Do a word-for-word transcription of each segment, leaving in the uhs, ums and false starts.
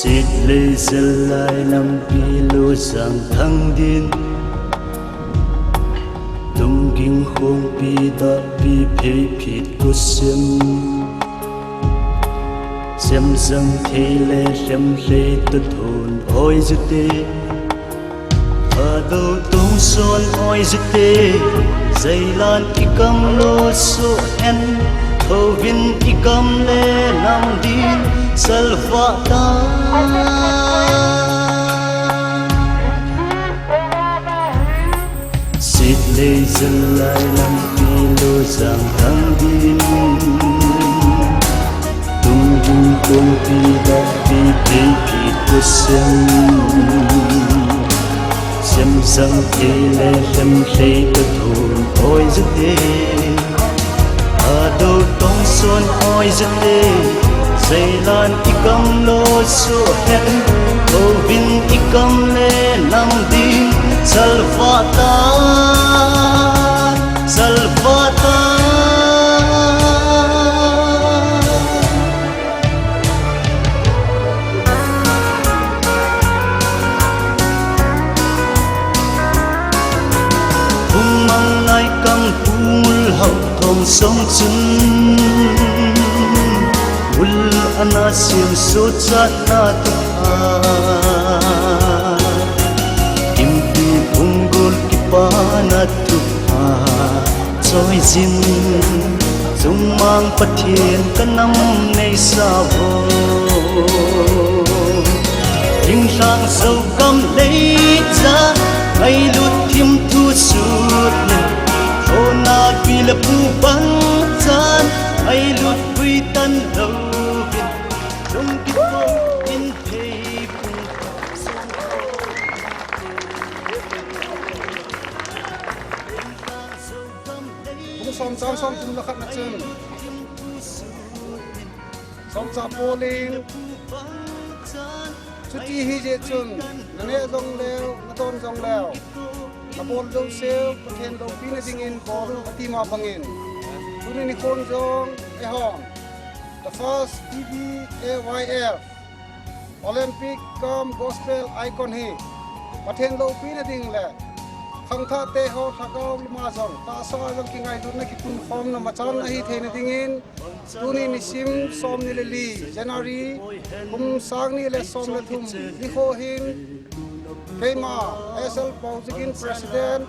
Sitlei Zellai lampi losang thang din, Tungging Khongpi dahpi pheiphit kosem, Semsang thei le Lhemlhei toh thon oi jute, Thadou Tongson oi jute, Zeilan i gam lo soh hen, Thouvin i gam le nam din salvah tan. Sitlei Zellai lampi losang thang din, Tungging Khongpi dahpi pheiphit kosem, Semsang thei le Lhemlhei toh thon oi jute, Thadou Tongson oi jute, Zeilan i gam lo soh hen, Thouvin i gam le nam din salvah tan, salvah tan. Phung Manglai Kangpu Ngulhao Thongsong chun, Ngul ana siam sochatna thupha, Kimpi Phunggol kipana thupha choi jin, Chungmang Pathen ka nam neisa vo. Thinglhang Zogam lei ja, ngailut thim thu sut le, thona pi le pu bang chan, ngailut pui tan louvin, lungkit bou in thei pung. Bung som chang som thum le khat na chun, Songcha Paul in, chuti hijeh chun, na neh jong leu, na don jong leu, na bol jouseu Pathen loupina dingin bol, ati ma bangin, tuni nikhon jong, eihon, the first P B A Y F Olympic cum Gospel Icon hi Pathen loupina ding le khangthah te ho lhagao lama jong tahsa jong kingailutna kipunkhomna machalna hitheina dingin tuni nisim somni le li January kum sangni le somle thum nikho hin keima S L Paojikin President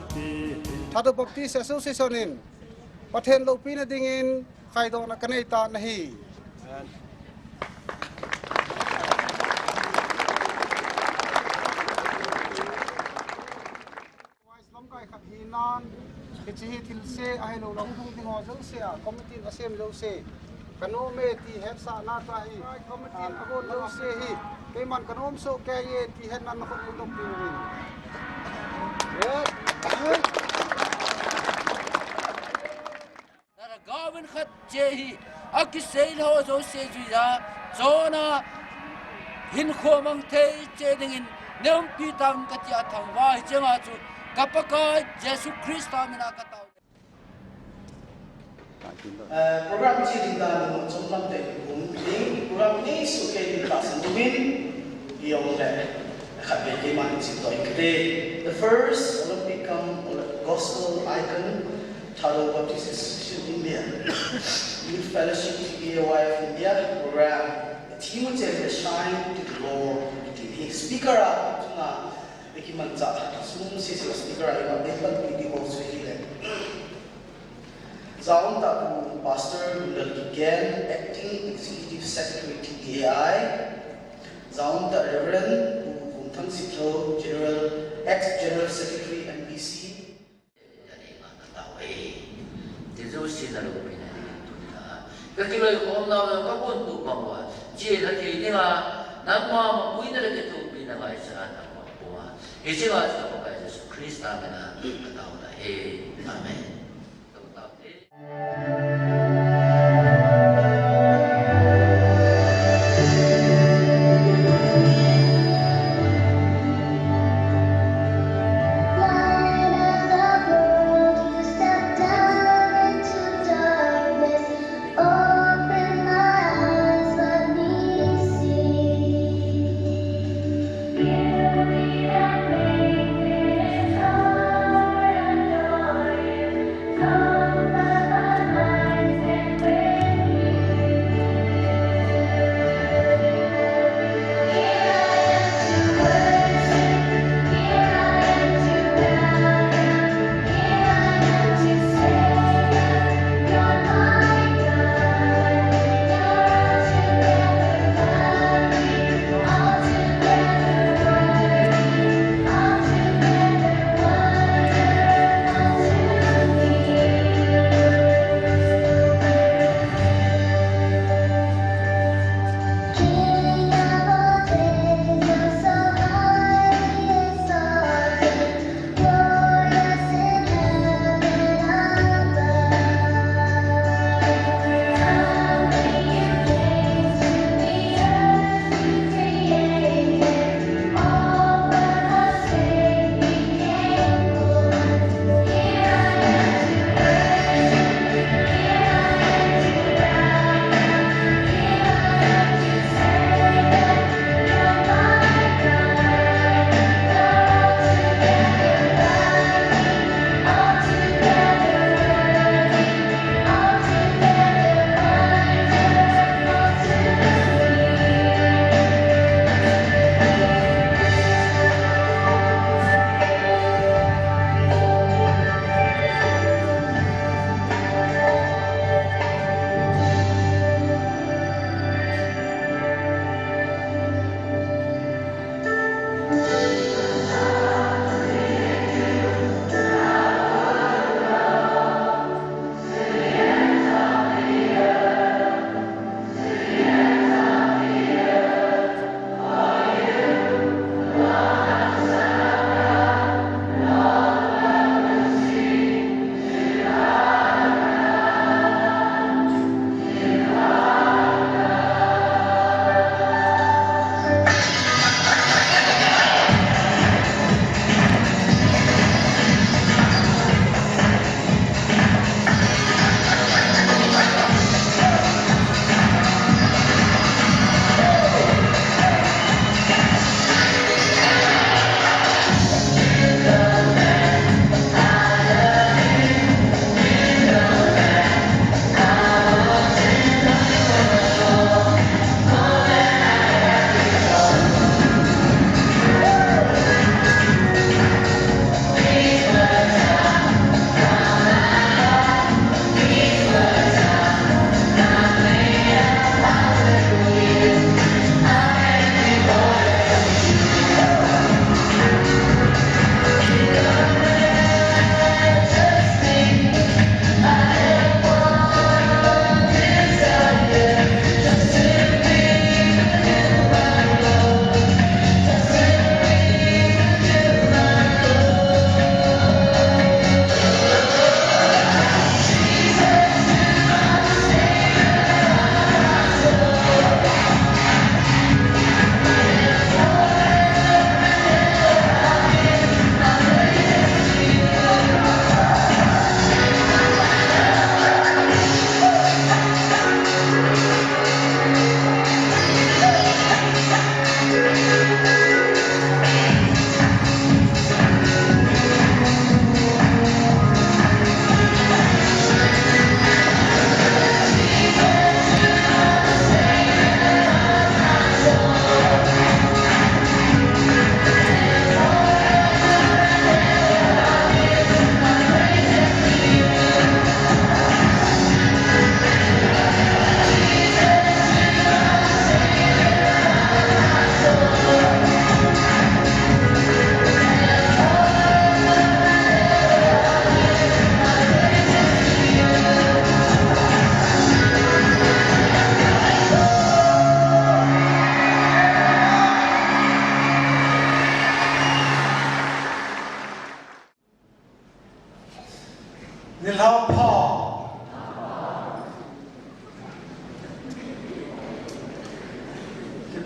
Thadou Baptist Association in Pathen loupina dingin khaidohna kanei tan ahi. Lamkai khat hinan, hiche hi thilse ahilou le hung lhung ding ho jouse a, committee in asem jouse, kanom e ti hetsahna tah hi, committee in agon jouse hi, keiman kanom soh kei e ti hetna nakhut putdoh ding ahi. Yes. Nalhagaovin khat che hi, akisei ho jouse juiya, chona, hinkho mang thei che dingin, neumpi tang katia thangvah chenga chu, ka Pakai Jesu Christa mina katao. Eh, program chi ding dan chom lam te kum ding, program ni su ke ding ta san ding, i ong le, khat be ke man chi toi kre. The first Olympic cum Gospel Icon, Thadou Baptist Association India, Youth Fellowship, T B A Y F India, program, a theme which is a shine to the Lord, ti hi speaker a, tuna, ikimancha, sum si si speaker a, ima, ipan pi di ho su hi le. Jaum tah pu Pastor Lunglal Kigen, Acting Executive Secretary T B A I. Jaum tah Reverend Pu Kumthang Sitlhou, General, Ex General Secretary M B C. Ka kiloi khom nau ka gon tu bang uva. Chi la thei dinga, nangma mapuina le kithopina ngaichat na ka puma. Hiche nga chu ka Pakai Jesu Christa mina ka tao ta e. Amen. Light of the world, you step down into darkness. Open my eyes, let me see.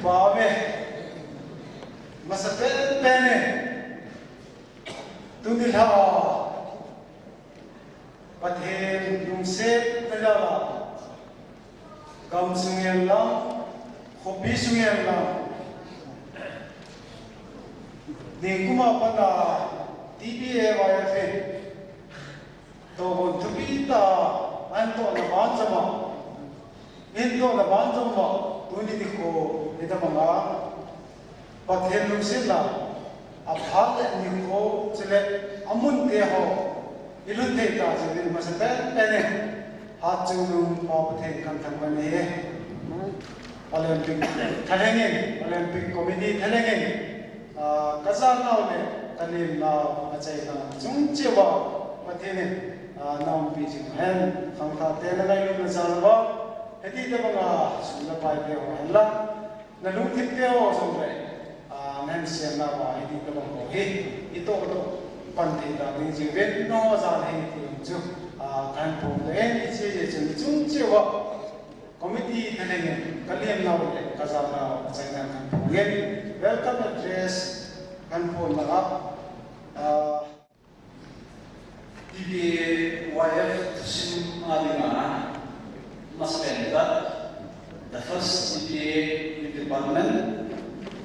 Pave, masa pen pen e. Tuni lha, Pathen lungsetna jal a, gam sung hen lang, khopi sung hen lang, ningkum a pat a T B A Y F in tohgon thupi tah a ahin tohna banjom a, ahin tohna banjom uva, tuni nikho hitabang a Pathen lungsetna a phat le nikho chule amun te ho ilhun thei tah jeh uvin masa pen pen in Hatchungnung Pa Pathen kahin thangvah e. Olympic thalheng in, Olympic Committee thalheng in, ah, kajanau le kalemnau, kachaina chung cheh uva Pathen in, ah, naumpi jing hen, khangthah te nangailut na jal uva, hiti tabang a sum le pai te ho hen lang, nalungthim te ho jong le, ah, nahin semna uva hiti tabang ho hi itoh toh pan thei ta ding jeh uvin, nangho jal hi ti jong chu, ah, kahin phongdoh e, hiche jeh chun chung cheh uva Committee thalheng in kalemnau le kajanau, kachaina kahin phong in, welcome address kahin phong na a, ah, T B A Y F thusim a dinga, masa pen tah, the first T B A youth department,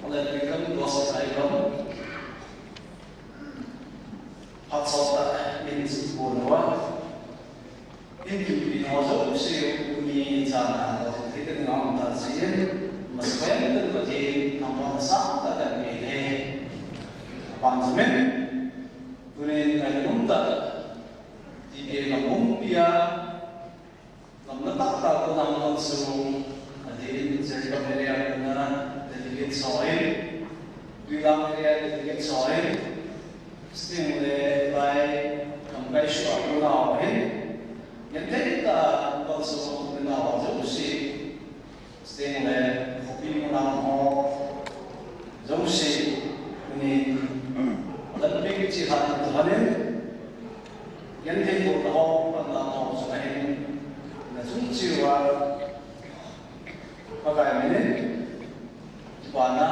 Honorable Gospel Icon, phat chomkhat in sipon uva, Hinkim pi ho jouse tuni chan a ho thil thei tah in aum tah jeh in, masa pen tah in Pathen thangvahna sangtah kahin pe e. Aban jom in, tunin ngailutna tah, T B A gam pumpi a, gam na tah tah kona hung lhung sung, adeh in Jiribam area kona delegate ho in, Tuilang area delegate ho in, Sting le lai kam kai sua kona ho hin, genthei tah a kalsong le nao jouse, Sting le khopi mun a ho jouse, tuni Olympic chilhah in, genthei bohna ho, panna ho jong ahin, nachung cheh uva, Pakai min in, kipana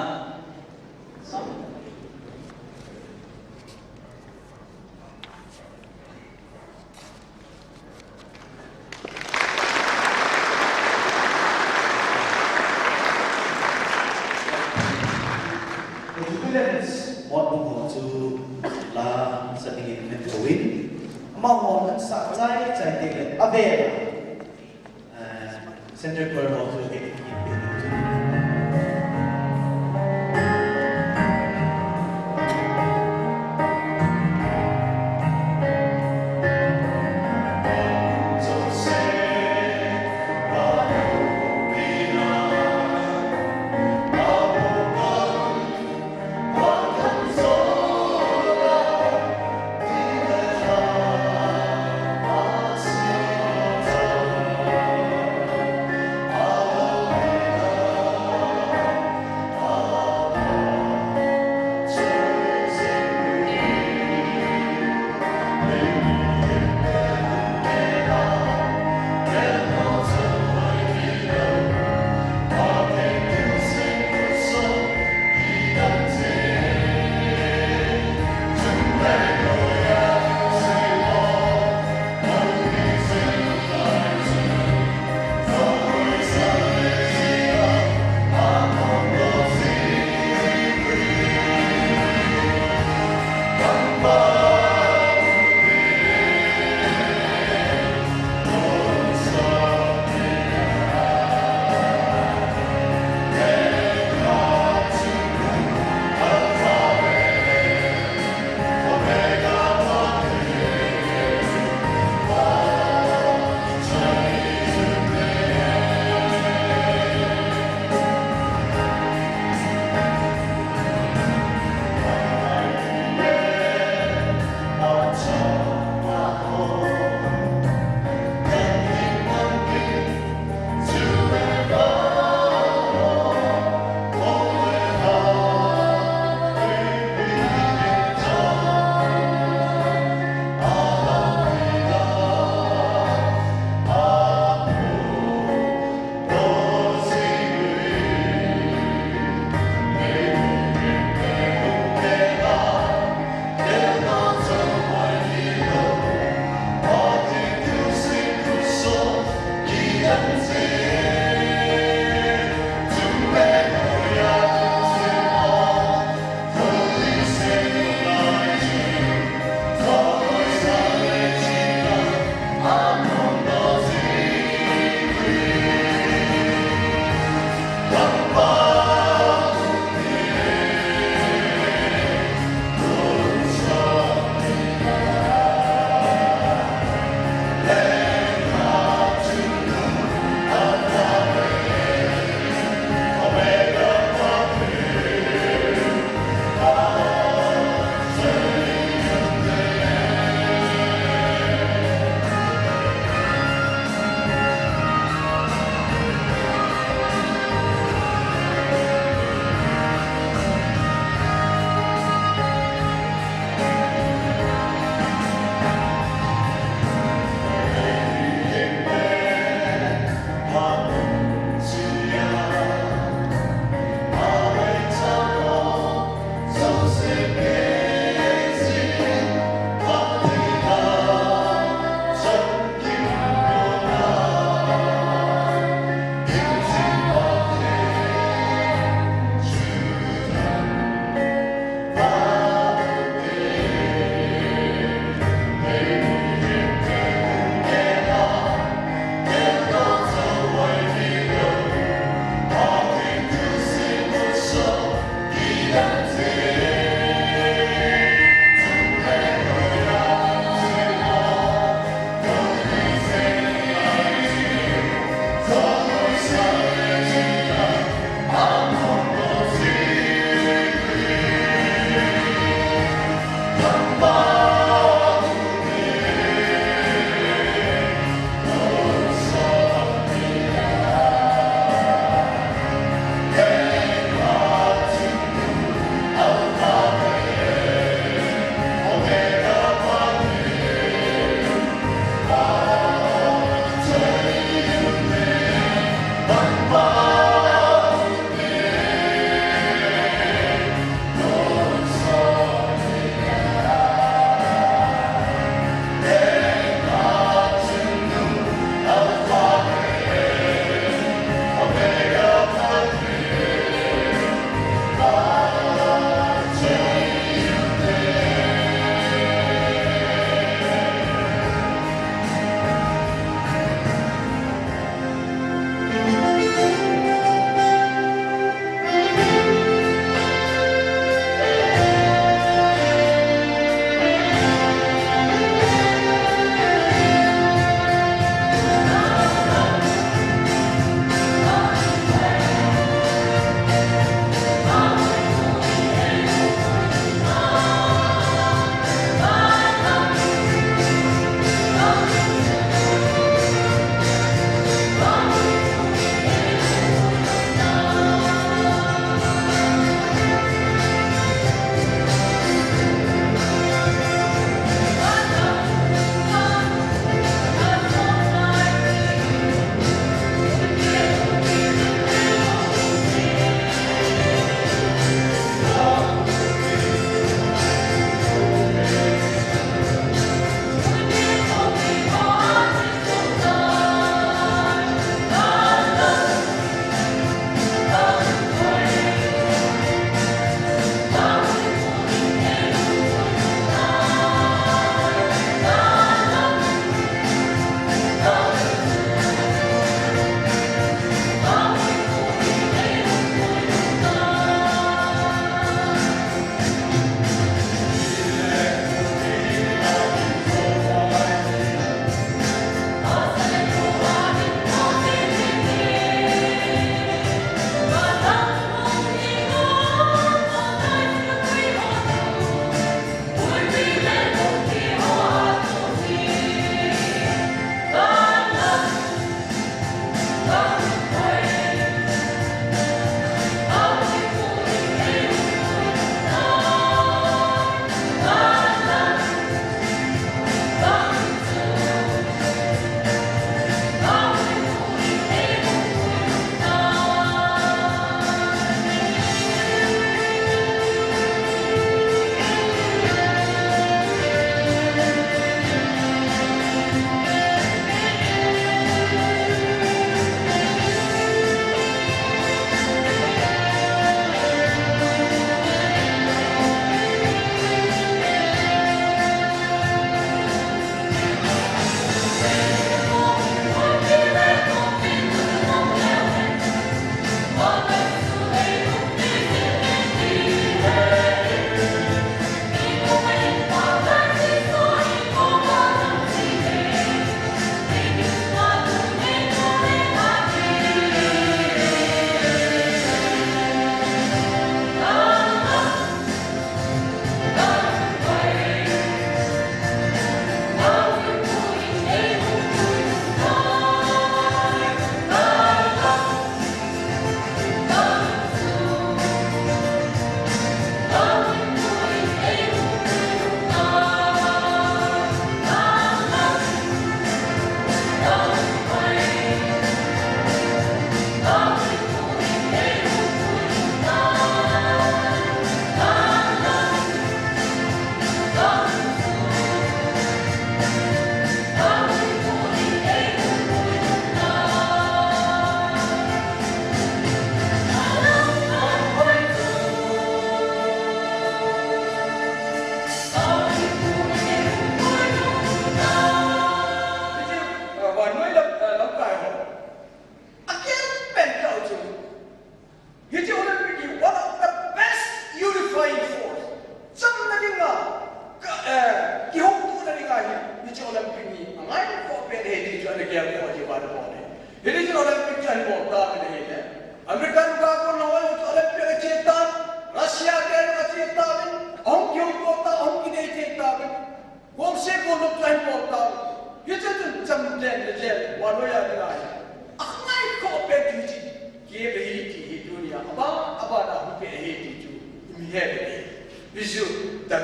Equivalence mot bung ho chu la sa dingin kahin kouvin. Amaho hon sa chai chai teng le avel a, eh, Central Choir ho chu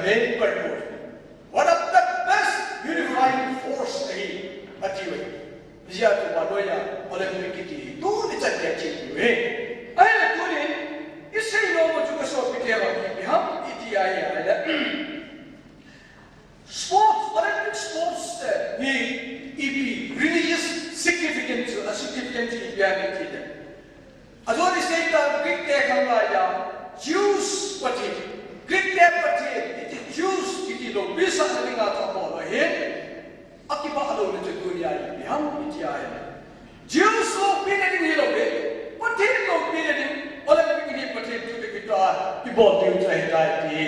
main purpose, one of the best unifying force ahi, ati uve. Hijeh a chu vannoi a Olympic kiti hi tuni chan gei a che diu ahi. Ahile tunin isei nom u chu ka sopite ho, ipi ham iti ahile, sports, Olympic sports te hi ipi religious significance, a significance ipi ham iti le, ajo ni seita Greek te khanglai a Zeus Pathen, Greek te Pathen iti Zeus iti loupina dinga thapou ahi. Akibah louna chu tunia ipi ham iti ahile, Zeus loupina ding hilou ve, Pathen loupina ding, Olympic ni Pathen thutah kitah a ibol diu chu ahitai ti,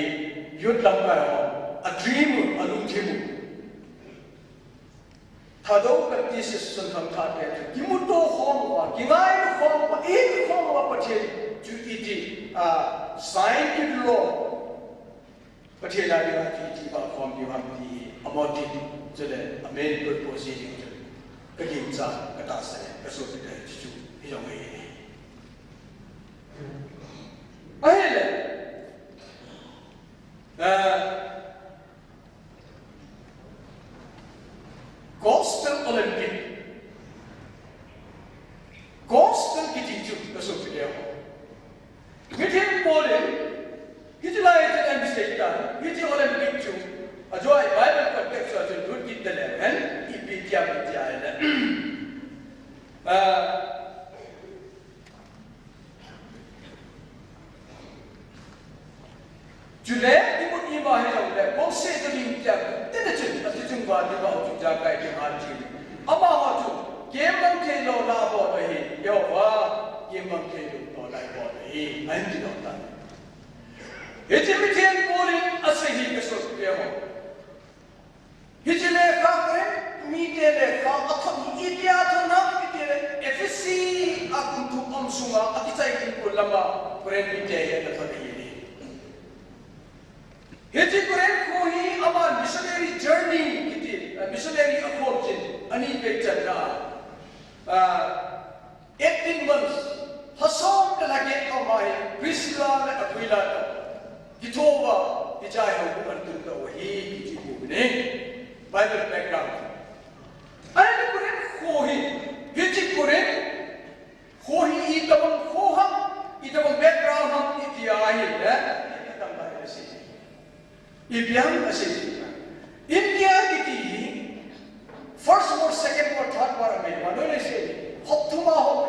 youth lamkai ho a dream u, alungthim u. Thadou Baptist Association khangthah te chu kimuto khom uva, kingailu khom uva, ihin khom uva Pathen chu iti, ah, sign kiti lou. Pathen a dinga iti ba khom diu ham ti hi, a motive, chule a main purpose hi ding chu ka gingcha, ka tahsan, ka sopite chu chu hi jong ahi. Ahile, ah, Gospel Olympic. Gospel kiti chu ka sopite ho, mithem bol in, hiche lai a chu an sei tan, hiche Olympic chu, ajo a Bible context a chu lut kit taleu hen, ipi ti ham iti ahile, ah, chule, imut ima hijongle, kong se tu ding tia, tena chun, ati chung va, ti va, chu ja kai ti ha chi. Amaho chu, kemang thei louna abol ahi, Jehovah, kemang thei louna abol ahi, ahin ti lou tan. Hiche mithem bol in asei hi ka sopite ho. Hiche lekha Corinth mite lekha athot hi itia athot ham itile, Ephesi a kumthum um sunga akichai ding kol lama Corinth mite hi athot ahi. Hiche Corinth kho hi aman missionary journey kiti, eh, missionary akhom chin, ani pechan na, ah, eighteen months, lha som le lha get koma hi Priscilla le Aquila toh kitho uva, hiche a houbung ahin tun tauve ti chu imu u ahi. Bible background. Ahile Corinth kho hi, hiche Corinth kho hi itobang kho ham, itobang background ham iti ahile, ipi ham asei. Ipi ham asei. India kiti hi First War, Second War, Third War a mi, vannoi leiset hi hop thum a hop.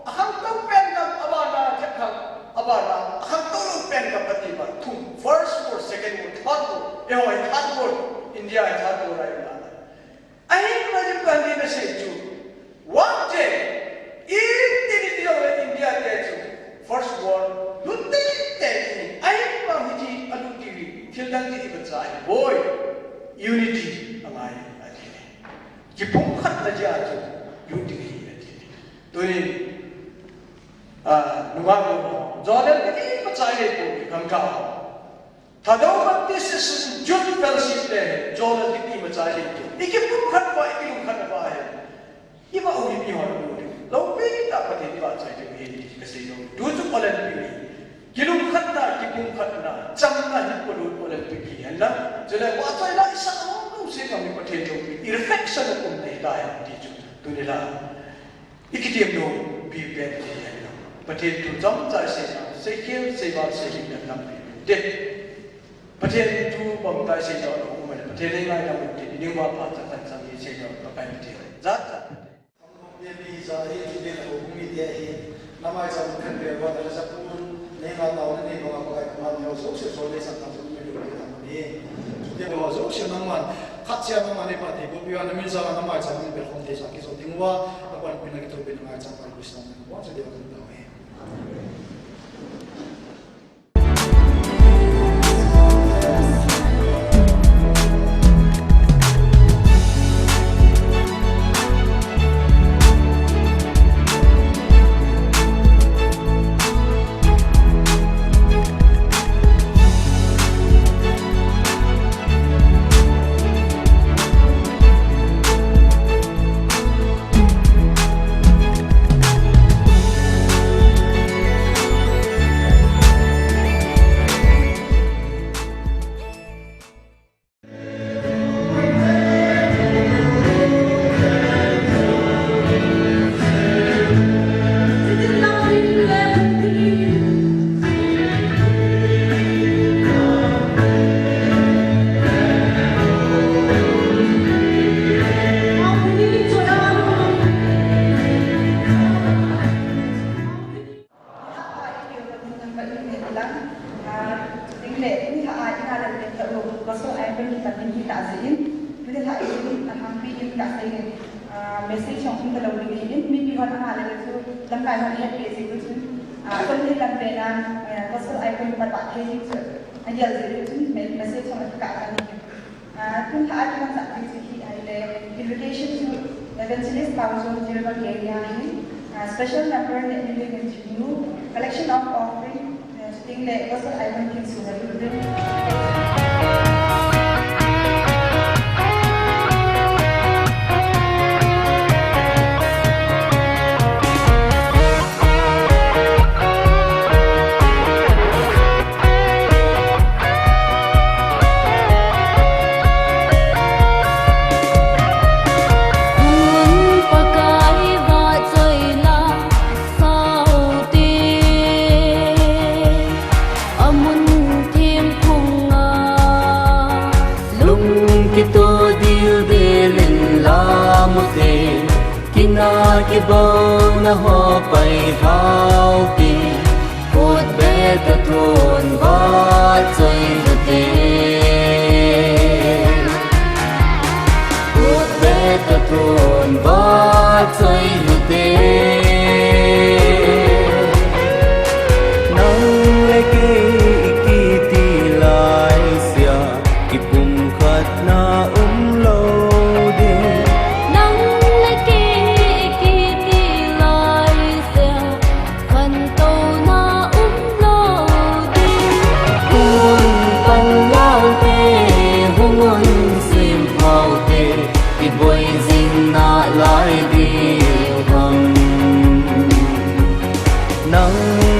Akhangtou pen gam, abana jep khang, abana akhangtou lou pen gam ati ba thum. First War, Second War, Third War. Eiho hi Third War, India hi Third War a i um na. Ahin ma jep khang ni na sei chu. One day, in, in, in, in India te chu First War lut teitei in, ahivang hiche alut diu hi thil dang kiti bang cha ahipoi, unity angai ati. Kipumkhatna jeh a chu lut diu hi ati. Tunin, ah, nungah ho, Joel kiti bang cha ahipoi, khangthah ho. Thadou Baptist Association Youth Fellowship le, Joel kiti bang cha ahipoi. Ikipumkhat uva, ikilungkhat uva ahi. Iva u hi mi hon u hi. Loupitah Pathen in vahchoi diu ahi ti kasei nom. Tu chu Olympic ahi. Kilungkhatna, kipumkhatna, chamna hi polut Olympic hi hen lang. Chule vahchoina isah nom lou se jong hi Pathen loupina, i reflection of um nei tai ti chu. Tuni la. Ikitiem nom pi pen ti hen lang. Pathen thu chomcha isei jong, seikhel, seival, seilhing dan lampi te. Pathen thu bang tah isei jong lou um le, Pathen in ngaidam un tin, ningva phat cha khat chang isei jong, Pakai Pathen jachat. Baby za hi, chuteng le houbung mite hi, namai chang khat beh uva, tale chapang, neinga taona nei banga Pakai kaman neo jouse, sol nei sang tam, sol nei lo nei tam ni. Chuteng le jouse nangman, khat seh nangman nei phatthei boh piuva, namin jal a namai chang beh khom thei sa kijou ding uva, napanpina kithopina ngai chang Pakai Christa min in, bon cha deu kan tao hi. Ah, ding le, tuni lha a, ina le le ta u, gospel icon kipat ding kita jeh in, tuni lha in, a hangpi in ka sei in, ah, message jong um ta lou ding in, mipi hon anga le le chu, lamkai hon het pe jeh u chun, ah, kon ni lam pe na, eh, gospel icon kipat ba thei ding chu, a gel jeh u chun, me-, message jong a kikah ta ni. Ah, tun lha a kimanchah thei chu hi ahile, invitation to Evangelist Paojon, Jiribam area hi, ah, special number neh ni ding in chihnu, collection of offering, eh, chuting le gospel icon kin su na ding. Hun Pakai vahchoina saute, amun themphunga lung kitoh dildel in lamute, kina kibouna ho pai hauti, khut beta thun vahchoi hute. Khut beta thun vahchoi hute. Nang le kei i kiti lai sia, kipumkhatna umlou ding. Nang le kei i kiti lai sia, khantouna umlou ding. Hung un pan laute, hung un simphaute, i boi jing nalai diu ham. Nang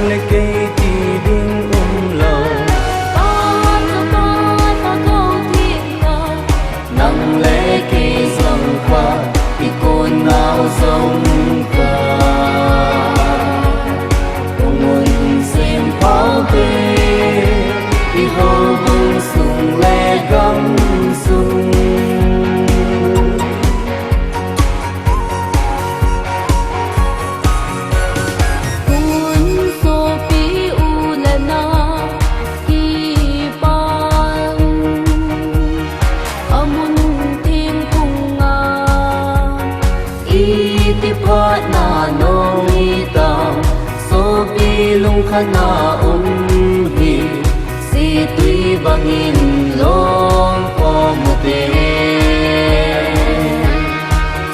le kei ti ding umlou. Pa, Chapa, Tha, Gou, Theng, Gam. Nang le kei jong kha, i kon nau jong kha. Hung un simphaute, i houbung sung le gam sung. Hung un sopi u le nao, i pan, amun themphunga, iti phatna nong itam, sopi lungkhatna um hi, situi bangin lom khom ute.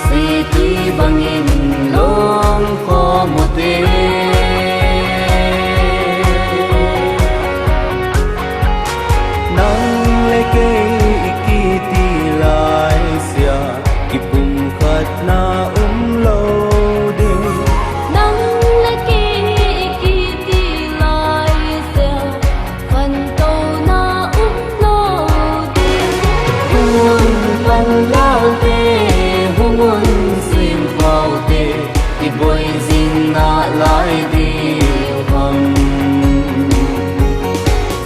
Situi bangin lom khom ute. Nang le kei i kiti lai sia, kipumkhatna umlou ding. Nang le kei i kiti lai sia, khantouna umlou ding. Hung un pan laute, hung un simphaute, i boi jing nalai diu ham.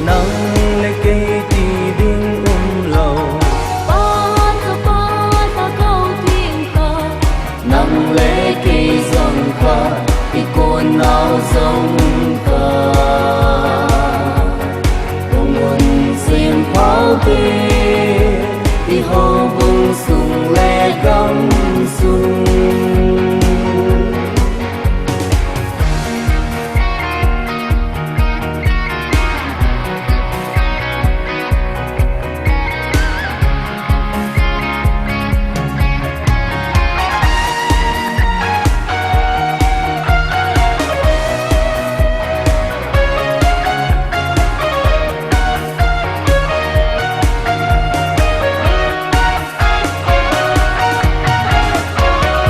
Nang le kei ti ding umlou. Pa, Chapa, Tha, Gou, Theng, Gam. Nang le kei jong kha, i kon nau jong kha. Hung un simphaute, i houbung sung le gam sung.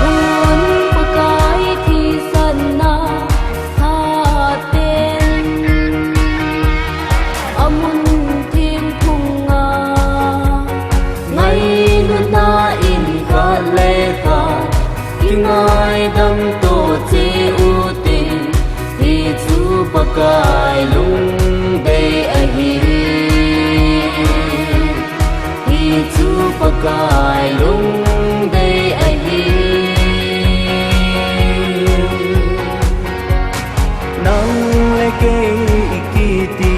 Hun Pakai thisanna phaten, amun themphunga, ngailutna in khat le khat kingaidam to cheh ute. Hichu Pakai lungdei ahi. Hichu Pakai lungdei ahi. Nang le kei i kiti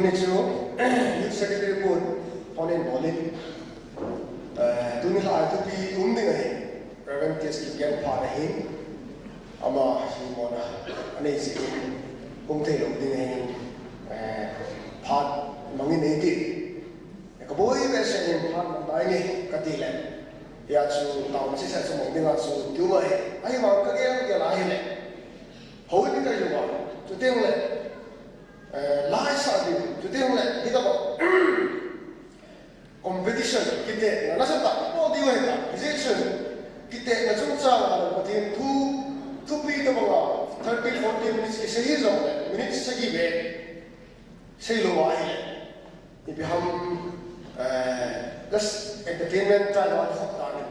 Ni chu, Youth Secretary pun, Honen Bolin, eh, tuni lai thupi um ding ahi, Reverend T S Kigen phat ahin, ama hi mona, anei si in, um thei lo ding ahin, eh, phat mangin ei ti. Ka boi ve se in phat mang dai ni, ka ti le. Ya chu, tau si sa chu mang ding a chu, tu ma he, ahi mang ka gel gel ahi le. Hoi ni ka yu ma, chu ting le. Eh, lai sa di, chu ting le, hi ta ba. Competition, kite, na sa ta, po di wai ta, rejection. Kite, na chung cha, na pa tin thu, thupi ta ba, thirty, forty minutes, ki se hi zong le, minutes sa ki ve. Sei lo wai le. Ipi ham, eh, just entertainment try lo, khop ta ni,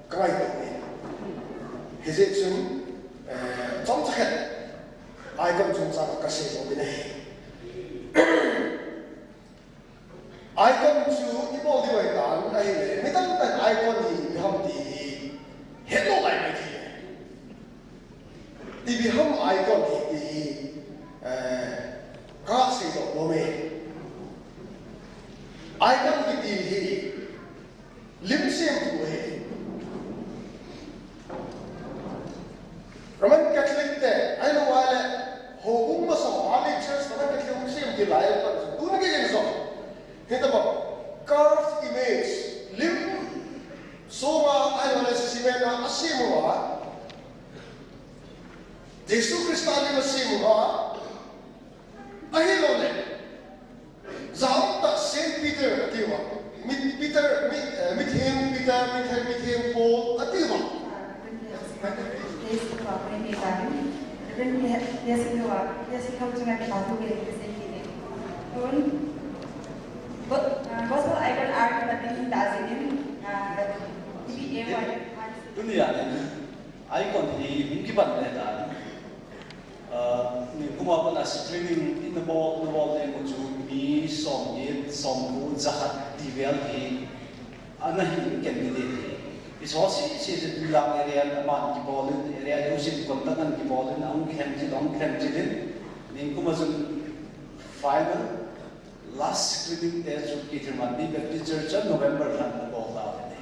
ka ngai to ni. Hi je chun, eh, chom cha khat. Icon chung cha ka sei lo ni. Icon chu i bol di wai tan ahi le, mi tam tan icon hi, mi ham ti hi, het lo lai mai ti. Ipi ham icon hi ti hi, eh, ka sei lo lo me. Icon kiti hi, lim siam tu hi. Roman Catholic te, ai lo ai le, ho bung masa, early church, Roman Catholic hung siam ti lai, tu na ke yin so. Hi ta ba, carved image, lim, so ma, ai lo le, si si me na, a siam wa. Jesu Christa lim a siam wa. Ahi lo le. Zau ta Saint Peter, ati wa. Mi, Peter, mi, eh, mi theng Peter, mi theng, mi theng Paul, ati wa. Gospel icon art patin ta jingin, ah, T V A one. Tuni a, icon hi hung kipan le ta. Ah, ni kuma pana screening in the ball, the ball ne mu chu mi som get, som ko jahat ti vel hi. Ana hi ken ni de. Iso si, si, si, tu lang area, man ki ball in, area, yo si, kon ta kan ki ball in, ang khem ji, ang khem ji din. Ni kuma chun final, last screening te chu Kithirman Baptist Church a November khat na bol ta ve te.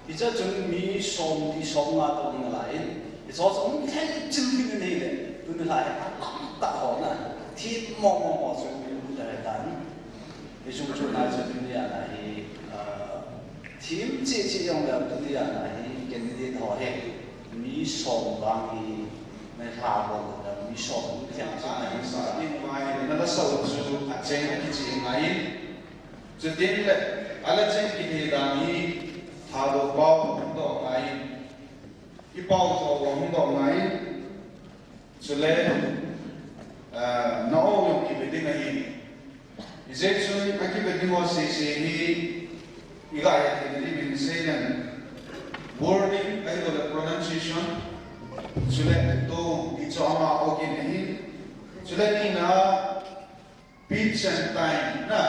Hiche chun mi som ti som nga to ding alai. Hiche chu hung thei chil ding nei le. Tuni lai a tam ta ho na. Thi mo mo mo chu mi mu ta he tan. Hiche chu na chu tuni a na hi, ah, thim chi chi jong le tuni a na hi candidate ho he. Mi som vang hi. Nai hla bol le mi som thiang sa nai sa. Ding mai, na la sau chu a cheng a kichi ngai. Chutin le, a la cheng kiti dan hi, tha do pau hung do ngai. I pau tho hung do ngai. Chule, eh, na o yong ki be ding ahi. Ijeh chun a kibe ding ho sese hi, i ga ya thei ding in sei leng. Wording, ahilouleh pronunciation. Chule tone, ti chu ama o kin ahi. Chule nina, pitch and time, na.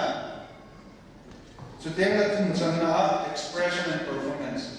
Chuteng le thumchanna, expression and performance.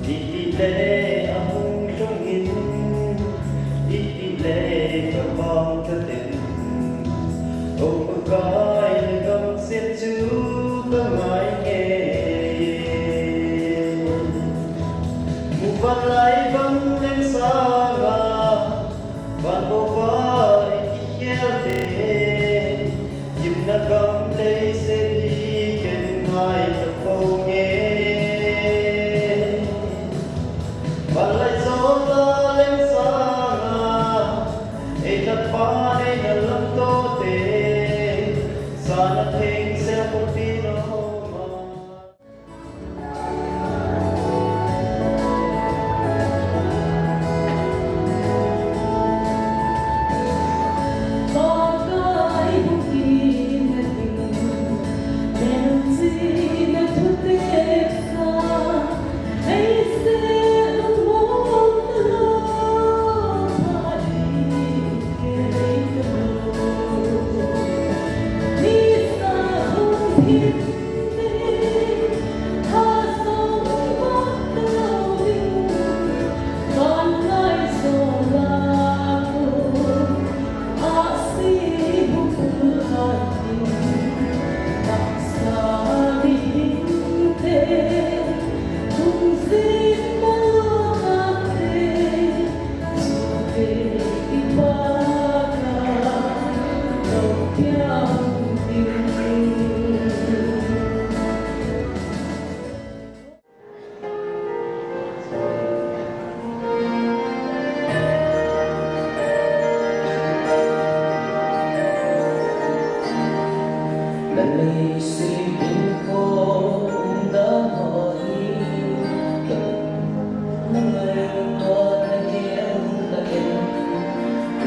Itile ahung lhungin, itile kabang katen, O Pakai nagamset chu kangai nge. Muvanlai bang leng sanga, van uva ikikhel te, gimna gam leiset hi ken ngai tapou nge. Vanlai jola leng sanga, ei Tapa nei na lamto te, sana thengsel khopi noma.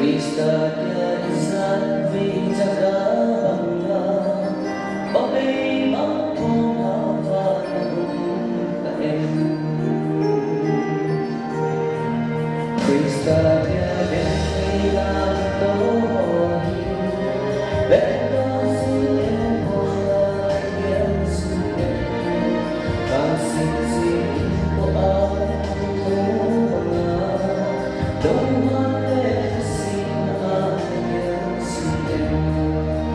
Christa dia ijat vei chaga banga, papei bang thong hava na um ta em? Christa dia ben vei lam to ho hi, ben to si em ho la em si em? Bang si si ko a ko banga, dong ha le si na em si em?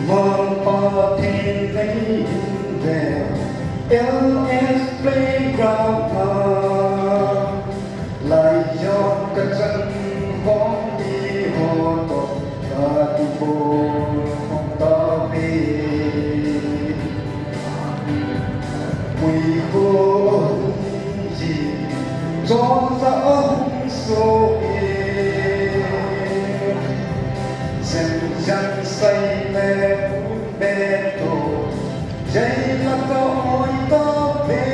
Mangpa thei nei hin ve, L S Playground a, lai jong ka chan hong mi ho toh, ka tu bo hong ta ve. Puiho ahung ji, chonsa ahung so e. Jen jen sai le be to, jai la ka oi ta ve.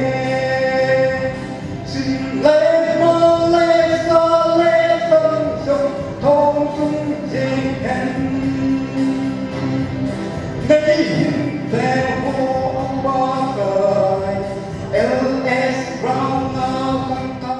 Chin le ma le sa le sang jong thong sung jing hen. Nei hin te ho ang ba kai, L S Brown a kang ta.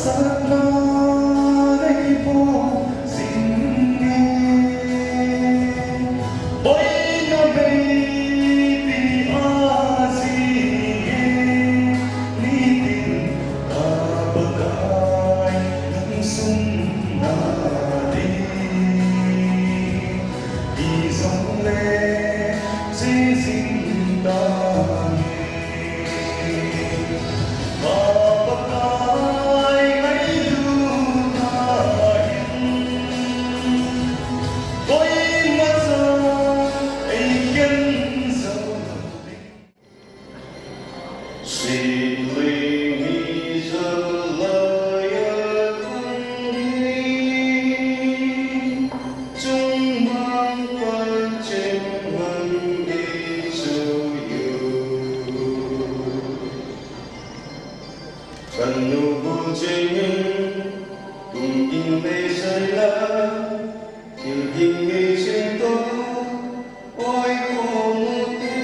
Satna nei po jing e, boina meipi a jing e, nitin ka Pakai lungsung na ding, ijongle che jing tange. Kan nu bu chengin, kum in mei sai la, thil ding mei sai to, oi ko mu te.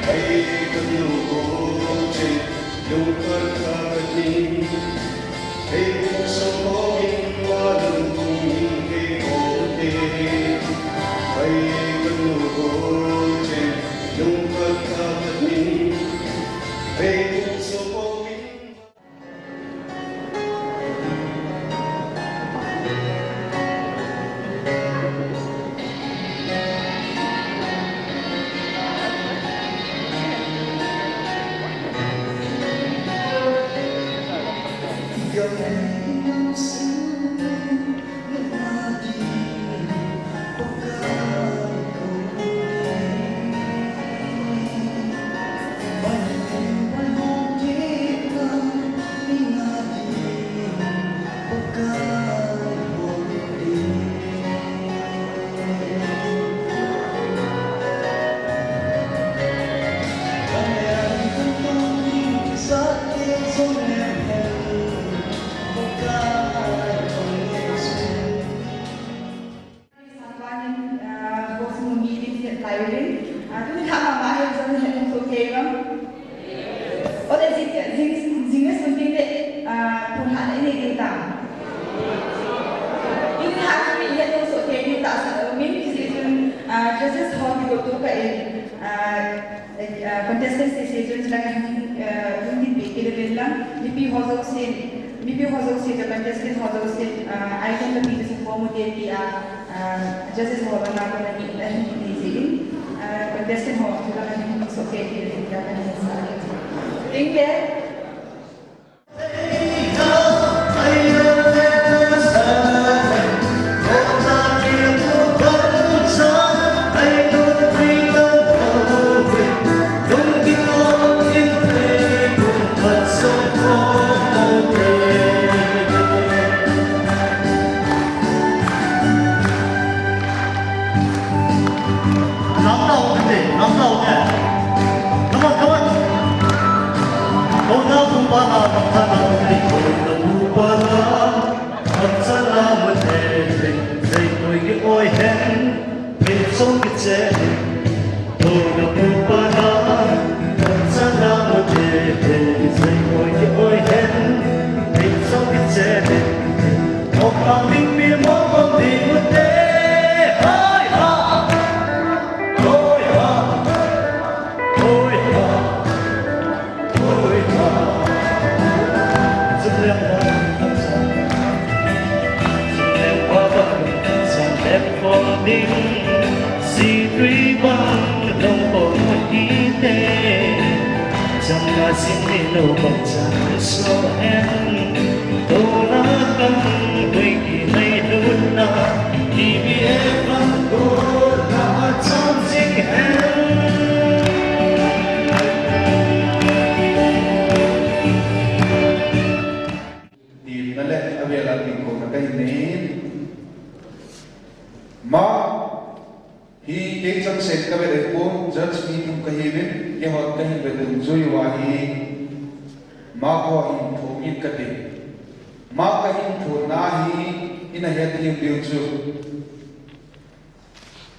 Ai kan nu bu cheng, lungkhat kha ka ding. Sangkanin, ah, host mummy din hi tiring. Ah, tuni kha mama hi jong hi hung so kei bang. Ole jing, jing, jing ne sun tin de, ah, pun ha ne ne ta. Tuni kha tuni hi hung so kei ta sa min ki si tun, ah, judges ho ki to to ka e, ah, Eh, contestants te sejong chilanga hin, eh, hin tin pe kit uvin lang, mipi ho jouse, mipi ho jouse, contestant ho jouse, eh, item lapi chu form u te tia, eh, judges ho langa kona hin, eh, hin nei jin, eh, contestant ho chilanga hin sohkei kit uvin tia kahin sa. Thank you. Nam tao te, nam tao te. Come on, come on. Kona pu pa na, pa na, pa na, pa na, pa na, pa na, pa na, pa na, pa na, Tin na le, avel a ding ko na kahin nei. Ma, hi kei chang sen ka ve le ko, judge mi thum kahi ve, kei hon kahin ve dungjui uva hi, ma ko hin thum in kati. Ma kahin thum na hi, ina het diu diu chu.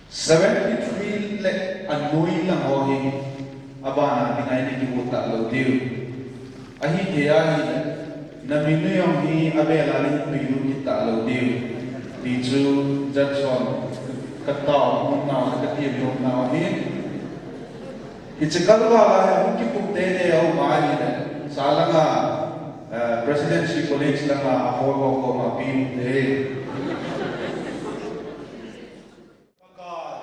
Seventy-three le anoi lang ho hi. Abana dinga ina kimu talou diu. Ahithei ahile, na min u jong hi abel a nahin pui diu kit talou diu. Ti chu Johnson, ka tao, um nau, ka ti um nau hi. Hiche kalval a hi hung kipup teitei a um ahile, salanga, eh, Presidency College langa a hall ho koma pi um te. Pakai,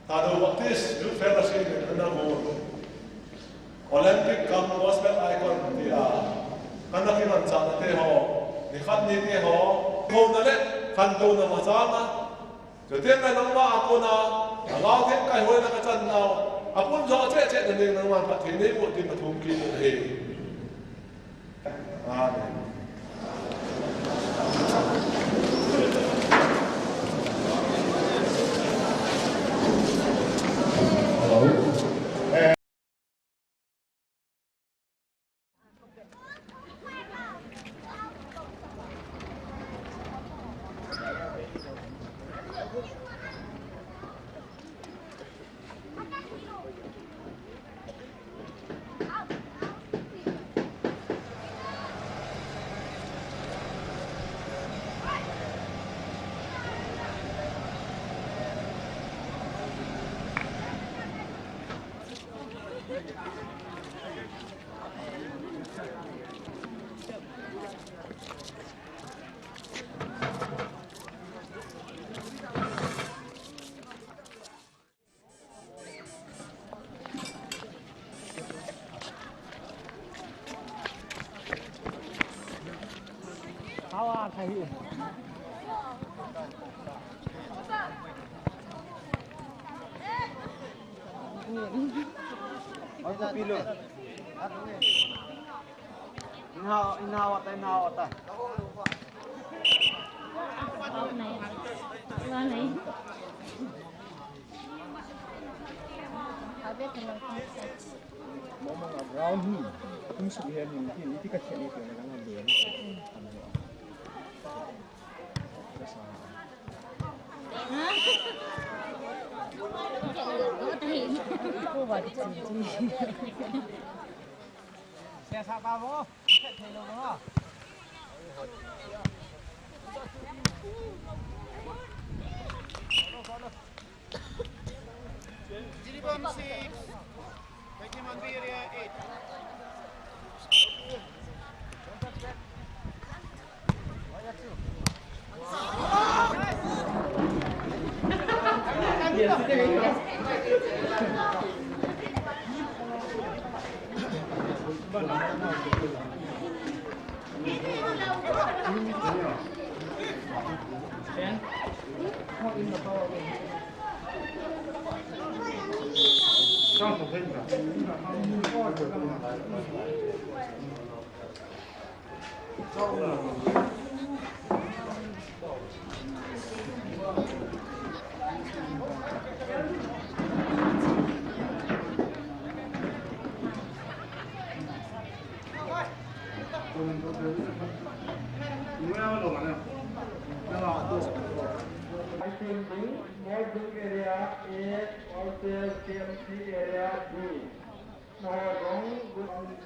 Tado Baptist Youth Fellowship in Anabu, Olympic cum Gospel Icon tia, kana kimanchahna te ho, nikhat ni te ho, houna le khantouna machanga, chuteng le nangma a kona, Lhagao Theng kaihoina kachan nau, apun jo cheh cheh na ding nangman phatthei neiboh tin kathum kit u ahi. Amen. Inhao, inhao ata, inhao ata. Mama nga ground hi, kum suk hen hin, hin, iti ka chen ni, nga nga. Jiribam six. Thank you, Manvi area eight. Area A, also K M C Area B. Nahadong, good morning.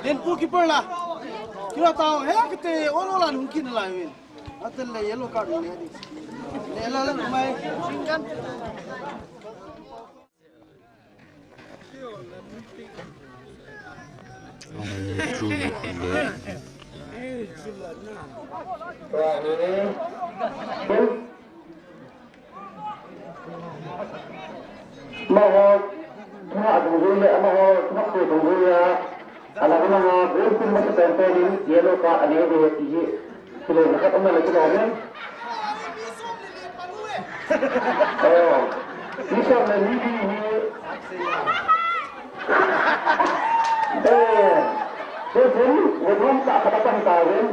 Lenpu keeper la. Kila tao he kete olo la nungkin la win. Atel le yellow card ne di. Ne la la mai. Amaho, thua dungzui le amaho, thua dungzui a, alang langa, goal kum masa pen pen in, yellow card anei ding ahi ti hi. Kilo na khat um le kilo nen. Oh, ni som le ni di hi. Eh, goal kum, goal kum ta khat a pan ta ven.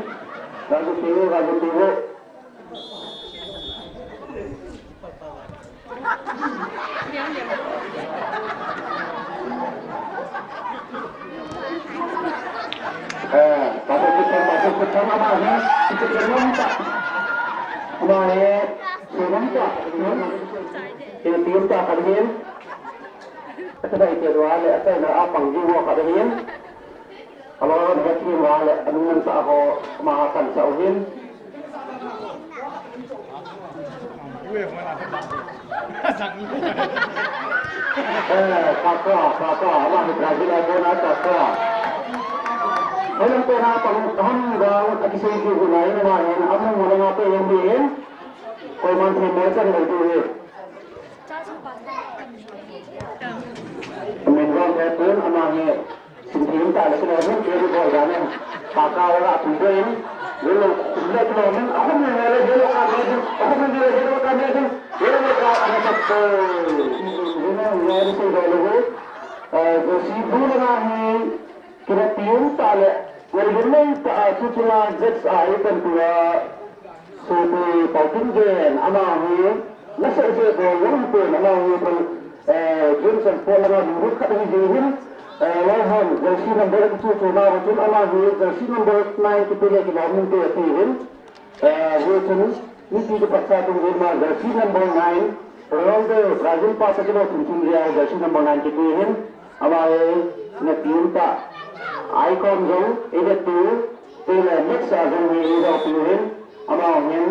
Raju tivo, raju tivo. Eh, patut kita, patut kita nama ni, kita kita nampak. Nama ni, kita nampak. Kita tiup tak kami. Kita dah itu dua le, apa nak apa juga kami. Alo, na team a le, anung sah ho, ama kansah u hin. Eh, Kaká, Kaká, ama hi Brazil a kona Kaká. Hoilang kona pang ham gang, akisei ki hu nai na ma hin, amung mo nga pe yang bi hin. Koiman thei mo chan ngai tu hi. Min gang pe tun ama hi. Sim thim ta le kilo min, ke ri bol da min. Kaká la tu bol in. Yellow, le kilo min, ako min le yellow card le din, ako min le yellow card le din. Yellow card le din. Yellow, yellow se bol le. Eh, jersey blue le na hi, kila thim ta le. Yellow le ta, tu tu la Jets a, ikan tu la. Sopi Pautingen, ama hi, nasah je bol jong pen, ama hi pen, eh, James and Paul langa lurut khat hi jing hin, eh, Laihan, jersey number eight chu chu na chun, ama hi, jersey number nine kipe le kilom in te ati hin, eh, hi chun, mipi kipatsa tung hin ma, jersey number nine, Ronaldo, Brazil pa sa kilo chun chun ria, jersey number nine kipe hin, ama hi, na team pa, icon jong, eight two, Tule next a jong hi i dau pi hin, ama hin,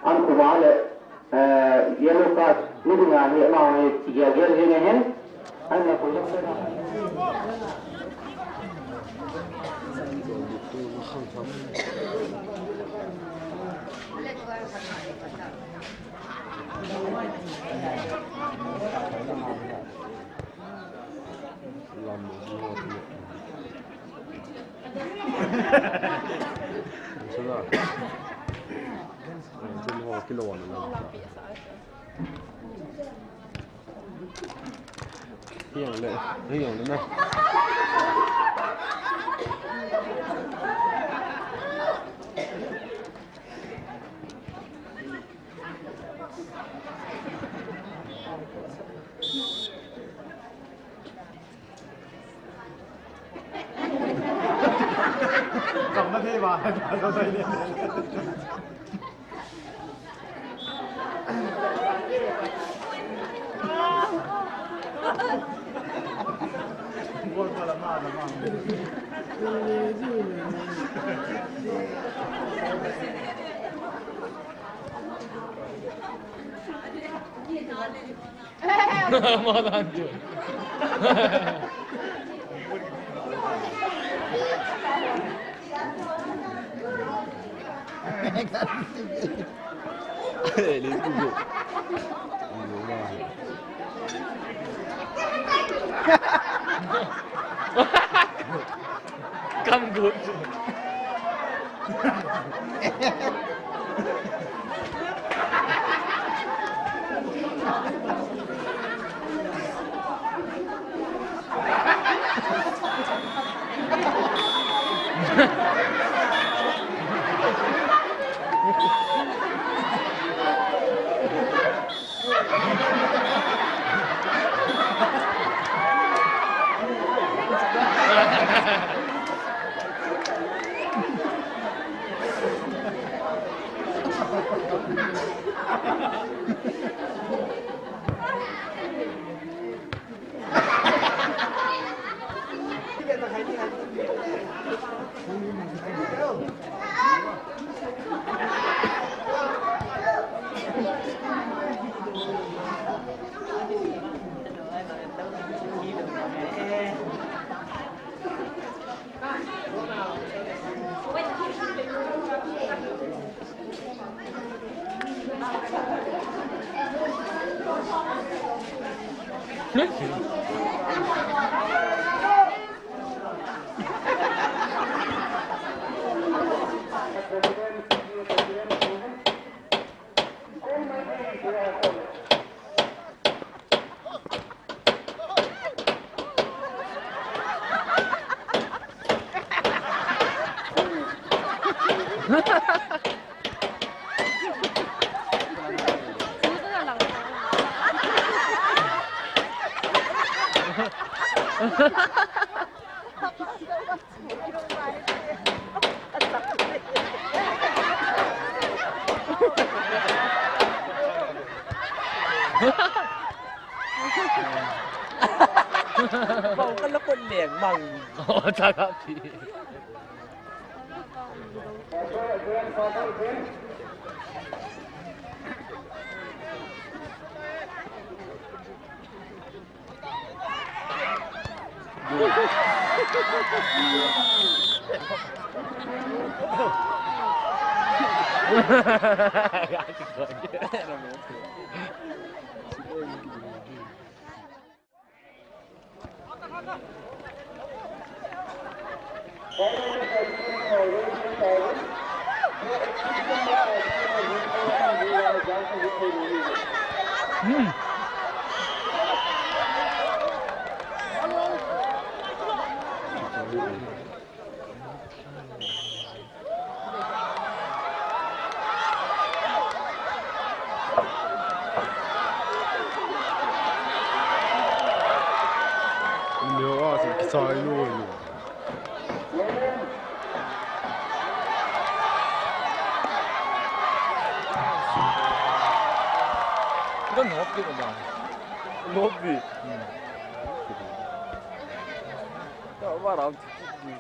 an kuma le, eh, yellow card, ni dinga hi, ama hi, tigel gel hin hin, an na ku. Come good. Bau ka la kon leng mang. Oh, ta ka pi. Kita nop kita bang. Nop bi. Hmm. Kita barang cukup bi.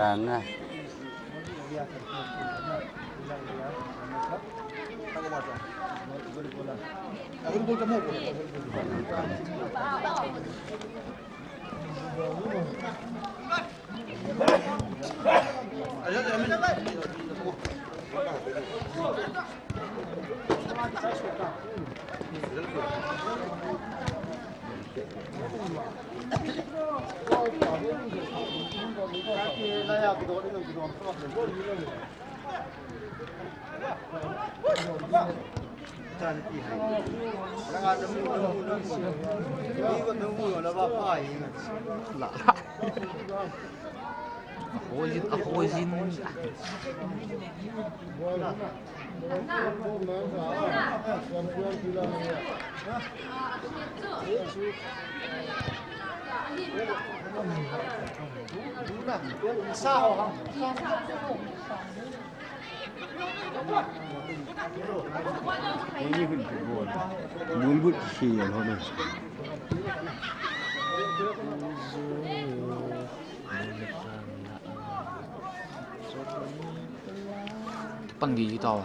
Tana. La, la. Ahoijin, ahoijin. Bulbul siyan ho na. Pan gi tao.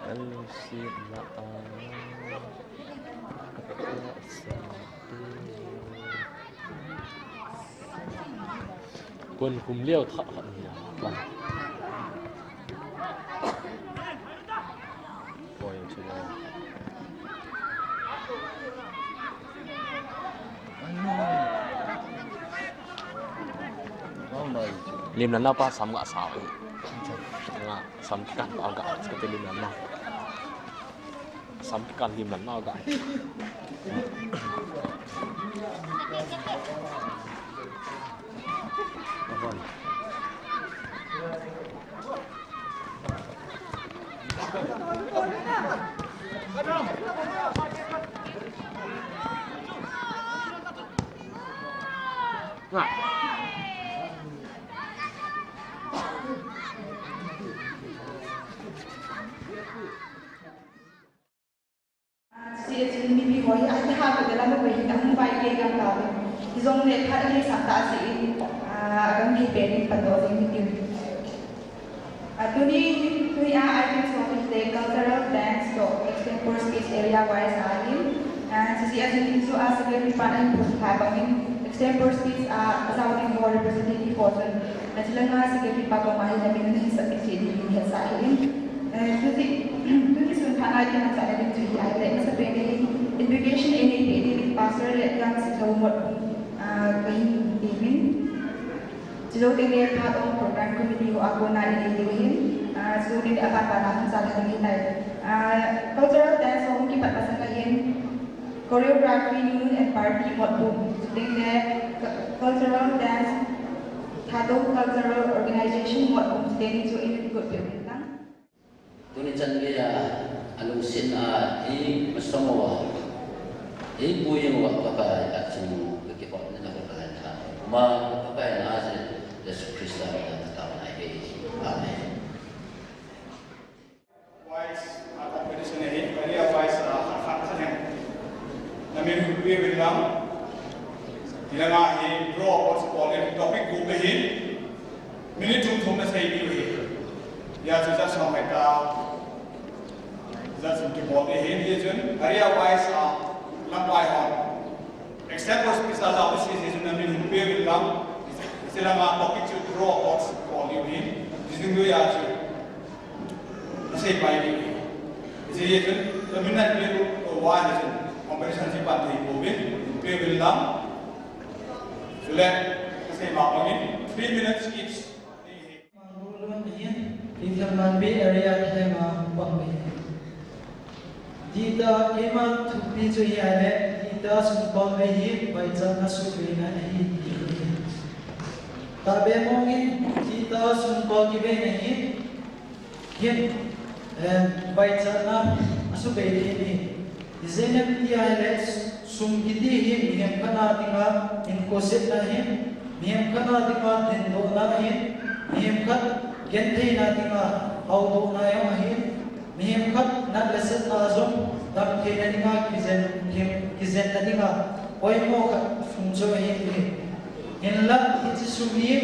Kal si la a. Kon kum liau thah khat ni. Poi chu. Lim nan pa sam ga sa. Nga sam kan pa ga ka te lim nan. Sam kan lim nan ga. Chuti chun mipi ho hi ahi ha ko dela mo pe hi ta hung vai ke gam ta ve. Hijongle phat ahi sa ta si in, ah, agam hi pe in pan do jing mipi. Ah, tuni, tuni a item ho hi te cultural dance to extempore speech area wise ahi. Ah, chuti chun in chu a secretary pa in phun pha bang in extempore speech a, a jao ding ho representative ho chun. Achuti langa secretary pa koma hin namin hin submit cheh ding hin hetsah ahin. Eh, tuni, tuni sun phat a item a chahna ding chu hi ahile, masapen in invitation eipeh ding in pastor le dance ho mot, ah, kahin temin. Chujou tengle phat a program committee ho a kona in eidiu ahin. Ah, chujou tengle aban ban a hung chalha ding ahitai. Ah, cultural dance ho hung kipat masang ahin. Choreography, Union and Party motbung, chutengle cu-, cultural dance, Thadou Cultural Organization motbung, chuteni chu in good building tang. Tuni chan geiya, alungset a, i masang uva, i buijing uva, Pakai a chung kakihotna ka Pakai tha. Ma Pakai na je, Jesu Christa min a ka taona ahi. Amen. Wise, ah, competition ahi, area wise, ah, khat khat khat hen. Namin hung pe uvin lang. Hilanga hi draw out bol in topic gup ahi. Minute thum thum na sei diu ahi. Hijeh chun judge ho mai ta. Judge hung kibol ahi. Hijeh chun area wise, ah, lamkai hon. Extempore speech a jao si si chun namin hung pe uvin lang. Hilanga topic chu draw out bol diu ahi. Judge hung diu ahi chu. Asei pai ding. Hiche hi chun, commitment pe u, uva hi chun, competition chu pan thei pouvin, pe uvin lang. Chule, asei ma bangin, three minutes each. Mangulun ahin, Lithium Manbi area kilhenga pang ahi. Tita keima thupi chu hi ahile, tita sungkol vei hi vaichatna suhbeina ahi ti hi. Tahbeh mong in, tita sungkol kiveina hi, Hin, eh, vaichatna asubei ding ahi. Ijeh inem itile sum kiti hi mihem khat a dinga hinkho setna ahin, mihem khat a dinga dindohna ahin, mihem khat gentheina dinga haodohna jong ahin, mihem khat nat le setna jong damtheina dinga kijen, kijenna dinga poimo khat sum chu ahi. Hinla hiche sum hi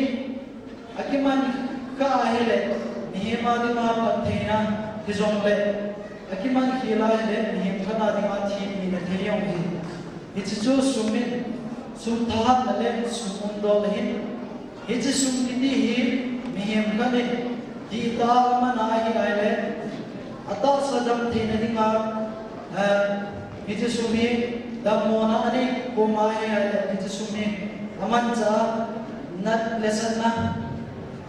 akiman kha ahile, mihem a dinga phattheina hijongle, akiman khel ahile, mihem khat a dinga thina thei jong ahi. Hiche chu sum in, sum thahatna le sum umdol ahin. Hiche sum kiti hi mihem khat in tita aman ahi ahile, Atahsa damtheina dinga, eh, hiche sum hi dammona anei koma hi, eh, hiche sum hi amanchah a nat le satna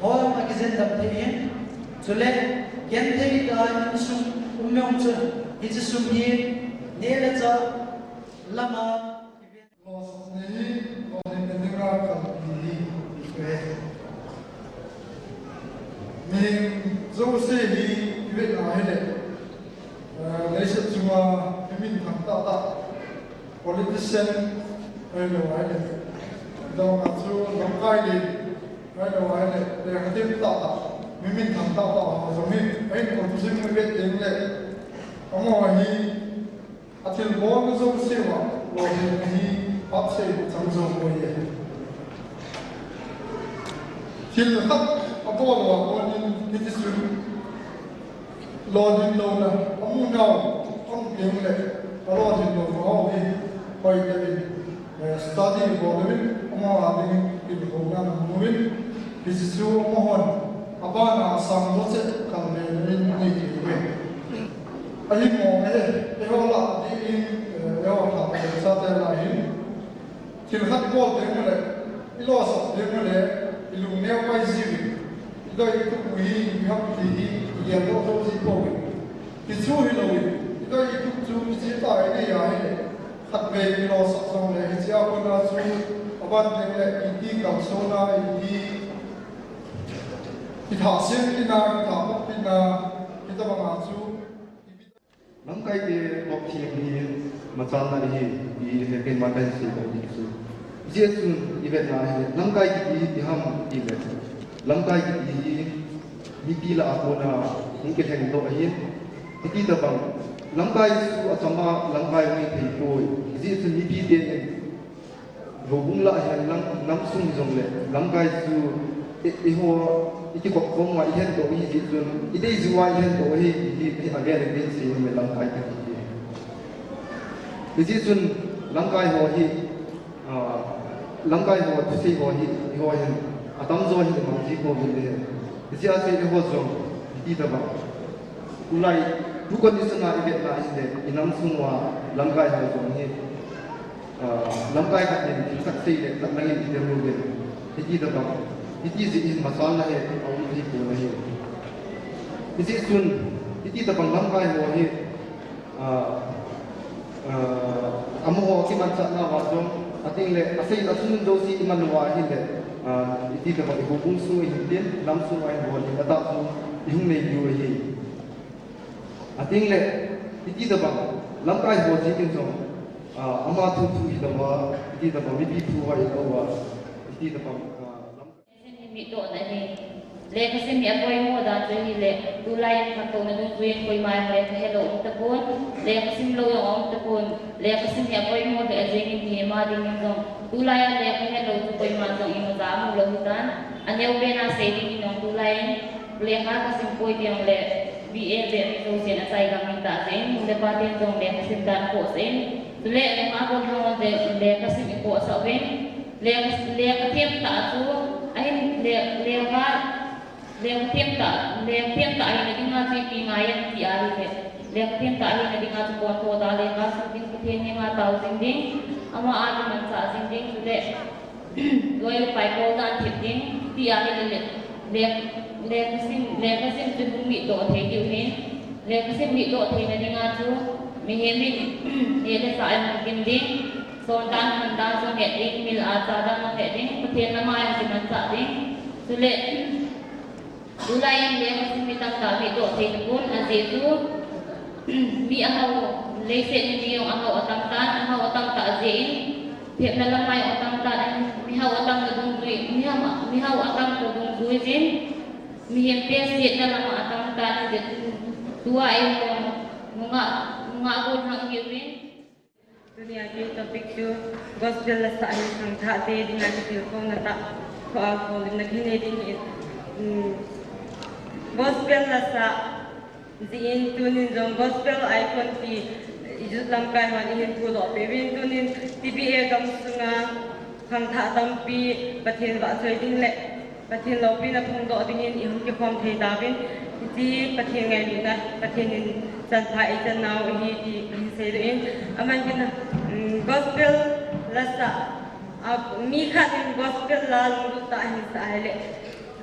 ho akijen damthei in, chule genthei tah a insung um jong chu hiche sum hi neh le chah lama Losapna hi, lolhinna dinga kalpi hi, ive. Mihem jouse hi, ive ahile. Eh, leiset chunga, mi minthang tahtah. Politician, ahilou ahile. Dong a chu, lamkai le, ahilou ahile. Lekha them tahtah. Mi minthang tahtah, ho jong hi, ahin contribution ive teng le. Amaho hi, Athilbolna jouse uva, lolhinna hi phatsei chang jou poi e. Thil khat abol uva konin hiti chun, lolhin louna, amu nau, amu teng le, alolhin louna ho hi, hoi tah in, eh, study bol uvin, amaho a dingin, thil houna namu uvin, hiche chu amahon, abana asang jo cheh, kal le, le, nei thei uve. Ahi mo, eh, eiho lah ding, eh, eiho lah ding, chate lah hin. Thil khat bol teng le, ilosap teng le, ilung neo pai jiuvin. Idei itup u hi, iham ti hi, igeldoh jou ji pouvin. Hichu hilouvin, idei itup chu, hiche tah a inei ahile. Khatvei ilosap jong le, hiche a kona chu, aban teng le, iti kalsonna, iti Kithah sem tina, kithah pop tina, hitabanga chu. Lamkai te bop thim hi machalna ahi, ti hi keima kahin sei bou ding chu. Hijeh chun i vetna hi, lamkai kiti hi ipi ham itile, lamkai kiti hi mipi lah a kona hung kilhengdoh ahin, hiti tabang, lamkai chu achama lamkai hung hi thei poi. Hijeh chun mipi te in Houbung lah hihen lang, nam sung jongle, lamkai chu, i, eiho, i kikop khom uva i lhendoh u ahi jeh chun, i deiju uva i lhendoh u ahi, i, i, avel in sei jongle lamkai kiti hi. Hijeh chun, lamkai ho hi, ah, lamkai ho, thusei ho hi, eiho hin, atamjo hin i mang ji pouvin ahi. Hijeh a chu eiho jong, hiti tabang. Tulai, tu condition a i vetna ahile, i nam sung uva, lamkai ho jong hi, Ah, lamkai khat in thil khat sei le, khat lang in i tel uvin. Hiti tabang, hiti jeh hin machalna hi, aum thei pon ahi. Hijeh chun, hiti tabang lamkai ho hi, ah, ah, amaho kimanchahna uva jong, ating le, asei, asun jouse i man uva ahile, ah, hiti tabang i houbung sung a hin tin, nam sung a hin bol hin, atah chu, i hung nei diu ahi. Ating le, hiti tabang, lamkai ho jeh in jong, ah, ama thu thu hilouva, hiti tabang, mipi thu uva hilouva, hiti tabang, ah, lam- Lekhasim hi midohna ahi. Lekhasim hi apoimo dan chu ahile, tulai in khantouna dungjuiyin koima jong lekha helou um tapon, lekhasim lou jong aum tapon, lekhasim hi apoimo lheh jengin mihem a dingin jong, tulai a lekha helou chu koima jong imacha amu lou hitan, aneo pen a sei dingin jong tulai in, Lekha kasim poi ti jongle, B A beh mi jousen achai gam in tah jeh in, nu le pa ten jong lekha sim dan khoh sah in. Chule, nungah gollhang hon le, lekha sim i khoh sah uvin. Lekha, lekha them tah chu, ahin le, lekha, lekha them tah, lekha them tah ahina dinga chu ipi ngai em ti ahile. Lekha them tah ahina dinga chu pon tho tah lekha sim ding, Pathen henga tao jing ding. Ama a kimanchah jing ding, chule. Loi le pai kol dan thip ding, ti ahile le, le, lekhasim, lekhasim chu hung midoh thei diu ahin, lekhasim midoh theina dinga chu, mihem in, neh le chah jong dim ding, son dan, han dan jong het ding, mil a cha dan jong het ding, Pathen lama jong kimanchah ding, chule, Tulai in lekhasim mi tamtah midoh thei tapon, ajeh chu, mi ahao, leiset a mi jong ahao atam tan, ahao atam tah jeh in, thepna lama jong atam tan, mihao atamna dungjui, mihao, mihao atamna dungjui jeh in, mihem te setna lama atam tan, ajeh chu, tua eiho, nungah, nungah gollhang ihiuvin. Tunia kei topic chu gospel lasa hi khangthah te dinga kitilkhouna tah, kho a kholna kinei ding hi, um, gospel lasa jeh in tunin jong gospel icon ti i youth lamkai hon ihin phudoh peh uvin tunin T B A gamsunga khangthah tampi Pathen vahchoi ding le Pathen loupina phongdoh dingin ihung kikhom thei tauvin. Pathen ngailutna, Pathen in chanpha eichan nau ahi ti kahin seidoh in, aman kit na, um, gospel lasa, a, mi khat in gospel la lunglut tah ahin sah ahile,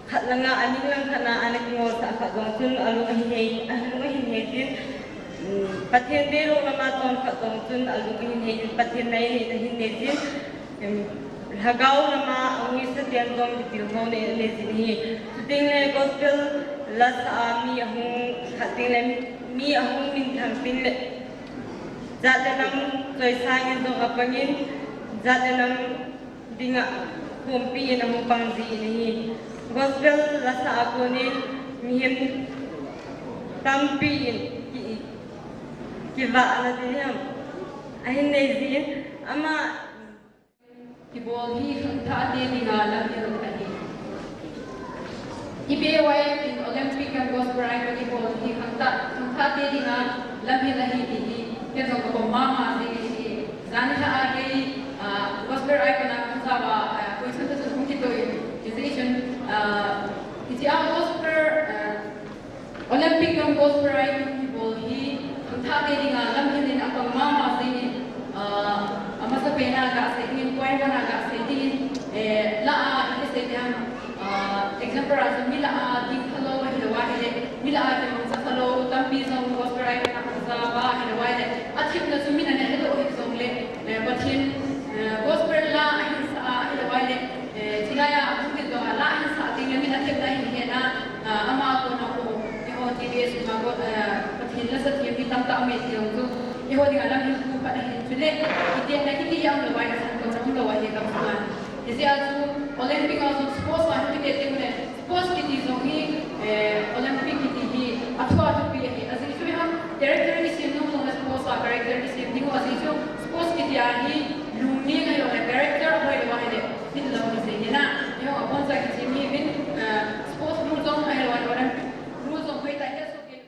khat langa, aning lang khat na ana kingolsah khat jong chun alung ahin hei, alung ahin hei jin, um, Pathen deilou lama chon khat jong chun alung ahin hei jin, Pathen nai neina ahin nei jin. Em, lhagao lama anguisa ten jong kitilkhouna anei jin ahi. Chuteng le gospel lasa a mi ahung khat teng le mi ahung minthang teng le jat le nam choisang in jong apang in, jat le nam dinga khompi in ahung pang jin ahi. Gospel lasa a konin mihem tampi in ki, kivahna ti ham ahin nei jin, ama Kibol hi khangthah te dinga lamhil ahi. I B Y F in Olympic gam Gospel Icon kibol hi khangthah, khangthah te dinga lamhil ahi ti hi, ken jong ka pom mama jing ahi. Jan hi a kei, ah, Gospel Icon a ka jao a, ah, koi chun chun hung kitoh in, musician, ah, hiche a Gospel, ah, Olympic gam Gospel Icon kibol hi khangthah te dinga lamhil in apang mama jing in, ah, amasapen a gasei ding in, point one a gasei ding in, eh, la a iti sei ding ham, ah, example a chun mi la a ding phalou ahilou ahile, mi la a kimangcha phalou tampi jong Gospel Icon a jao a ahilou ahile, athemna chu min ana hedoh hih jongle, eh, Pathen, eh, Gospel la ahin sa a ahilou ahile, eh, chulai a hung ding jong a la ahin sah teng le min athemna ahin he na, ah, ama kona ho, eiho T B S ma ko, eh, Pathen lasa them mi tamtah um e ti jong chu, eiho dinga lamhil thu khat ahin, chule, kitenna kiti hi aumlou a, khantouna umlou ahi gam sunga. Hijeh a chu Olympic a jong sports a hin kite teng le, sports kiti jong hi, eh, Olympic kiti hi athua thupi ahi. Ajeh chu ham, character kisem nom jong le sports a character kisem ding u, ajeh chu sports kiti a hi lungneng ahilou le character hoilou ahile, hinlou hi jeng e na. Eiho aboncha kichim hi vin, eh, sports rule jong ahilou le Olympic rule jong hoitah hi asoh kei.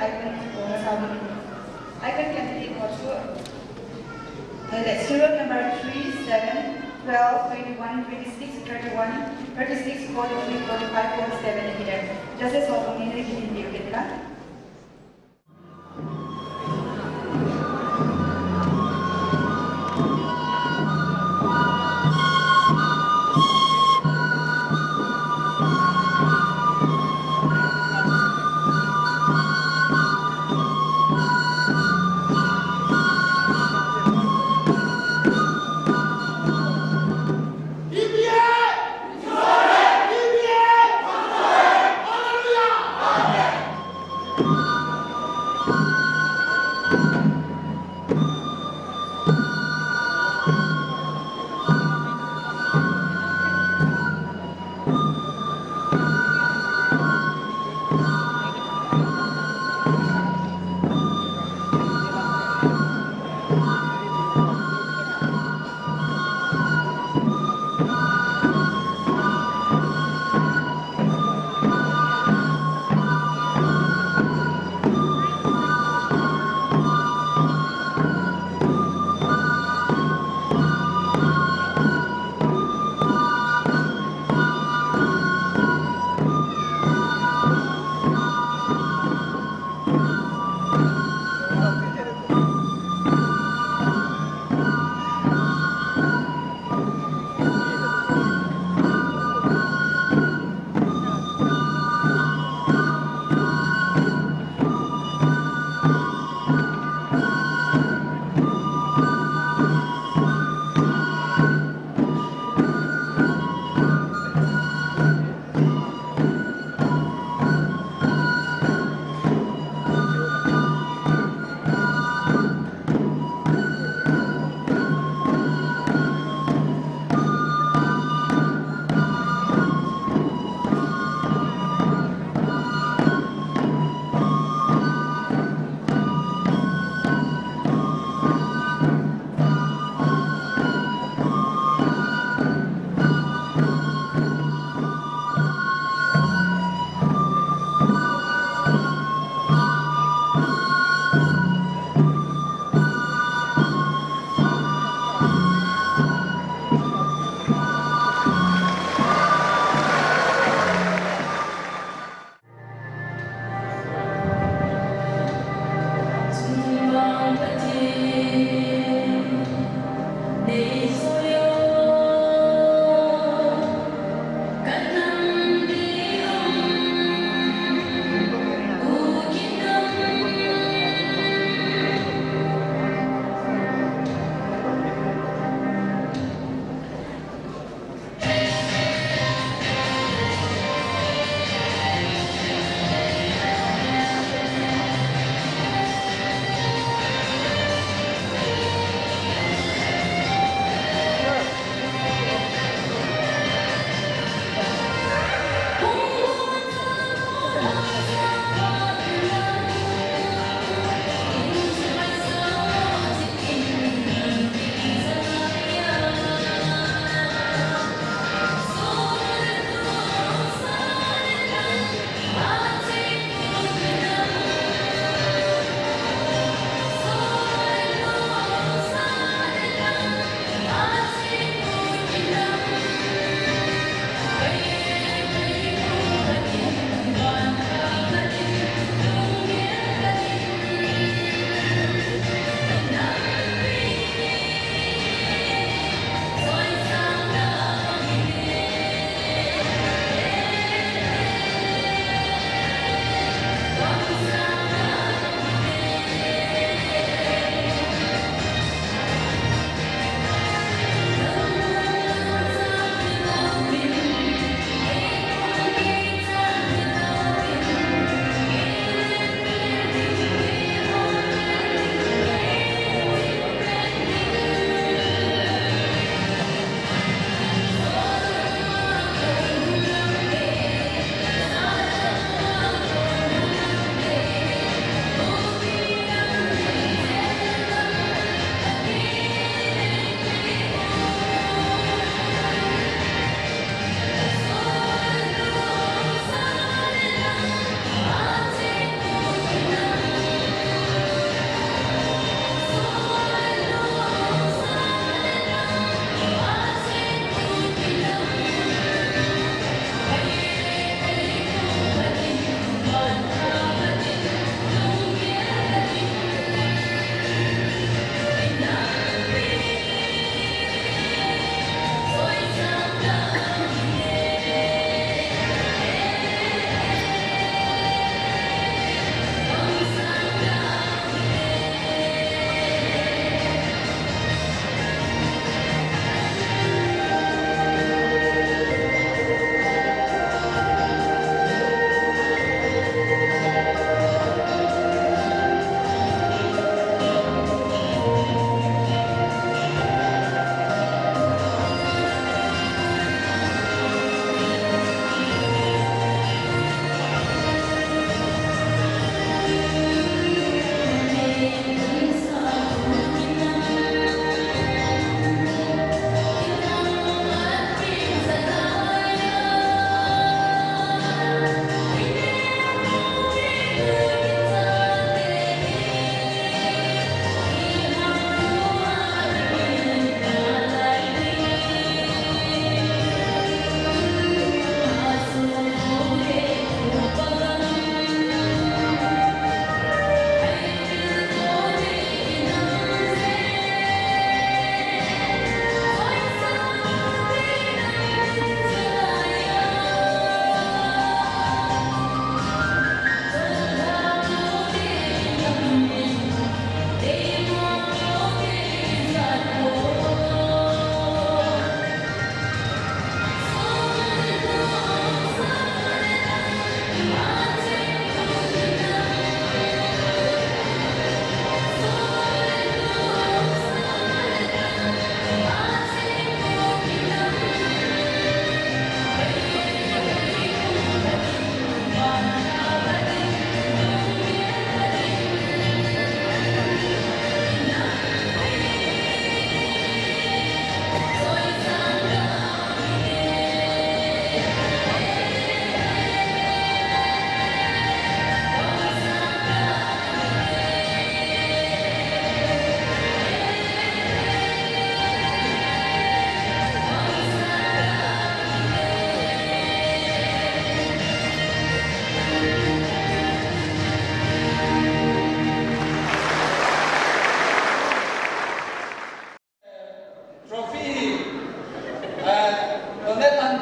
Icon kong a sa bun. Icon candidate ho chu, eh, serial number three, seven, twelve, twenty-one, twenty-six, thirty-one, thirty-six, forty-three, forty-five, forty-seven ahi. Judges ho kong in ri hin diu kit la.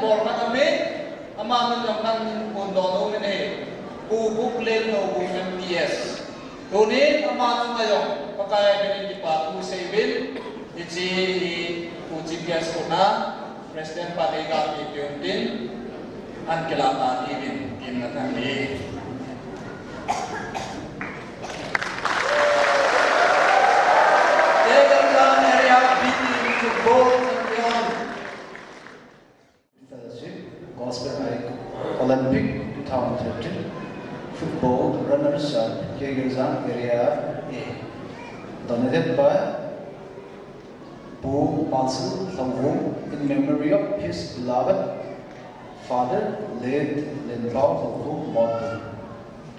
Bol khat aum e, ama min jong kan phondoh nom in ahi, Pu Buklen Lhouvum M T S. Tunin ama chunga jong Pakai minin kipa thu seiuvin, hiche hi Pu Chief Guest koma President pa dei ga pi piun tin, ahin kilah tan ahi uvin, tin na tan ni. Keizahlam area B team football champion. Fellowship, Gospel Icon, Olympic two thousand thirteen, football runners-up, Keizahlam area A. Donated by Pu Marcel Lhouvum in memory of his beloved father, late Lenpao Lhouvum Motbung.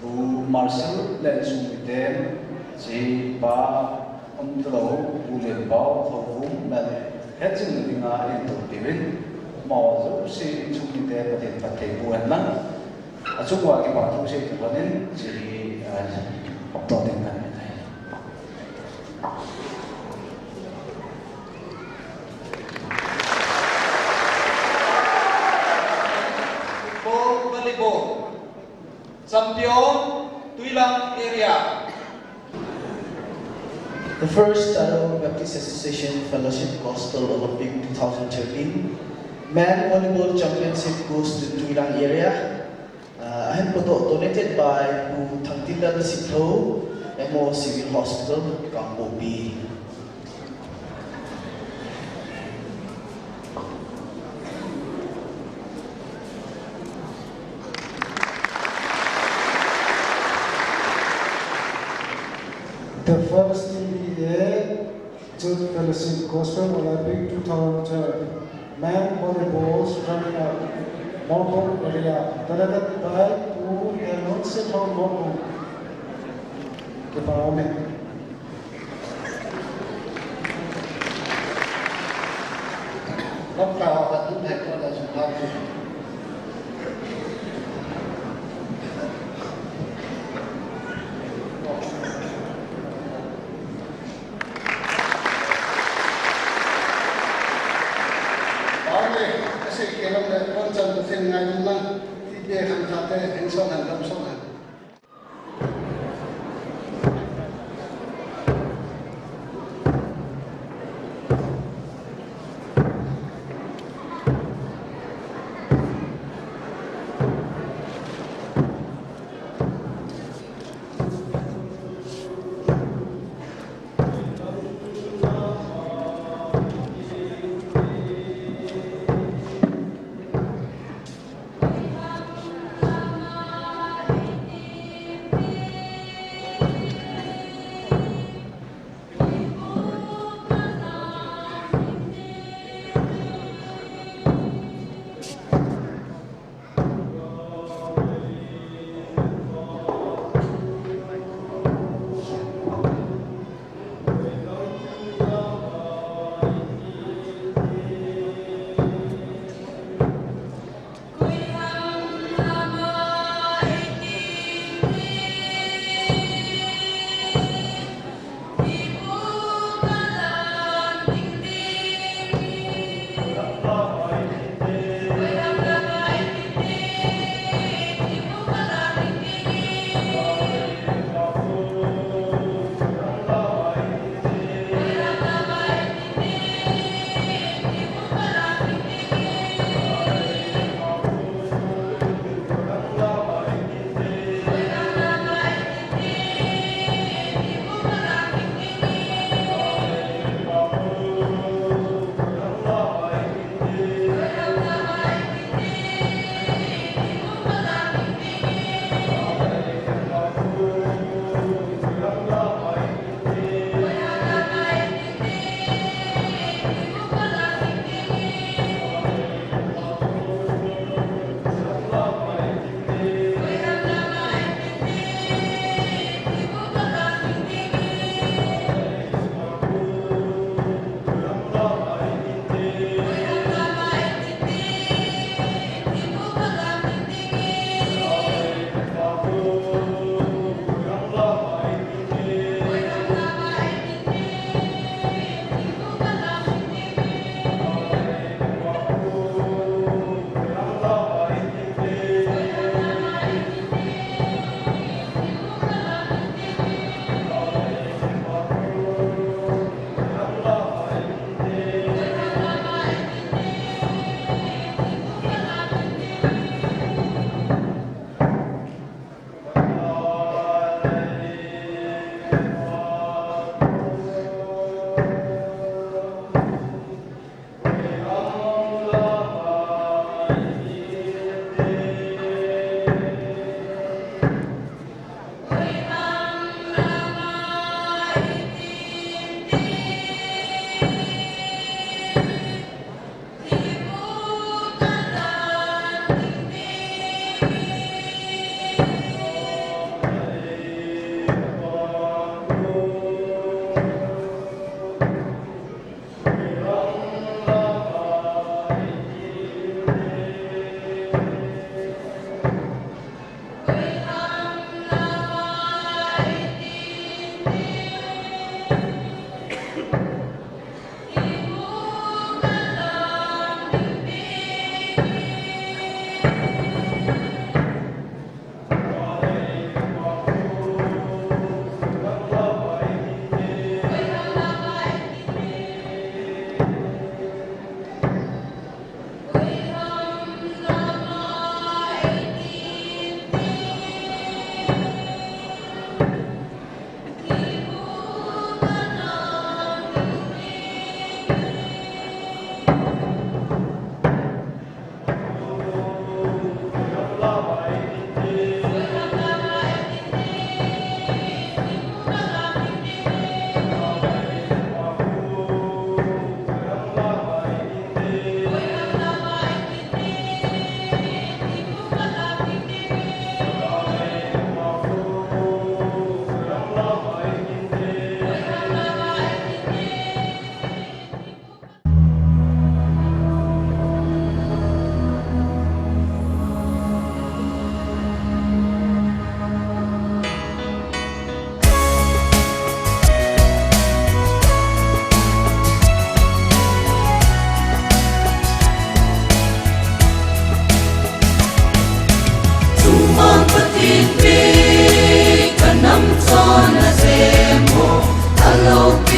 Pu Marcel le insung miten, hiche pa umtalou, Pu Lenpao Lhouvum mel hetjing na dinga eito piuvin, amaho jouse insung miten Pathen phatthei boh hen lang. Achung uva kipa thu sei tou lhonin, hiche hi, ah, hopdoh ding kahin nei tai. Football, volleyball. Champion, Tuilang area. The first Tado Baptist Association Fellowship Gospel Olympic two thousand thirteen Men Volleyball Championship goes to Tuilang area. Uh, ahin podoh, donated by Pu Thangtinlal Sitho, M O Civil Hospital, Kangpokpi. The first T B A Youth Fellowship Gospel Olympic two thousand twelve Men Volleyball Runner-Up, Morbung area, donated by Pu Henun Sitho, Morbung. Kipa aume.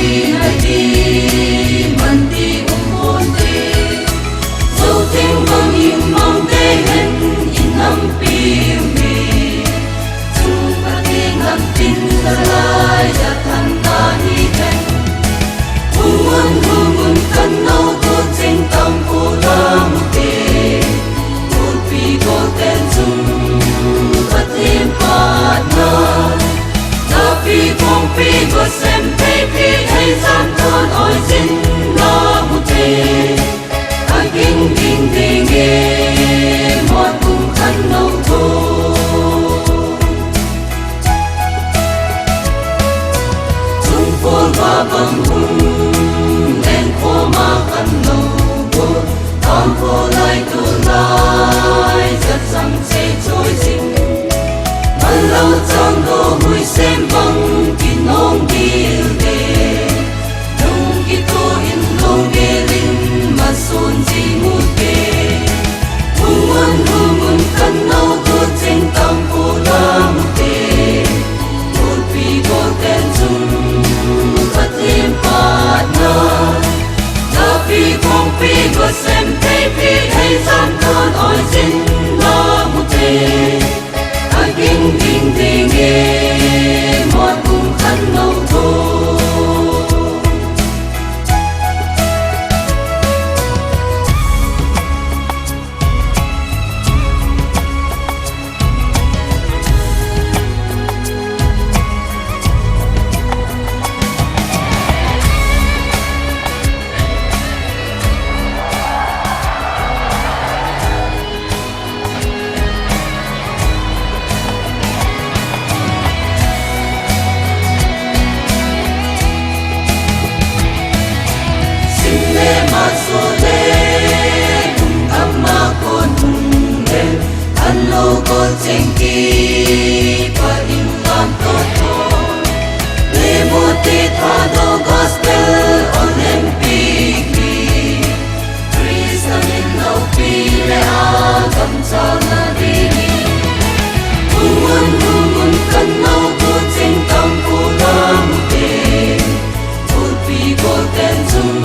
Nati manti umponte, Zotheng bangin mangte hen inampi mi. Chung Pathen lamtin salai jathan nahi hen. Hungun hungun kanno tu ching tampu lamte. Pulpi golten chung Pathen patna. Japi kongpi gosem peipi hei sam ton oi sin na mute. Aging ding ding e, mot kung khan no tho. Chung pol ba bang hung, leng ko ma khan no tho. Bang ko lai tu lai, jat sang se choi sin. Malo chang do hui sem bang kin nong dil de. Nung kito in nong gelin masun ji mute. Hungun hungun kanno tu ching tampu lamte. Pulpi golten chung Pathen patna. Japi kongpi gosem peipi hei sam ton oi sin na mute. Aging ding ding e, mot kung khan no tho. Simle masole, kum amma kon hung le, anlo kon chengki pa in lam to to. Le mo te tha do gospel Olympic ni. Krista min loupi le a gamchal na ding. Hungun, hungun kanno tu ching tampu lamte. Pulpi golten chung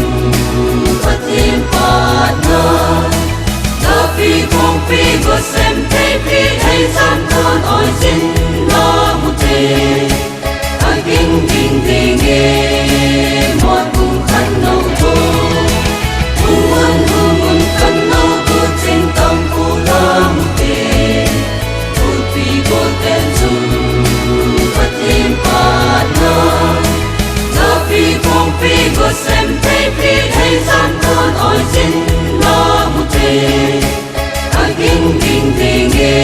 Pathen patna. Japi kongpi gosem peipi hei sam ton oi sin na mute. Aging ding ding e, mot kung khan no tho. Hungun hungun kanno tu ching tampu lamte. Pulpi golten chung Pathen patna. Japi kongpi gosem peipi hei sam ton oi sin na mute. Aging ding ding e,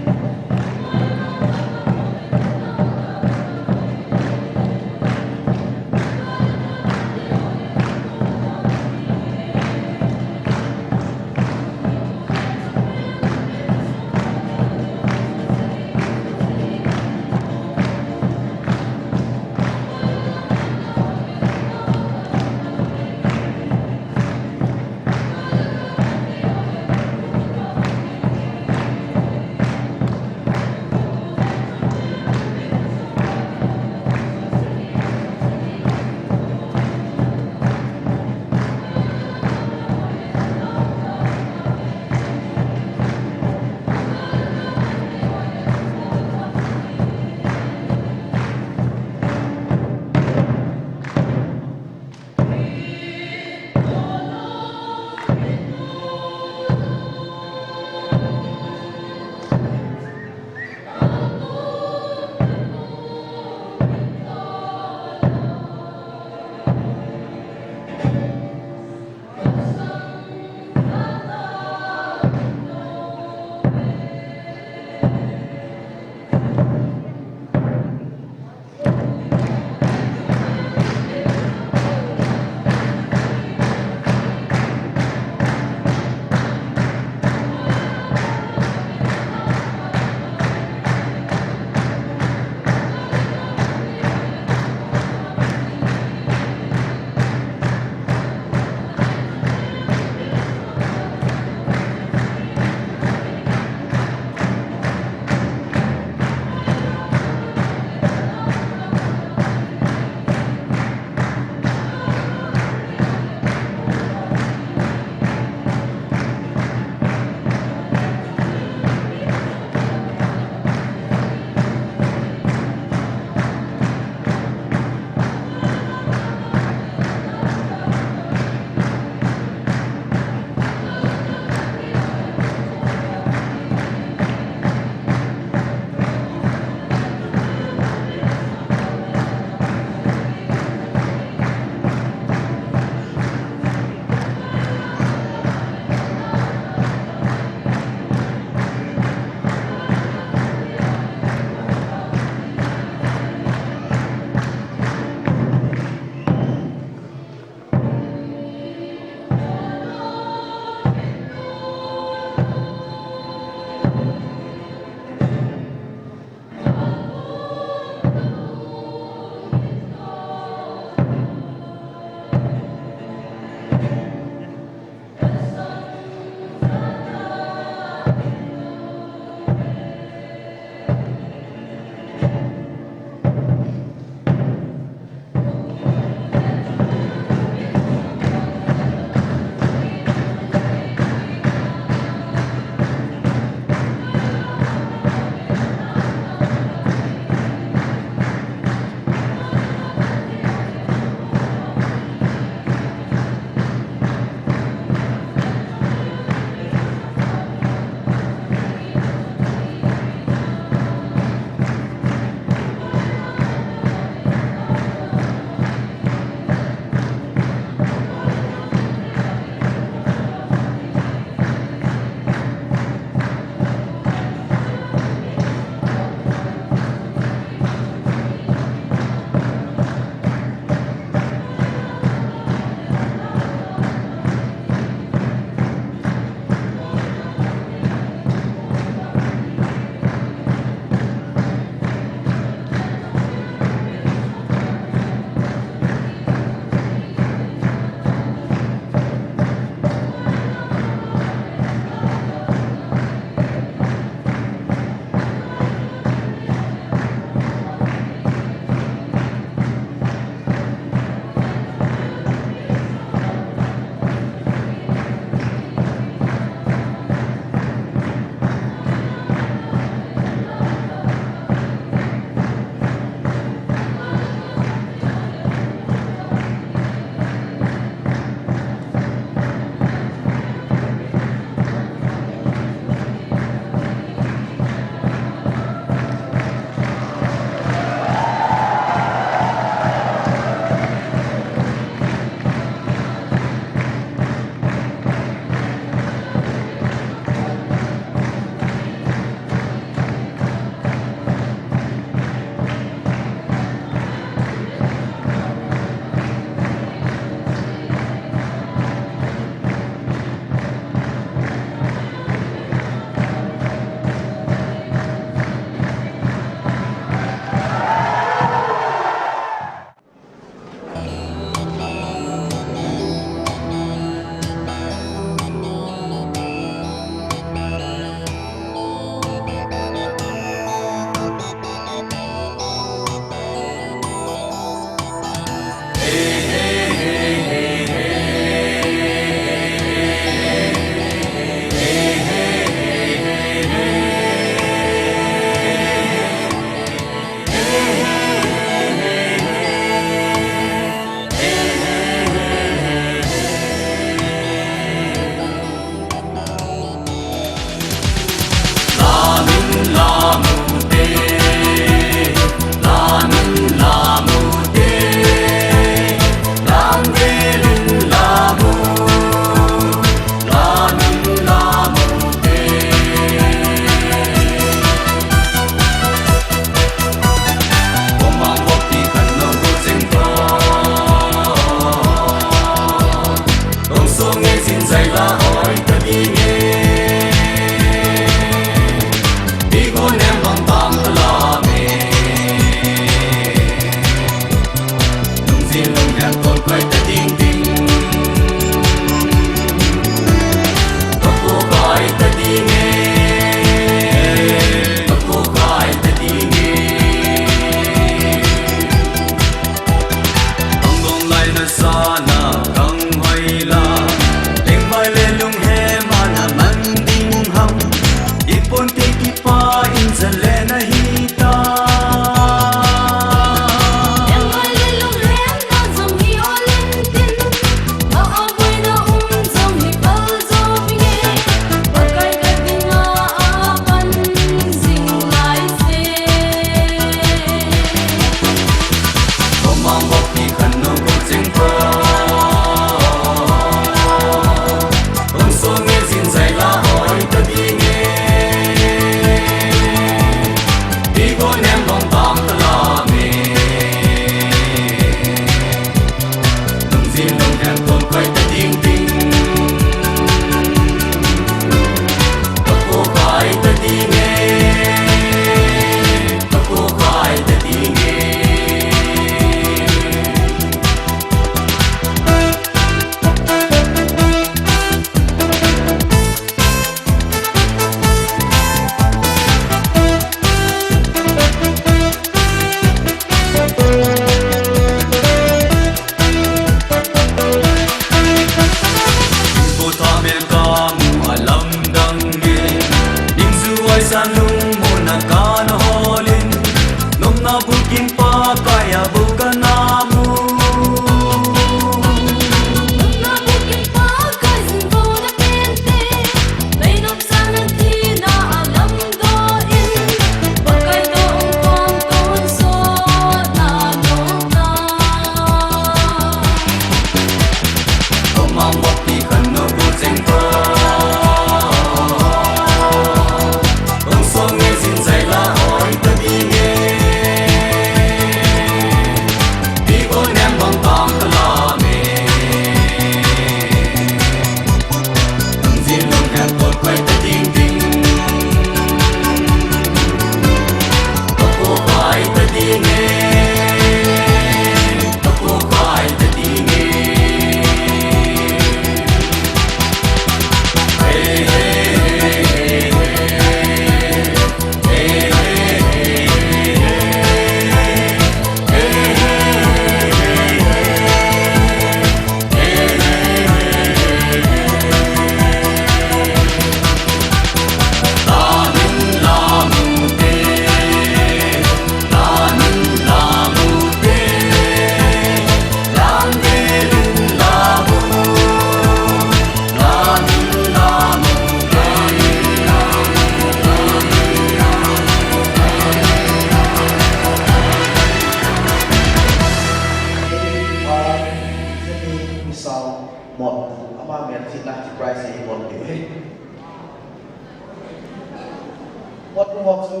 Motbung ho chu,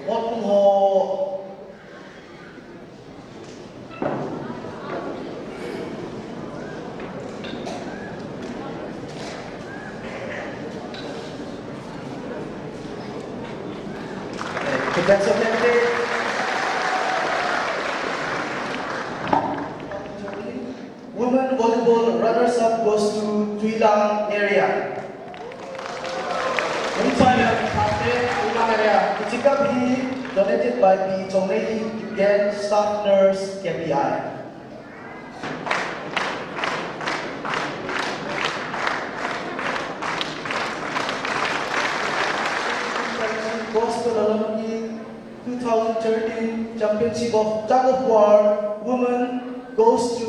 Motbung ho. Women volleyball runners-up goes to Tuilang area. Tuilang area. Hiche cup hi donated by Pi Chongnei Kipgen, staff nurse, K P I. Goes to Lalonki. Two thousand thirteen Championship of Tug of War Women goes to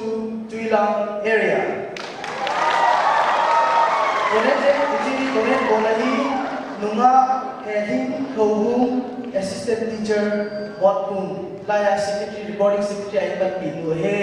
Tuilang area. Donate, iti donate bol ahi, nungah Helhing Khohung, Assistant Teacher, Motbung, laiya Secretary, Recording Secretary a eipanpi nu ahi.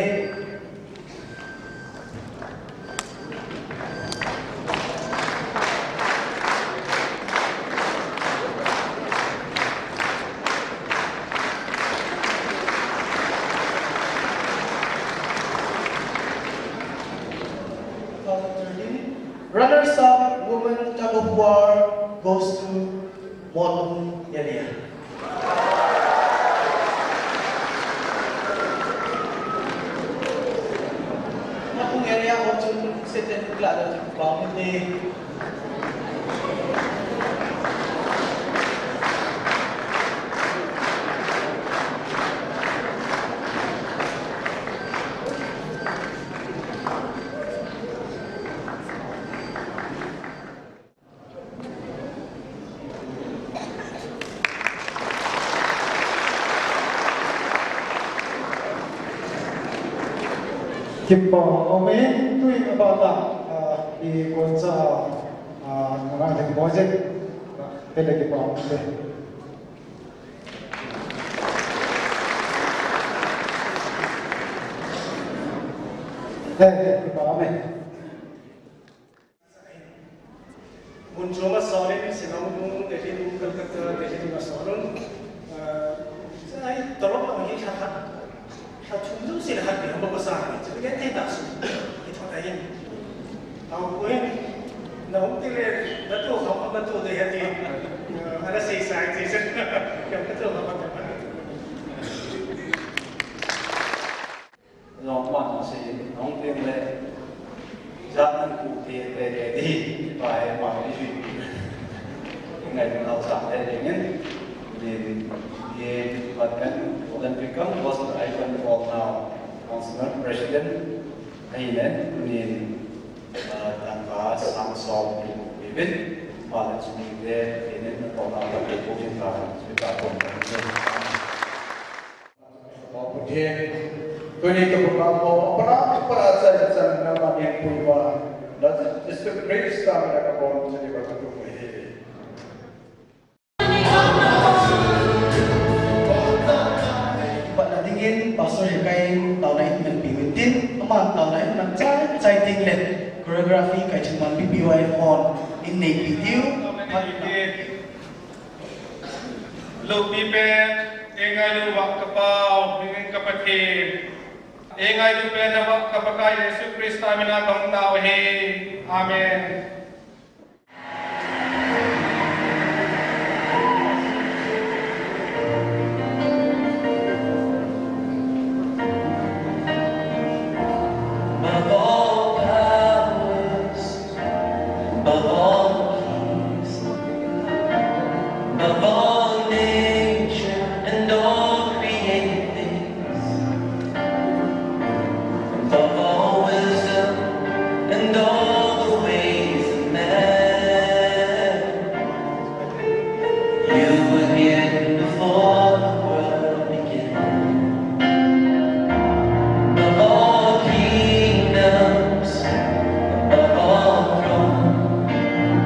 Runners-up women tug of war goes to Motbung area. Motbung area ho chun seten kla da chun pang ni. Kipa umin, tui abata, ah, i konsa, ah, ngai thei mo je, ah, hele kipa umin. Hele kipa umin. Mun chom a sol in, Shillong tung, Delhi tung, Kolkata, Delhi tung a sol un. Ah, ai, tolop lo hi lha khat, lha thum jouse lha khat ni hamba ko sa ni, chu gen thei ta su. Hi thot ahin. Au ko in, na hung ti le, na tu hong, na tu de ha ti. Ah, ana sei sai ti se. Ka tu hong, ka tu. Jong man a sei, nong teng le, jat nan pu te te te di, pa e ma di jui. Ngai nau sa te de ngin, di, di, but then, Olympic come, was I can fall now, Council President, ahi ne, ni, ah, tangka sang som pi pi bin, ma le chumi te, ni, ko na ka pi pu bin ta, chumi ka kon ta. Tuni ka program ho, para, para chan chan na ma ding pui ba. That's just a great start na ka bon chani ba ka tu hi. Patna dingin Pastor Hekai taona in man pi utin, aman taona in man chai chai ding le choreography kai chun man pi pi wai hon in nei pi diu. Loupi pen, eingailu uva ka Pau, hing ka Pathen. Eingailu pen uva ka Pakai Jesu Christa mina kahung tao ahi. Amen. Above all powers, above all kings, above all nature and all created things, above all wisdom and all the ways of man, you were here before the world began. Above all kingdoms, above all thrones,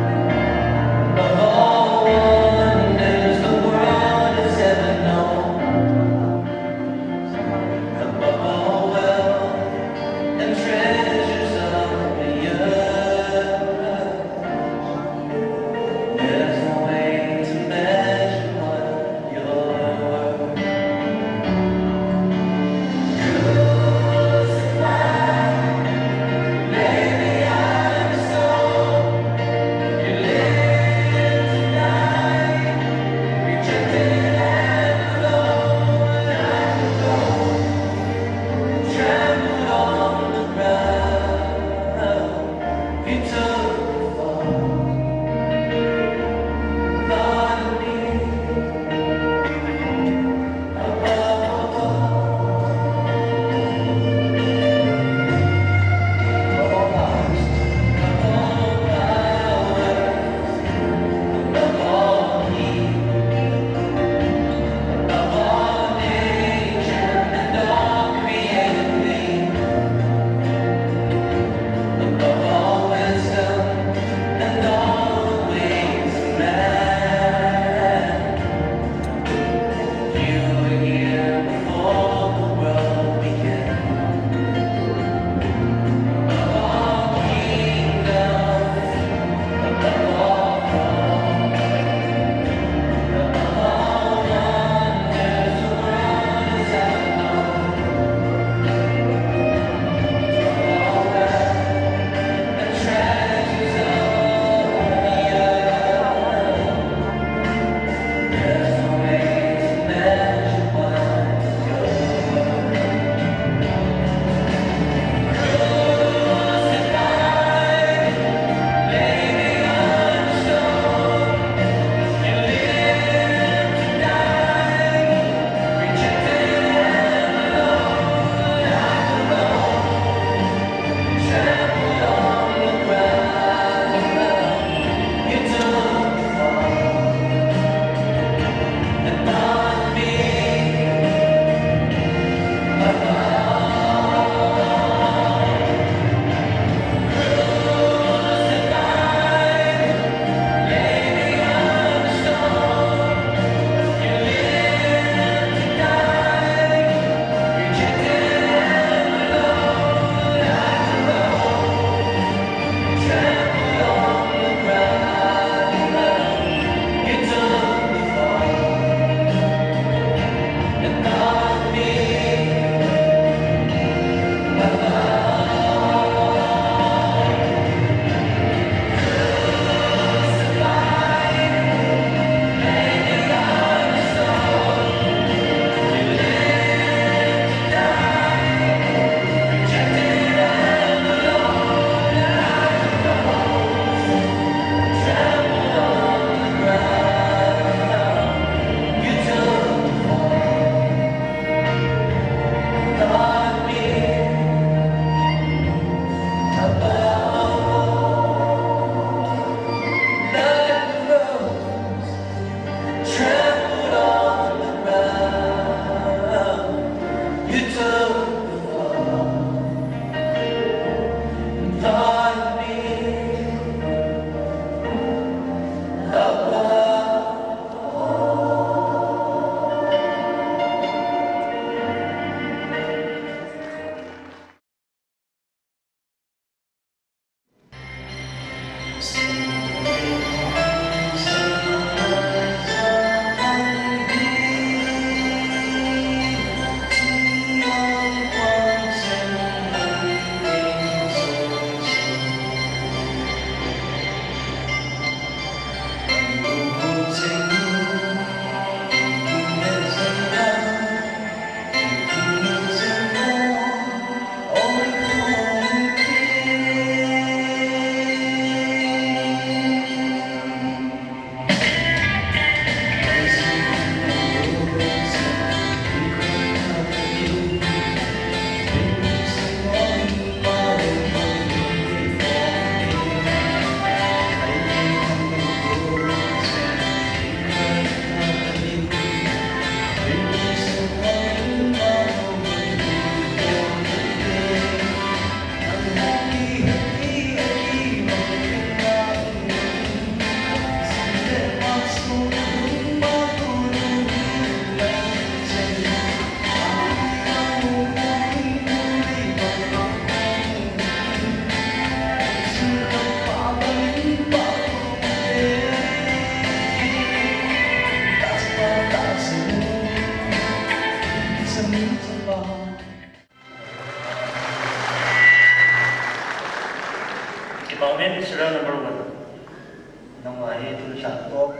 Nangma hi tun lha top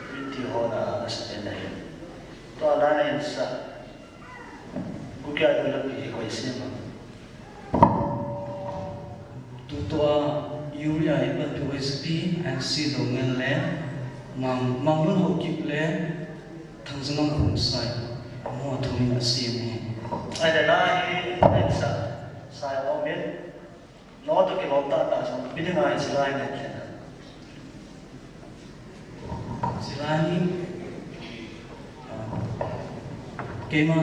twenty ho na a sa pen ahi. Tua la na in sa. Kuki Idol lapi hi koi sim a. Tutua Uriah Iban P O S P, N C Longel le Mang, Manglun Haokip le Thangjamang Khongsai, amaho thumin a sim hi. Ai le la hi, ai sa, sai omin. No to kilom ta ta jong, biding ai silai ne. Silai ni, ah, keima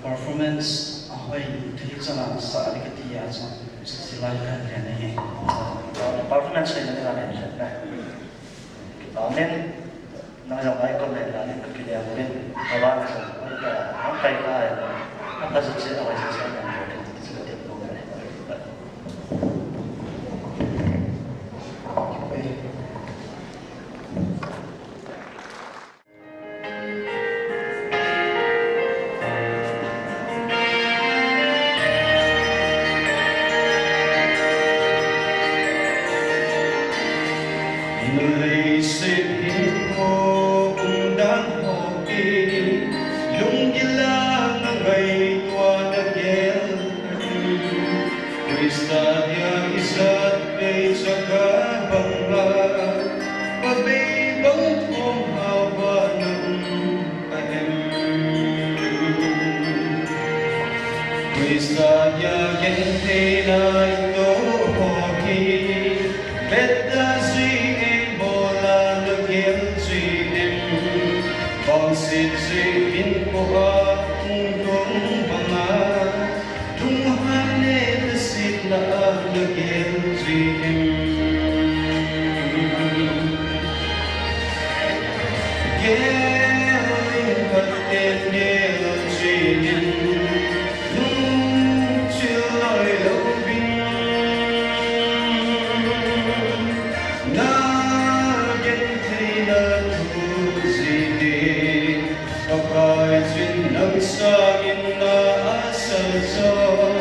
performance a hoi thei chana sa le kati a chu, silai ka le ne. Performance hoi ne la ne. Amen. Nang jong ai kon le la ni ka kile a pen. Ka ba na jong ai ka, ang kai ka ai. Ang ka sa che ai sa sa na ko ke ti sa ke ko le. Leiset hin ko umdan ho hi, lunggil a na ngaito a na gel. Christa dia ijat bei chaka banga, pabei bang thom hava na um. Christa dia genthei na ito ho hi, beta jui em bola na gel jui em, bangsit jui min ko a ung dong banga, tung han le ta sit la a na gel jui em. Gel in ka ten gel jui in, lungchil loi lo vin. Na genthei na thu ji hi, Pakai chun nang sangin na asal chon,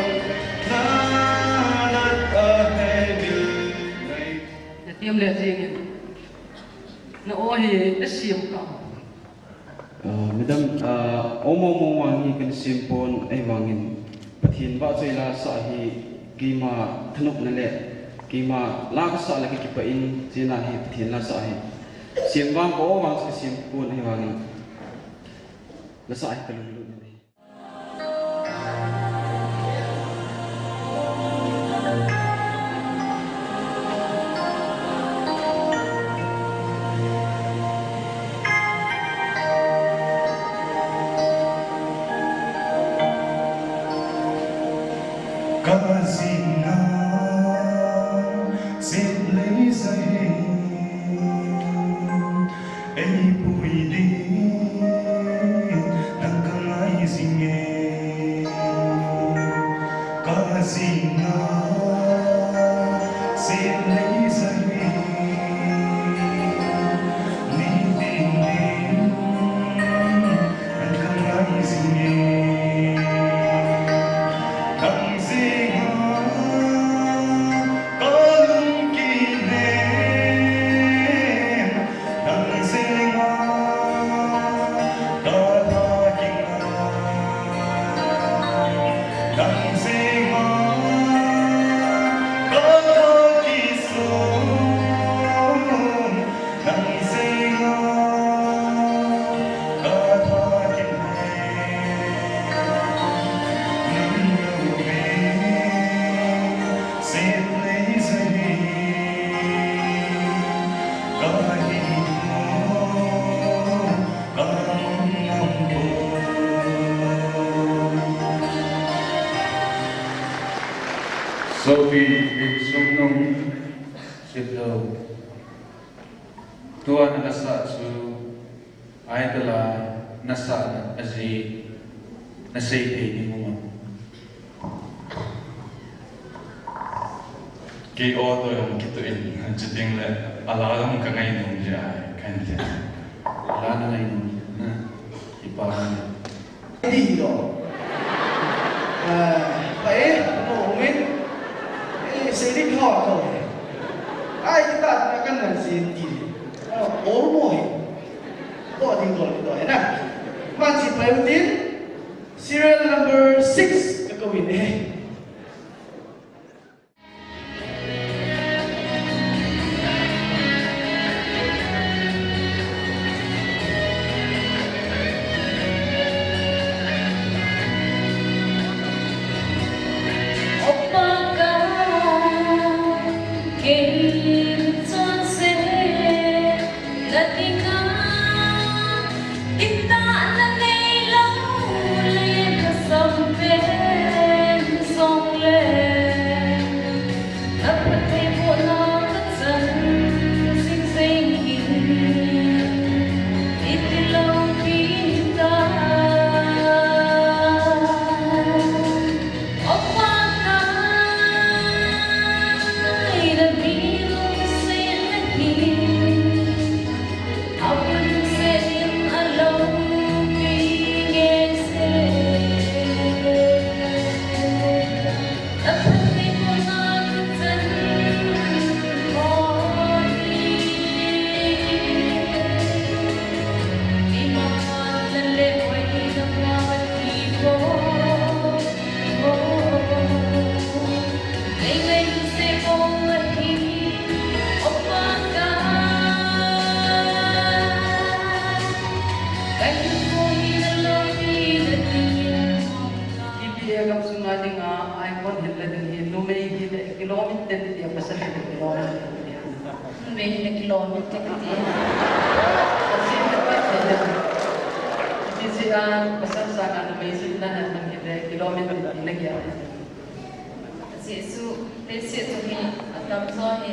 na nat a hemil ngai. Na tiam le jingin. Na o hi na siam ka. Ah, madam, ah, omo mo wang hi kan siam pon ahivangin Pathen vahchoi la sa hi keima thanopna le keima la ka sa le ka kipah in chena hi Pathen la sa hi siam vang ko vang sa siam pon ahivangin la sa hi ka lunglut na hi. Ka jingna sep lei jahin, ei pui ding nang ka ngai jing e. Ka jingna sep lei jahin, ni ding ding nang ka ngai jing e. Nang jenga ka lungkim e. Nang jenga ka tha kingai, nang jenga ka tha kisong, nang jenga ka tha kinai, nang lo ve. Sep lei jahin, ka hi mo, ka mong mong po. Sopi, Lim Sum Nung, Sep Lou. Tua na la sa chu, Idol a na sahna a ji na sei thei ding um am? Kei o to jong kitoh in, chuteng le a la jong ka ngai nom jeh a, kan ti. La na ngai nom jeh na, kipa na. Di lo. Ah, pa e, mo min. Eh, sei di ho to. Ai, kita na kan nan sin ti. Oh, oh, mo hi. To ding to, to, eh, na. Man si pa utin. Serial number six. Ka ko win, eh. Ipi e gam sunga dinga icon hile ding hi, numei hile kilom inte ti, pasal hile kilom inte ti. Numei hile kilom inte ti. Pasal hile kilom inte. Ti si a, pasal sanga numei si na na hile kilom inte ti na kia. Jesu, te se tu hi, atam jo hi,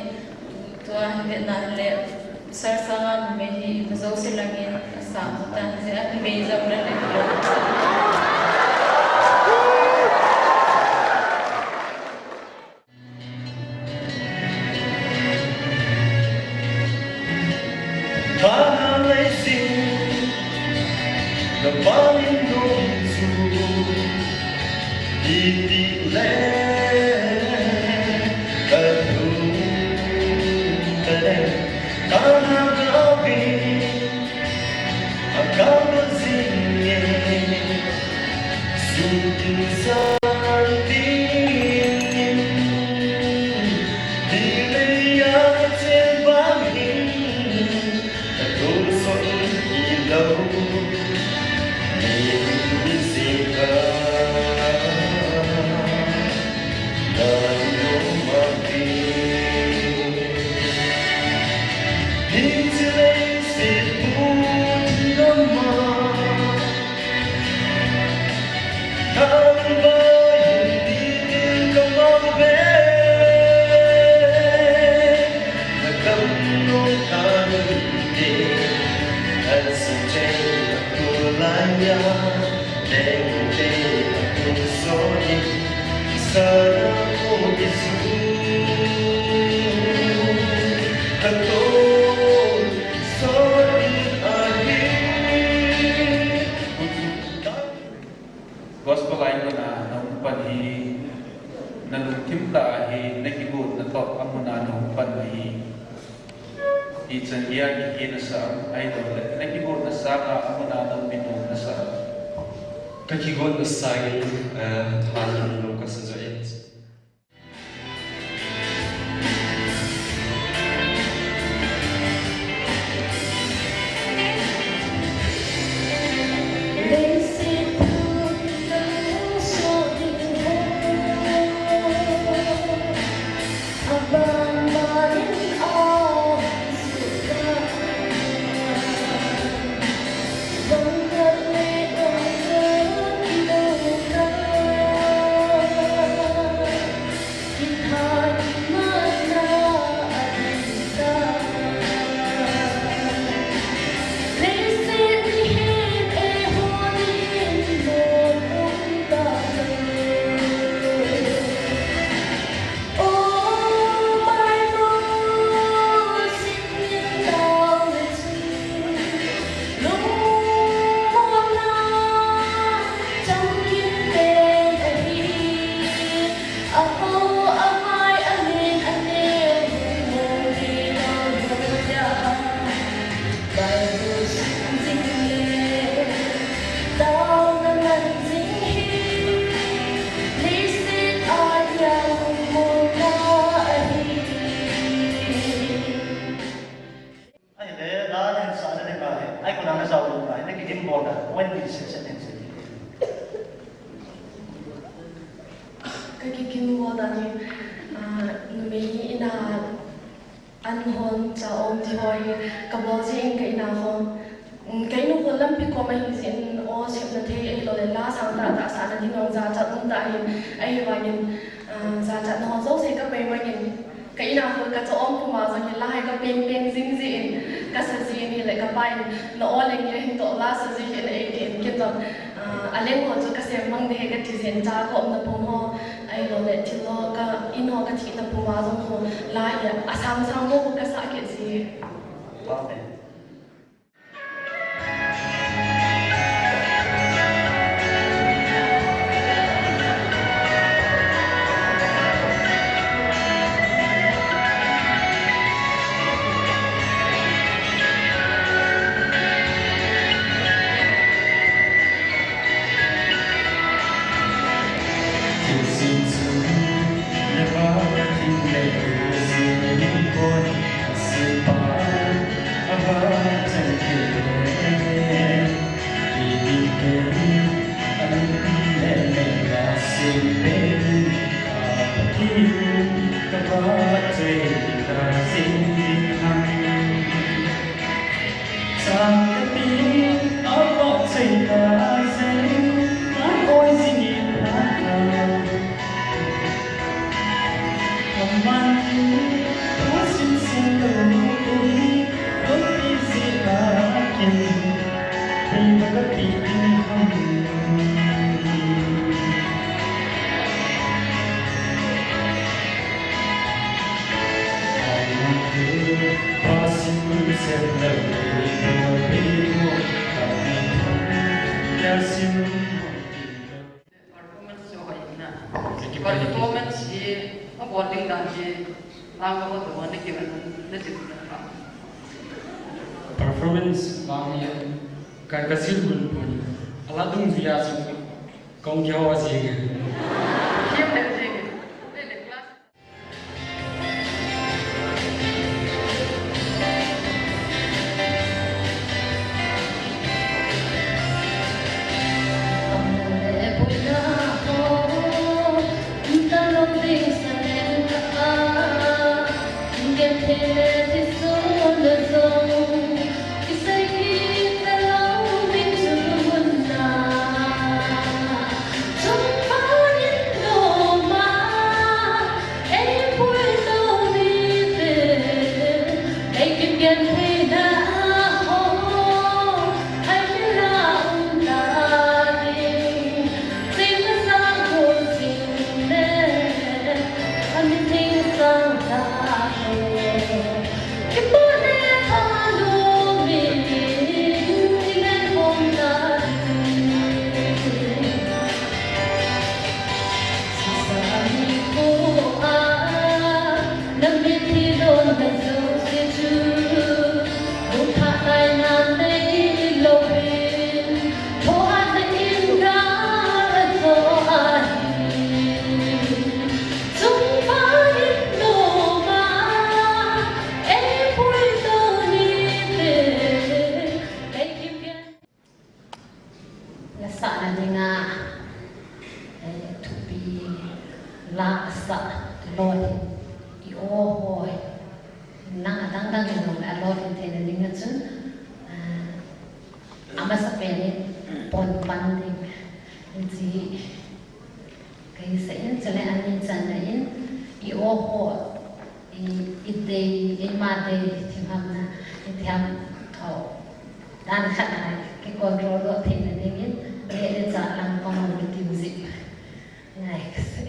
tua hi vetna le, sar sanga numei hi, imajouse langin, asang ta, je a numei jam le le. Thana leiset, na panin nom chu, itile, alung tale, thana gaovin, akaba jinge, sum tin san tin, ni leiya chen bang hin, Ka tun son i lo, ni mi si ka, na lo ma ki. Ni si le si pu na ma. Gospel line muna na hung pan hi, na lungthim tah a hi, na kigotna toh a muna na hung pan ahi. Hichan geiya kihe nasa am, ahilouleh na kigotna sanga a muna na um nom nasa am? Ka kigotna sangin, eh, thanom ka sa joh e. Ka kikim bol dan hi, ah, numei in a an hon cha um ti ho hi ka bol jin ka in a hon. Um, ka in u hon lampi koma hi jin o sep na thei ahilou le la sang tah tah sa na ding hon jachat um tah hin ahivangin, ah, jachat na hon jouse ka pei vangin. Ka in a hon ka cha um puma jong hi la hi ka peng peng jing jin ka sa jin hile ka pa in na o leng ye hin toh la sa ji hin ei tin kin jong, ah, a leng ho chu ka sem mang de he ka ti jin cha ka um na pum ho ahilou le thil ho ka in ho ka thi na puma jong ho la hi a sang sang ho ka sa kit ji. Amen. Performance chu hoi na. Performance hi, a bol ding dan hi, lang ka bol tu na ki na ti na. Performance vang hi, ka, ka jil hun pun. Ala dung jia jing, kong kya ho jing. Kim le jing. Le, le class. La sahna dinga, eh, thupi la sah loi, i o hoi, nang adang dang in loi, a loi in theina dinga chun, eh, amasa pen in pon pan ding, in chi. Kei sa in, chule ani channa in, i o ho, i, i dei, i ma dei, thim ham na, i thim, o, dan khat a, ki control lo theina dingin, le le cha lang kong lo ti music. Ngai ka se.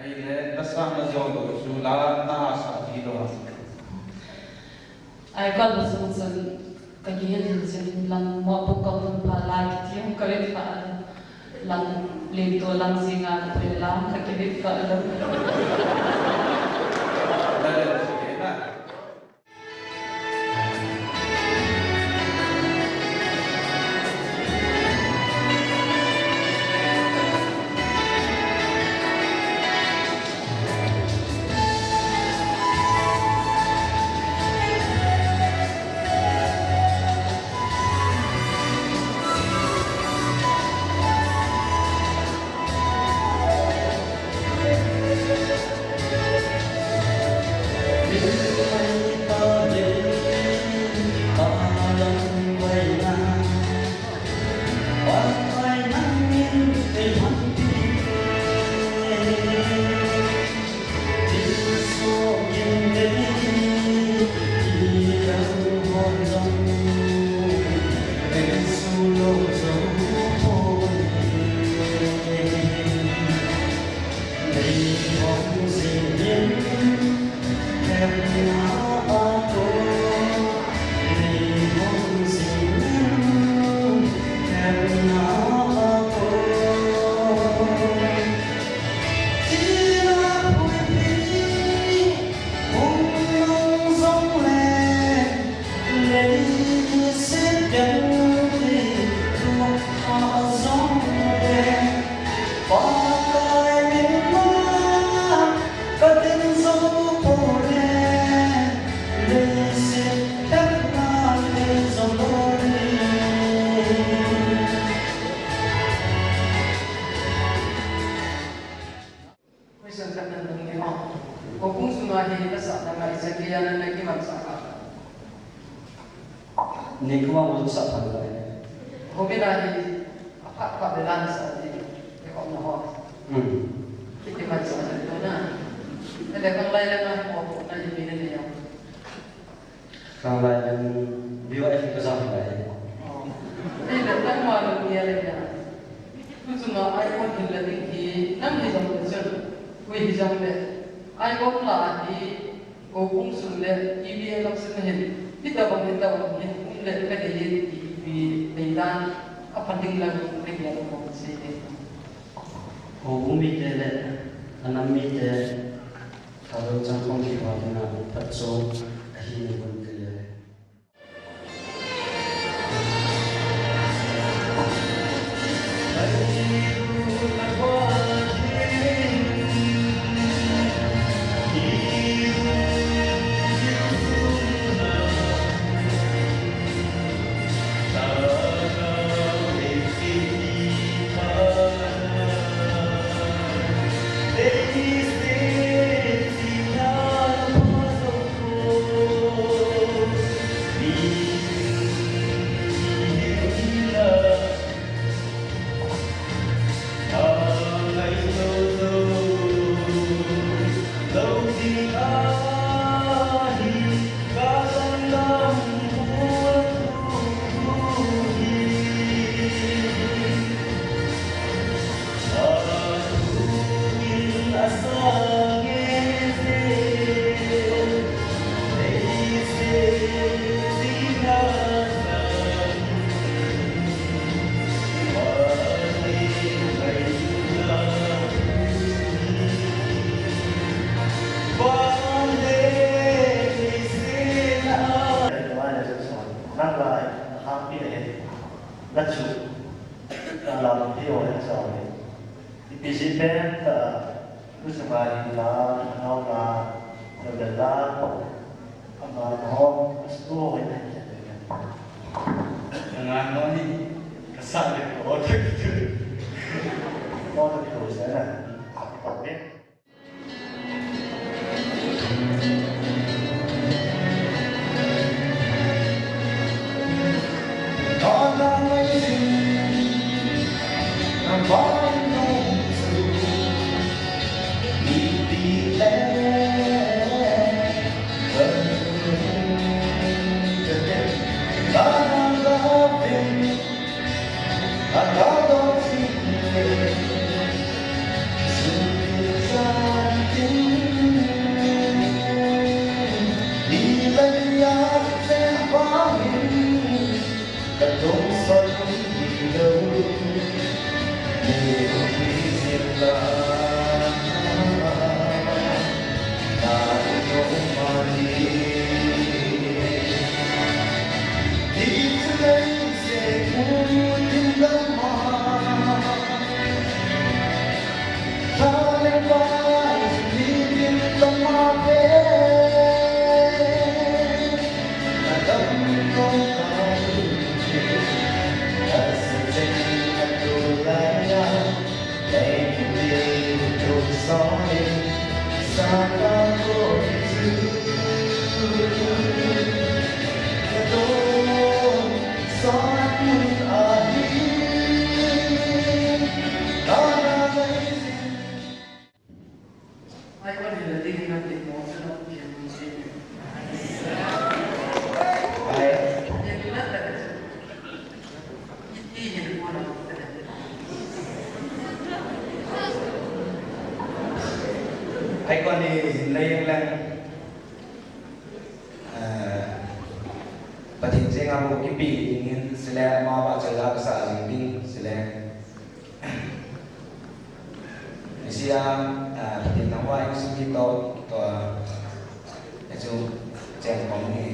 Ahile, nasang na jong lo chu la na sa ji lo. Ai, ka lo sung chun, ka kihil jin lang mo pu ka hun pha la, ki ti ka vet pha lang, len to lang jinga ka phe lang, ka kivet pha lo. Question khat nan dong ni ho. Ko kung sunga hi na sa na ngai sa ke ya na na ki man sa ka. Ni kuma mo sa pha la. Ho bi na hi a pha pha be lan sa ni. Ke ko mo ho. Hmm. Ki ki man sa na to na. Ele kang lai la na ho ko na ni ni ni ya. Khanglai len B Y F ka jam lai. Ei le tang ma lo ni a le na. Tu chunga ai kon hin la ding hi nam hi jong le chun. Ui hi jong le. Ai kon la hi ko kung sung le T V election hin. Hi ta bang hin ta bang hin kum le ka dei ti hi dei dan a phan ding lang ka hi a lo ko se te. Ko umi te le a nam mi te. Kalo chang kong kipa dinga phatchom ahi ni bun kile. Ipi jeh pen tah, lu sanga hin la, nao la, thil la, ama ho, asu ho hin. Nga no ni, ka sa le ko ta ki tu. Ko ta ki tu sa na. Ko ta. Ai kon ni hin lei lang. Eh, Pathen jenga bou kipe ding hin, chule ama vahchoi a kasah jing ding, chule. Hiche a, eh, Pathen thangvah in sum kitoh, kitoh a, hichu cheng khom ni.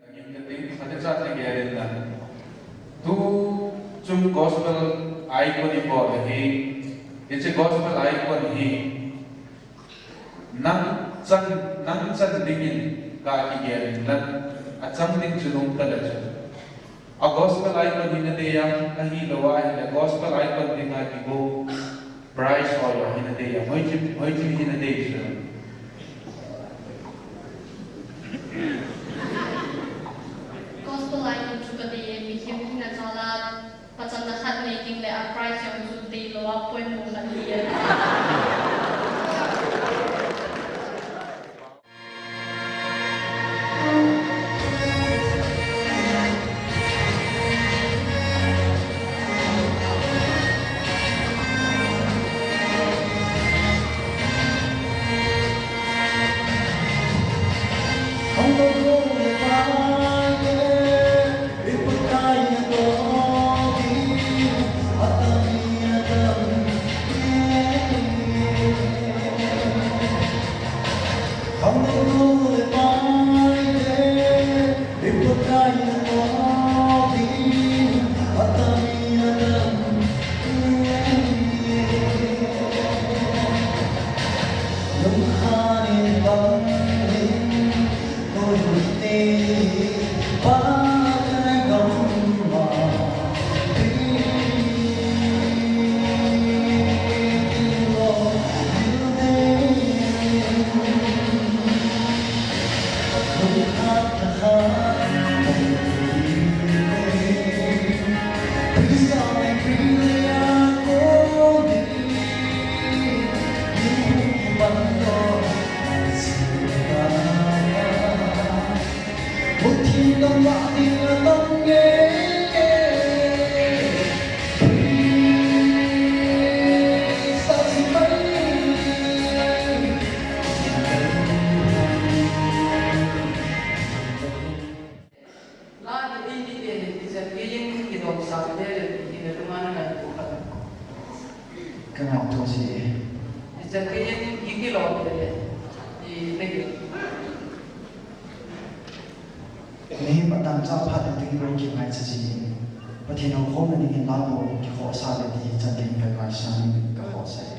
Nangin kating, khatcha nagel in lang. Tuchung gospel icon ibol ahi, hiche gospel icon hi nang chan, nang chan dingin kakigel in lang, achang ding chu nung tale chu. A gospel icon hina dei am, ahilou ahile gospel icon dinga kigo prize ho jong hina dei am, hoiche, hoiche hina dei chu. Gospel icon chu kadei e, mihem hina jal a pachatna khat nei ding le a prize jong chu deilou a poimo khat hi e. La hi eimi te hin ichan geiyin kidong sang le le ti le lung'a na ngai pu kha. Ka ngaitu si. Ichan geiyin i kilom le le i le le. Mihem atan cha phat le ding lo kingai cha si. Pathen ho khom na ding in la lo kikhohsah le ti chan geiyin ka ngaisang ka khohsah.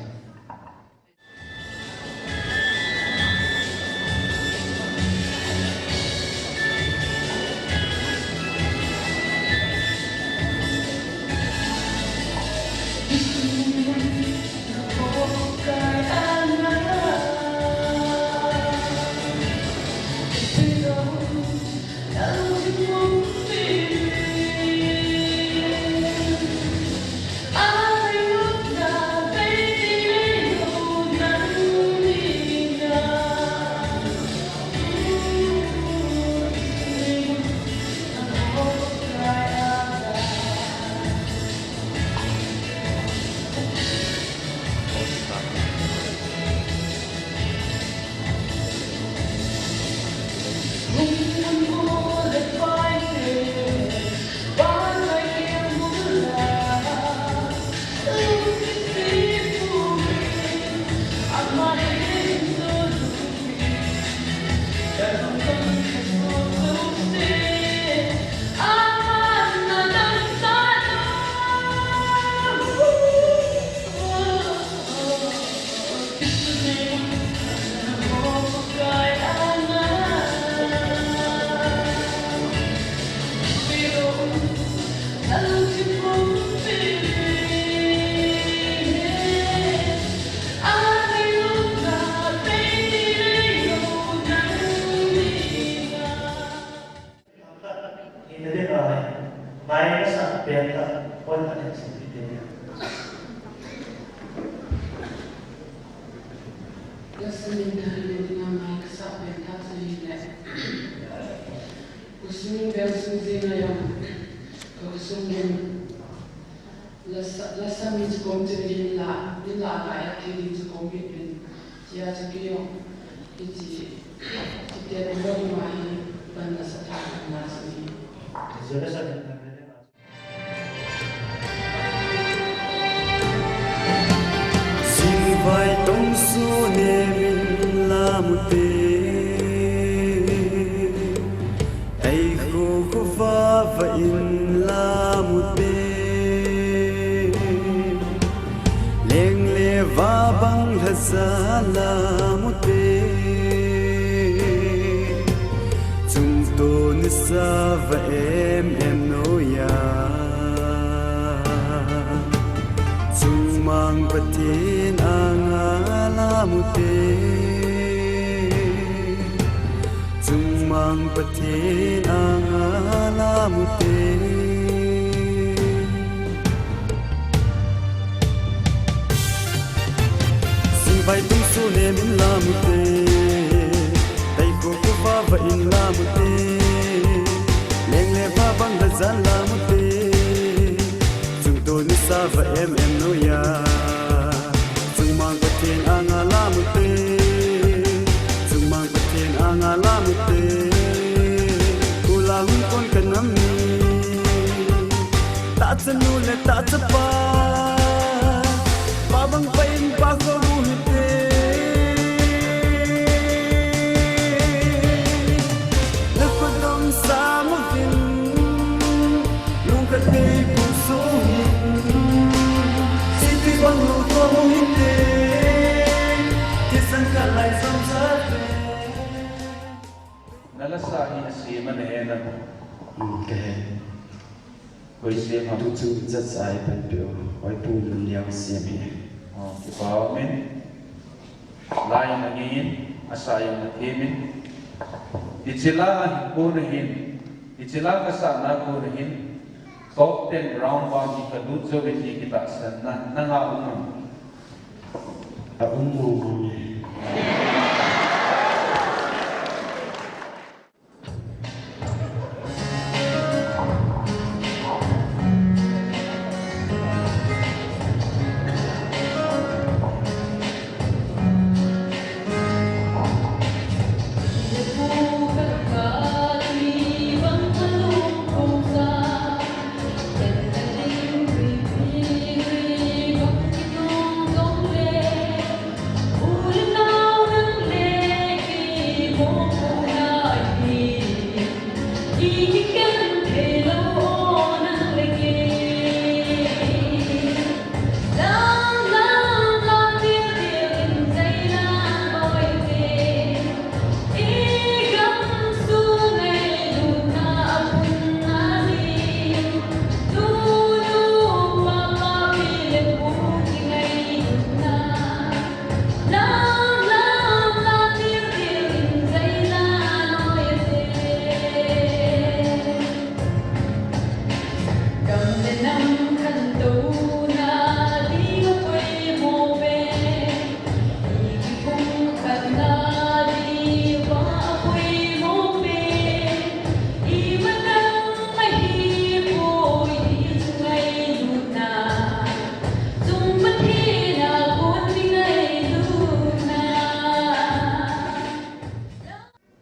Ina ding a, mai na sa pen ta, pon ta den sin pi te. Lasa min thar ina ding a mai ka sa pen ta chu hile. Khosung veng sung jing a jong, ka khosung in. Lasa, lasa mi chu kom chun hin la, min la ka ya thei ding chu kom hi pin. Tia chu kei jong, hiche, hiche te ni mo ni ma hi, ban lasa tha na chu hi. Lasa lasa na na na. Singvai tong su ne min la mu te. Taikho khovah vah in la mu te. Leng le vah bang lhaja la mu te. Chungto nisa vah em em noiya. Chungmang Pathen anga la mu te. Chungmang Pathen anga la mu te. Singvai tong su ne min la mu te. Taikho khovah vah in la mu te. Leng le vah bang lhaja la mu te. Chungto nisa vah em em noiya. Chungmang Pathen anga la mu te. Chungmang Pathen anga la mu te. Kula hung kon ka nam ni. Tahchanu le tahchapa. Pa bang pa in pa kho mu hi te. Na khodom sa mu vin. Lungkhat tei pung su hin. Siti bang lu to mu hin te. Kisan ka lai sam sa te. Na lasa hi asem a na he na. Hmm, ka he. Koi sem a? Tu chu jat sa ai pan pe o. Oi pu lun liang sem hi. Oh, kipa min. Lai na ngin, asa yang na themin. Hiche la a hi kona hin, hiche la ka sa na kona hin. Top ten round vang hi kalut jou e ti kitahsan na, nanga um am? Aum mong mong e.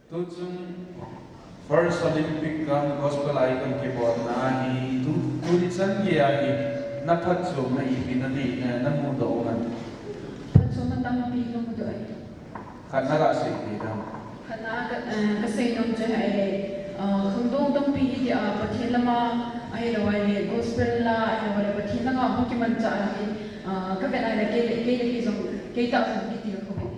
Tuchung First Olympic kam Gospel Icon kibolna hi tu, tuni chan geiya hi na phatchomna ipi nanei, na, namudoh u ham? Phatchomna tampi kamudoh e. Khat naga seipeh ding. Khat na ka, eh, kaseinom chu ahile, ah, khangdong tampi hitia Pathen lama ahilou ahile gospel la ahilou ahile Pathen langa hung kimanchah hi, ah, kavet ahile kei le, kei le kei jong, kei tah jong kiti kakhop e.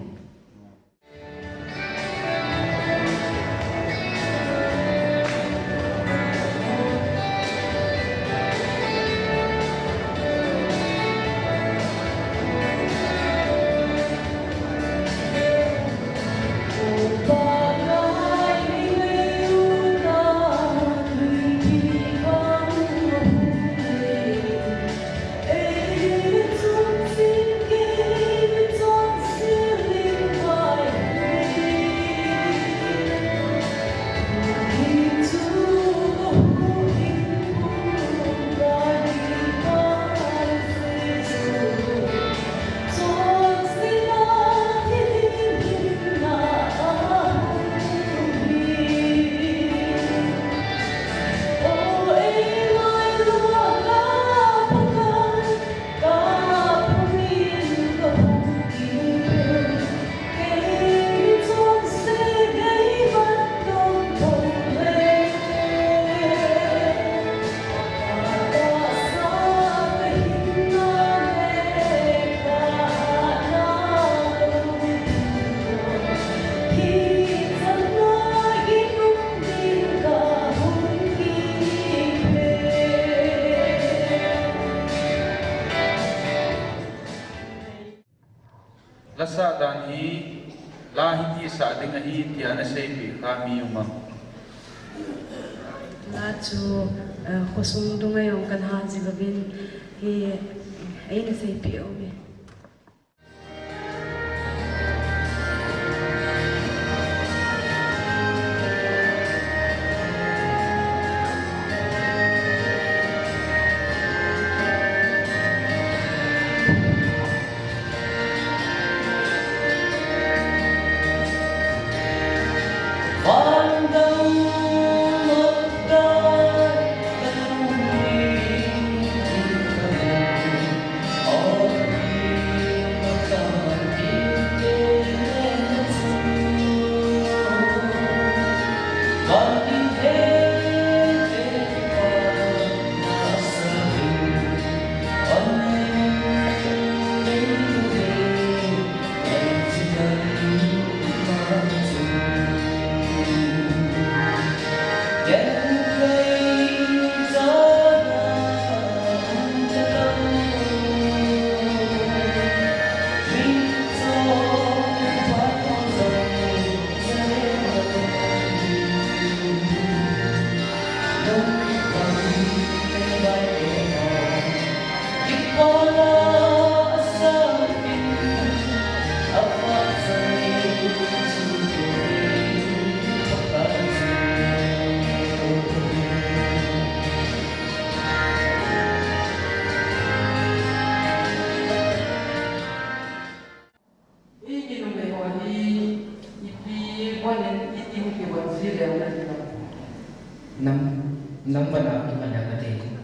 La sah dan hi, la hiti sah ding ahi, tia naseipeh kha mi um am? La chu, eh, khosung dunga jong kana ha jing uvin, hi, eina seipeh u ahi. Nang bana kiman a kati.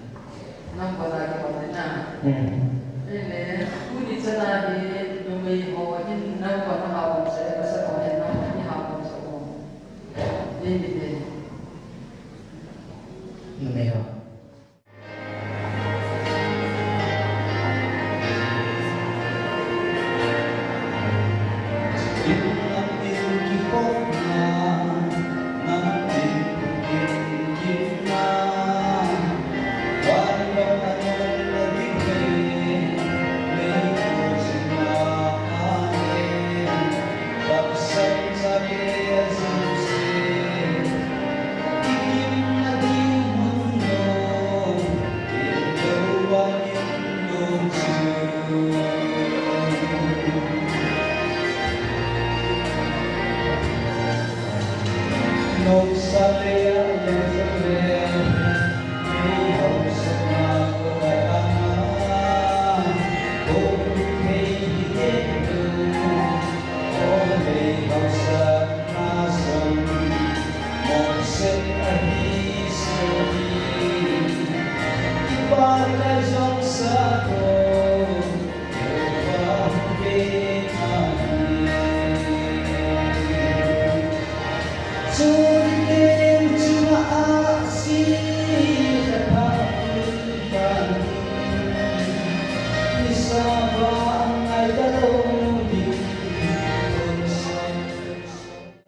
Nang bana kiman na. Hmm. Ele, tuni chana hi numei ho hin nang bana ha bom se, masa ho hin nang bana ha bom se o. Ni ni ni. Numei ho.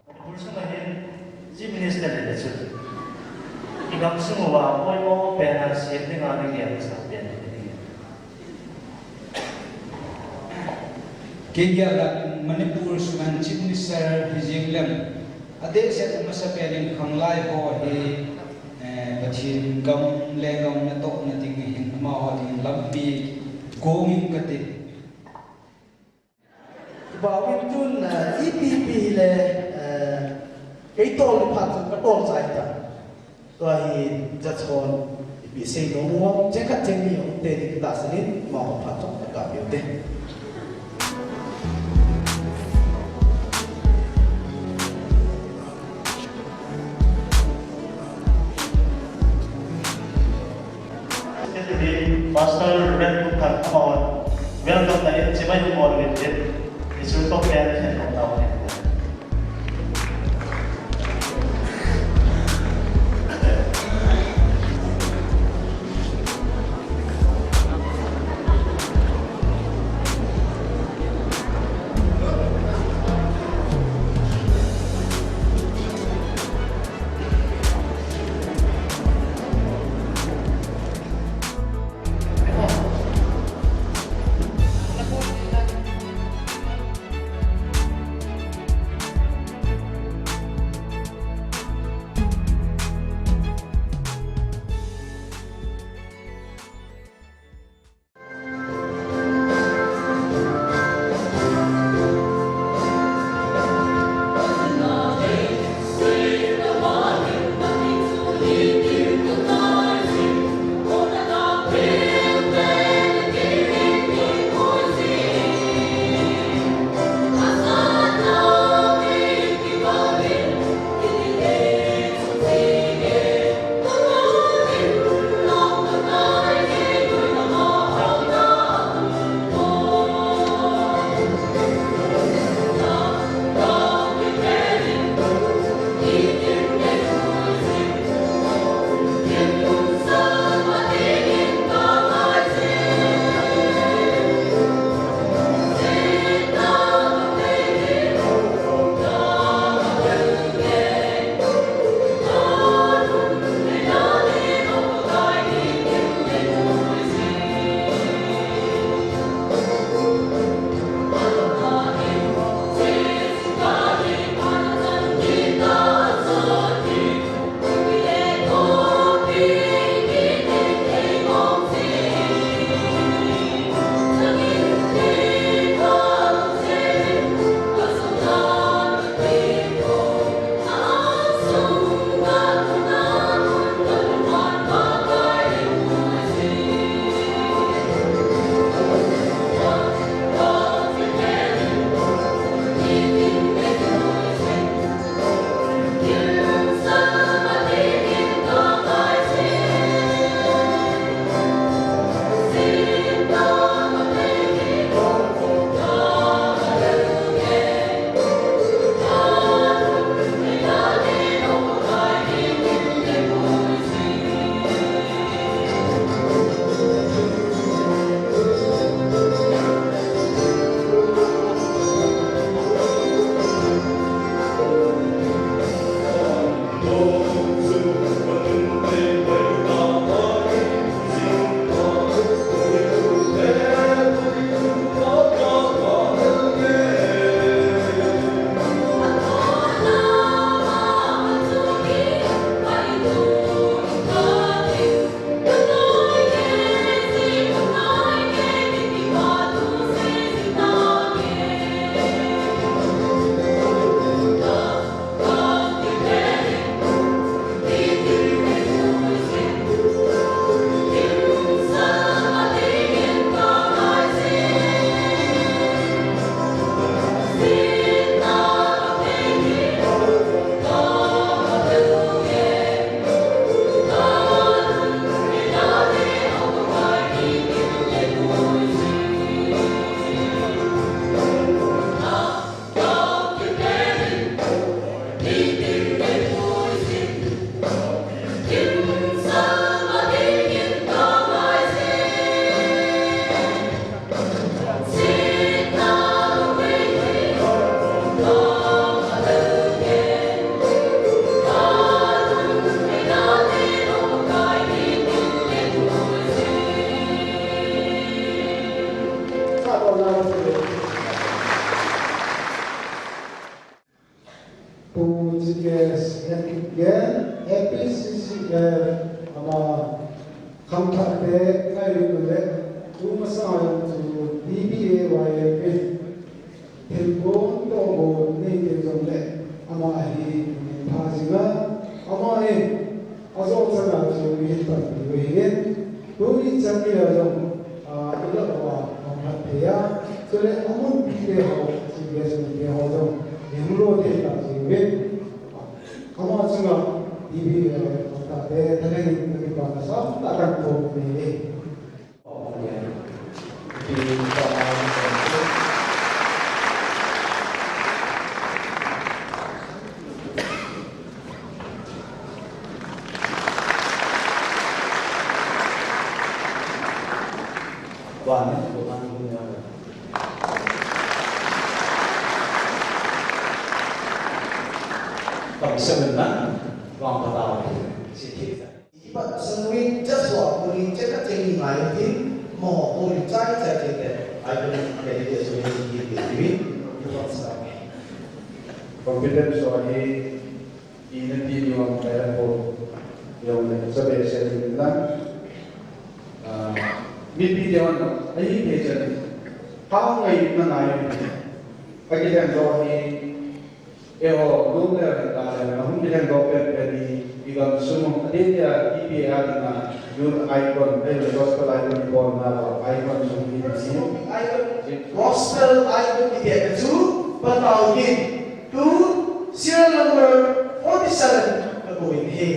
Manipur sunga hin Chief Minister le le chu i gam sung uva poimo pen a sem dinga ni gel sa pen ni. Kei gel a Manipur sunga Chief Minister hi jing lem, adeh seh a masa pen in khanglai ho hi, eh, Pathen gam le gam natohna ding hin amaho ding lampi gong in kati. Tupa win tun, eh, ipi ipi hile, eh, kei tol ni phat chu ka tol chai ta. Tua hi judge hon ipi sei nom u ham, cheng khat cheng ni hung te ding tahsan in, amaho phat chu ka kap u te. Pastor Red Book khat amahon welcome na in chimai ni mol win tin, Israel ko pen khen ko tau ni. Pu G K S Henry Gen, A P C C L, ama khangthah te, ngai lu le, tu masa jong chu D B A Y A P, thilgon tohgon nei te jong le, ama hi, pha jinga, ama hi, Ajo chana chu ihin panpi u ahin, tuni chan geiya jong, ah, ilah uva, ahung phat thei a, chule amun mite ho, C B S mite ho jong, ihung lo thei ta jeh uvin. Ama chunga, T V, eh, tate, thanei in, kakipana samtah kahin phong e. Kam seven na, vang patao, si thei ta. Ihi pat asan uvin, just wa, puli, check a check ni ngai utin, mo, puli, chai, chai, chai, chai. I don't get it, so we need to give it, we need to give it. Confidence wa hi, ina ti ni wa, kaya po, yung sa bese ni lang. Ah, mipi ti wa, ahi, kaya chan. Hao ngai na ngai. Pagi dan wa hi, Eiho, lum le ren ta le, ahung kilhengdoh penpen hi, i gamsung, adeh dia, ipi a dinga, youth icon, ahilouleh gospel icon ibolna uva, icon sung hi, hi. Gospel icon kiti chu, patao hin, tu, serial number forty-seven, kakou in ahi.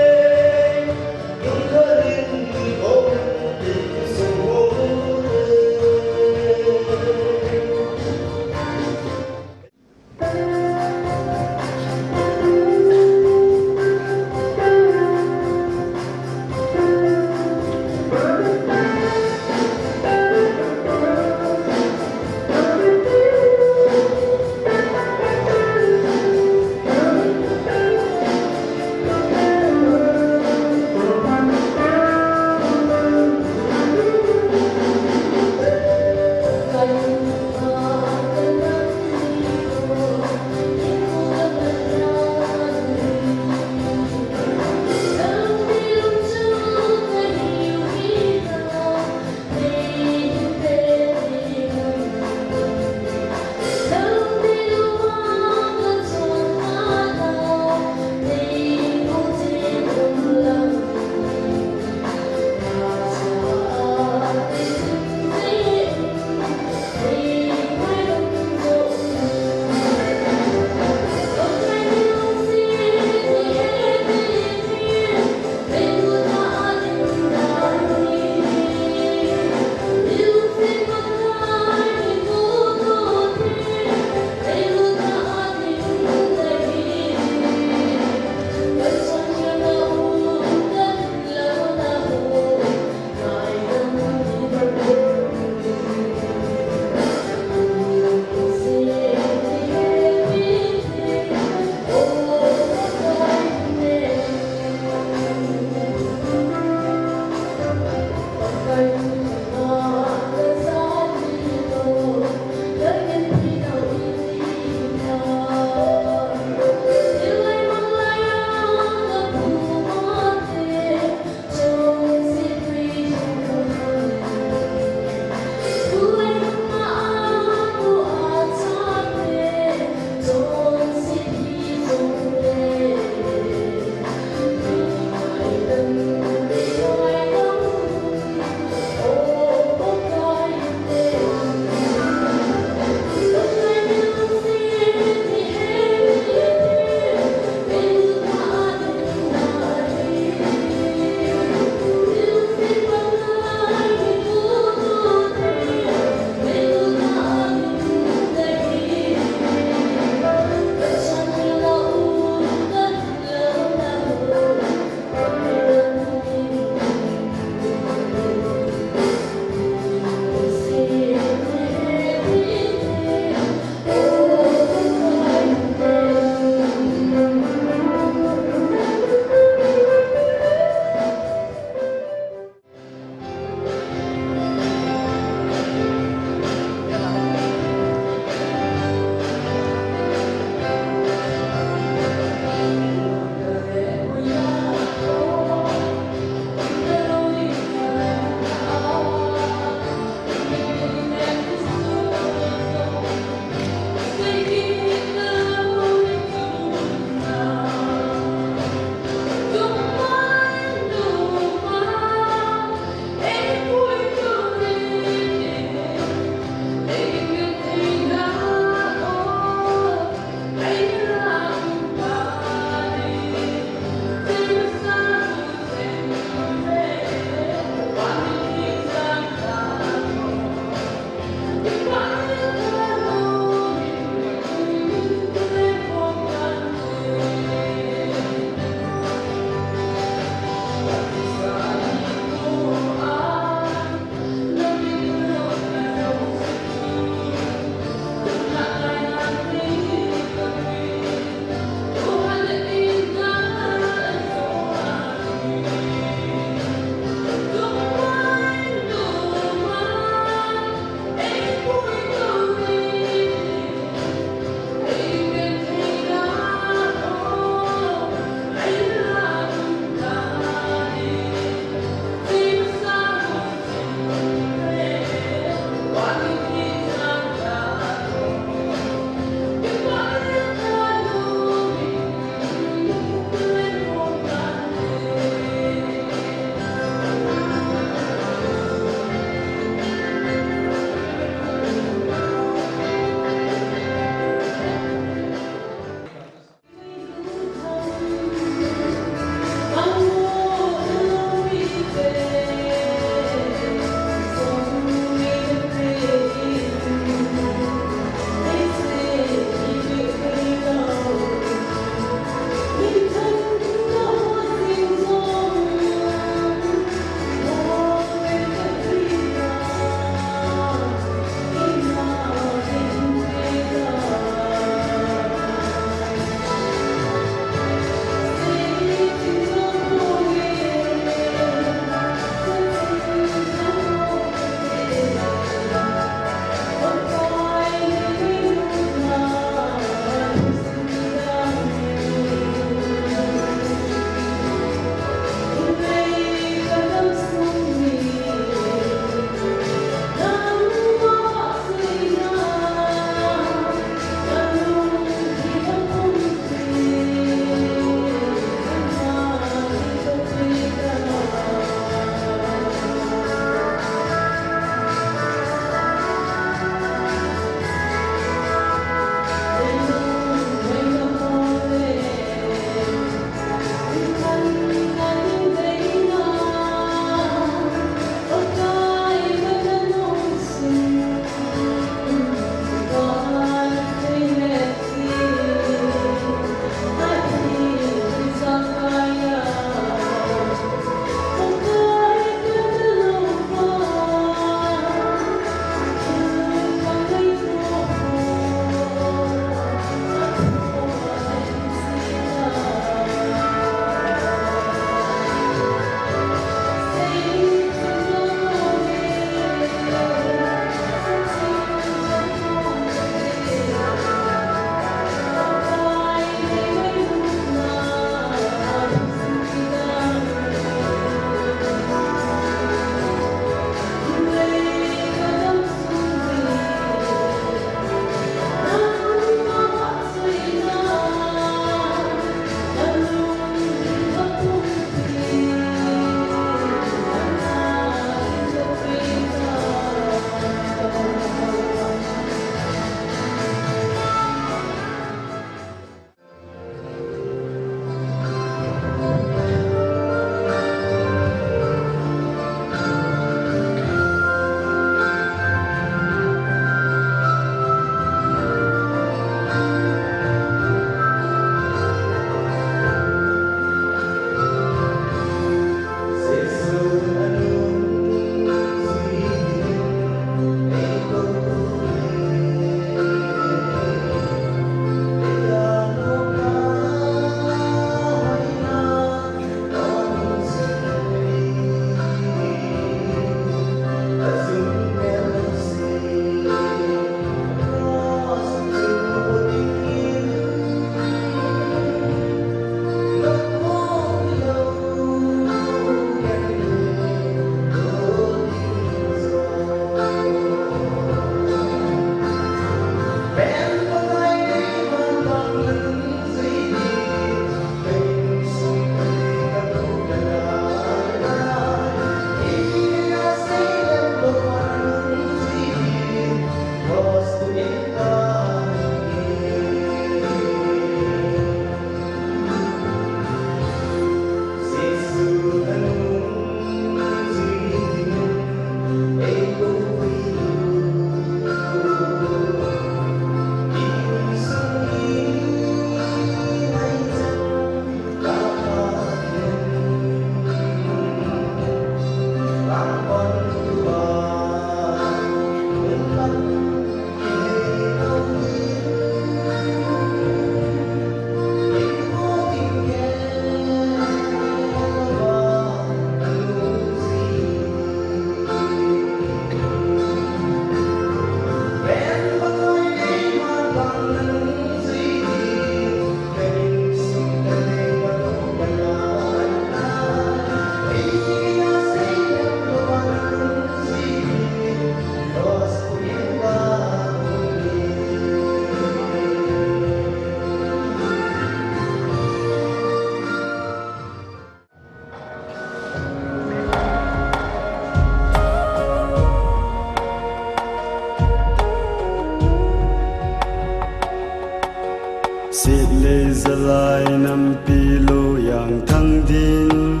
Zalai nampi lo yang thang din,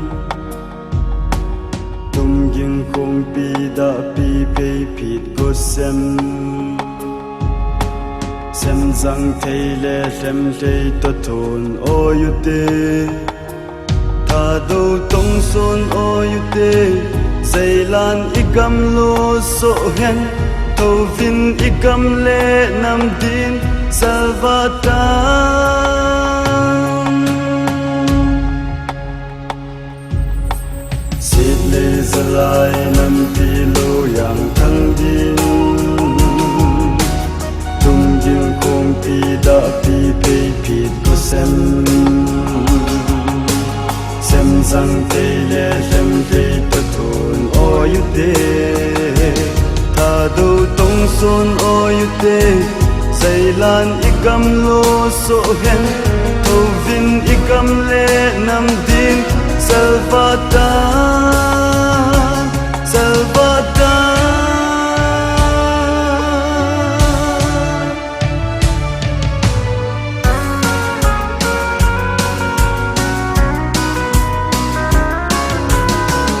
tumging khongpi dahpi phei phit gosem, semjang thei le lhem thei to thon oi u te. Thadou tong son oi u te, Zeilan i gam lo so hen, thouvin i gam le nam din salva ta. Sit le Zalai nampi lo yang thang din, tumging khongpi dahpi phei phit gosem, semjang thei le lhem thei to thon oi u te. Thadou tong son oi u te, Zeilan i gam lo so hen, thouvin i gam le nam din salva ta, salva ta.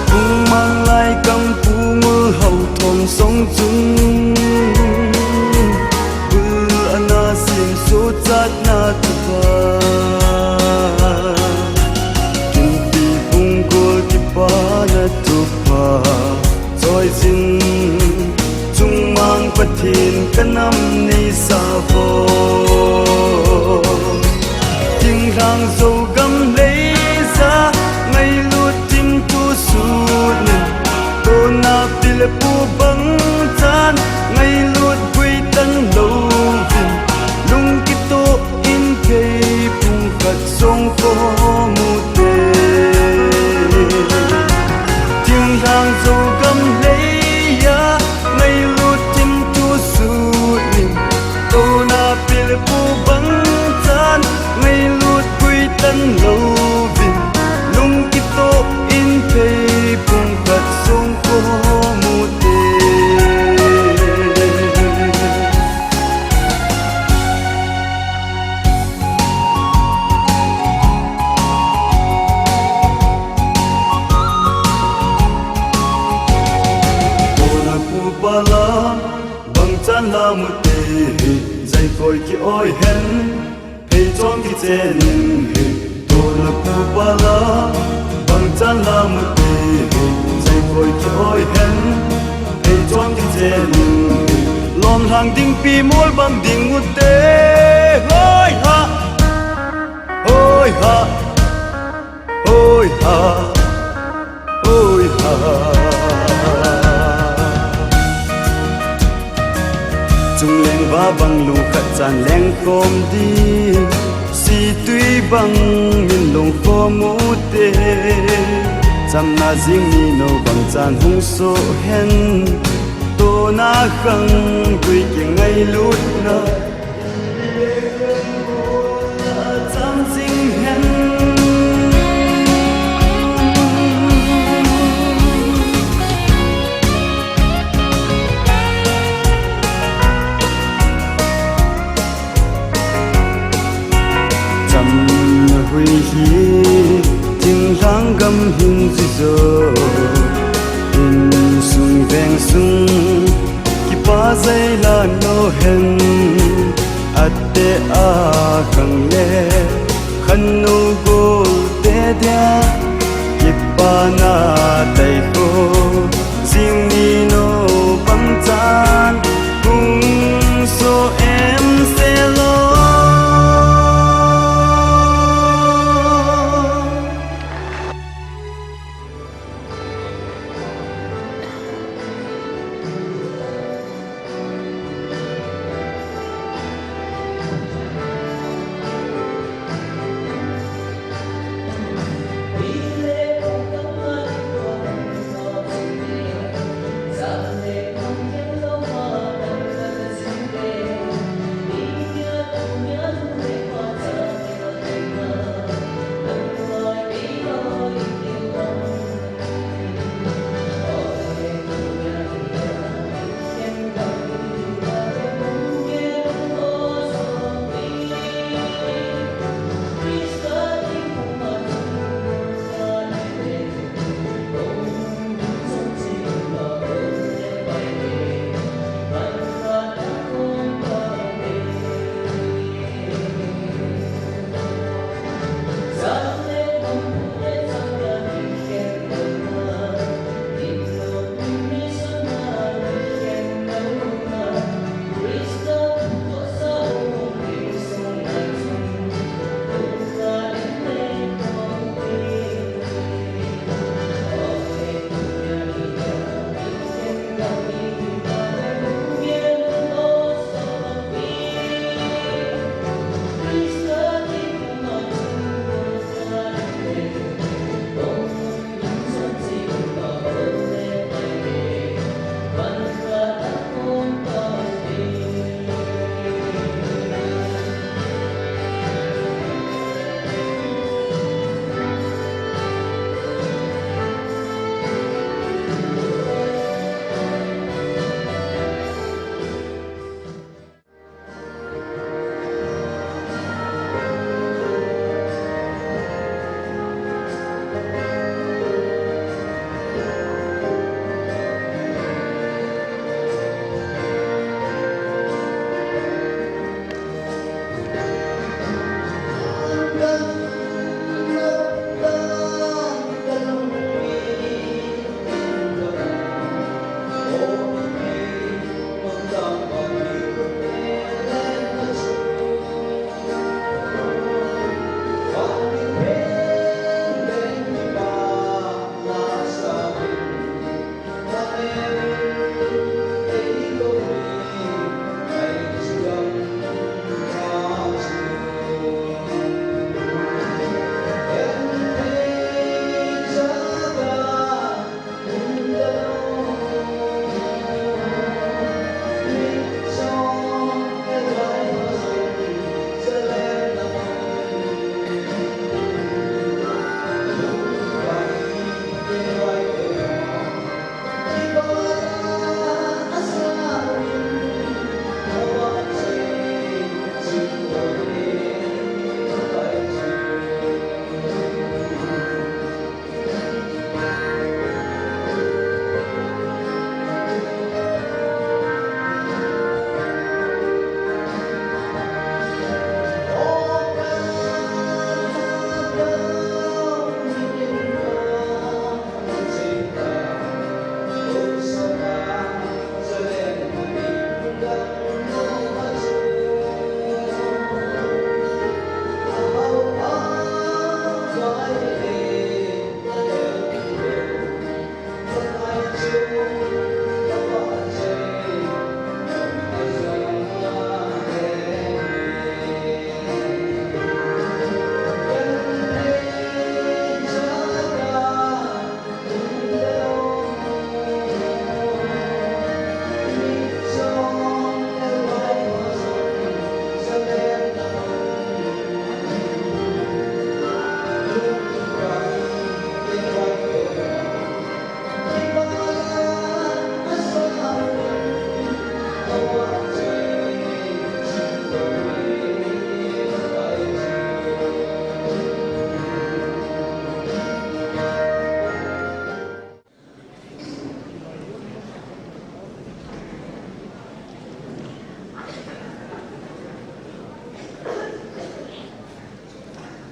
Pung mang lai kam pung ul hau thong song chung, bul ana sim so chat na tu pa, tumpi pung gol ki pa na tu pa. Choi zin chung mang Pathen ka nam nei sa vo. Thinglhang Zogam lei ja ngailut tim tu sut nin, tona pi le pu bang chan ngailut gui tan lo vin, lung kitoh in thei pung khat song ko mu te. Thinglhang Zogam lei a ngailut tim tu sut nin, tona pi le pu bang chan ngailut gui tan lo vin, lung kitoh in thei pung khat song ko mu te. Tona pu pa la bang chan la mu te, Zeikoi ki oi hen, phei chom ki che ning hi. Tona pu pa la bang chan la mu te, Zeikoi ki oi hen, phei chom ki che ning hi. Lom lhang ding pi mol bang ding u te. Hoi ha, hoi ha, hoi ha, hoi ha. Chungleng va bang lu khat chan leng khom di, situi bang min long khom u te. Chamna jing ni no bang chan hung so hen, tona khang gui ki ngailut na. Chamna hui hi thinglhang gam hin ji jo, insung veng sung kipa Zeilan lo hen, ate a khang le khan nu gol te dia, kipa na tai ko, jing ni no bang chan hung so em se lo.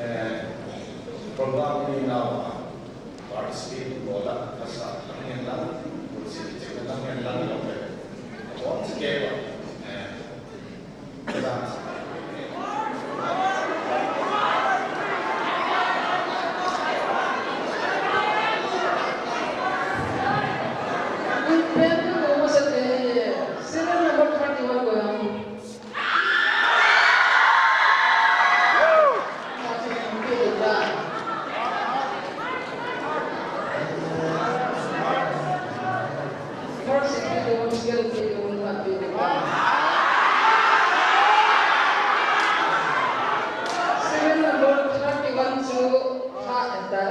eh, program ni nau a participate bol a kasa lang hen lang, worship team lang hen lang, lo le. All together, eh, Serial number thirty-one chu ha ta.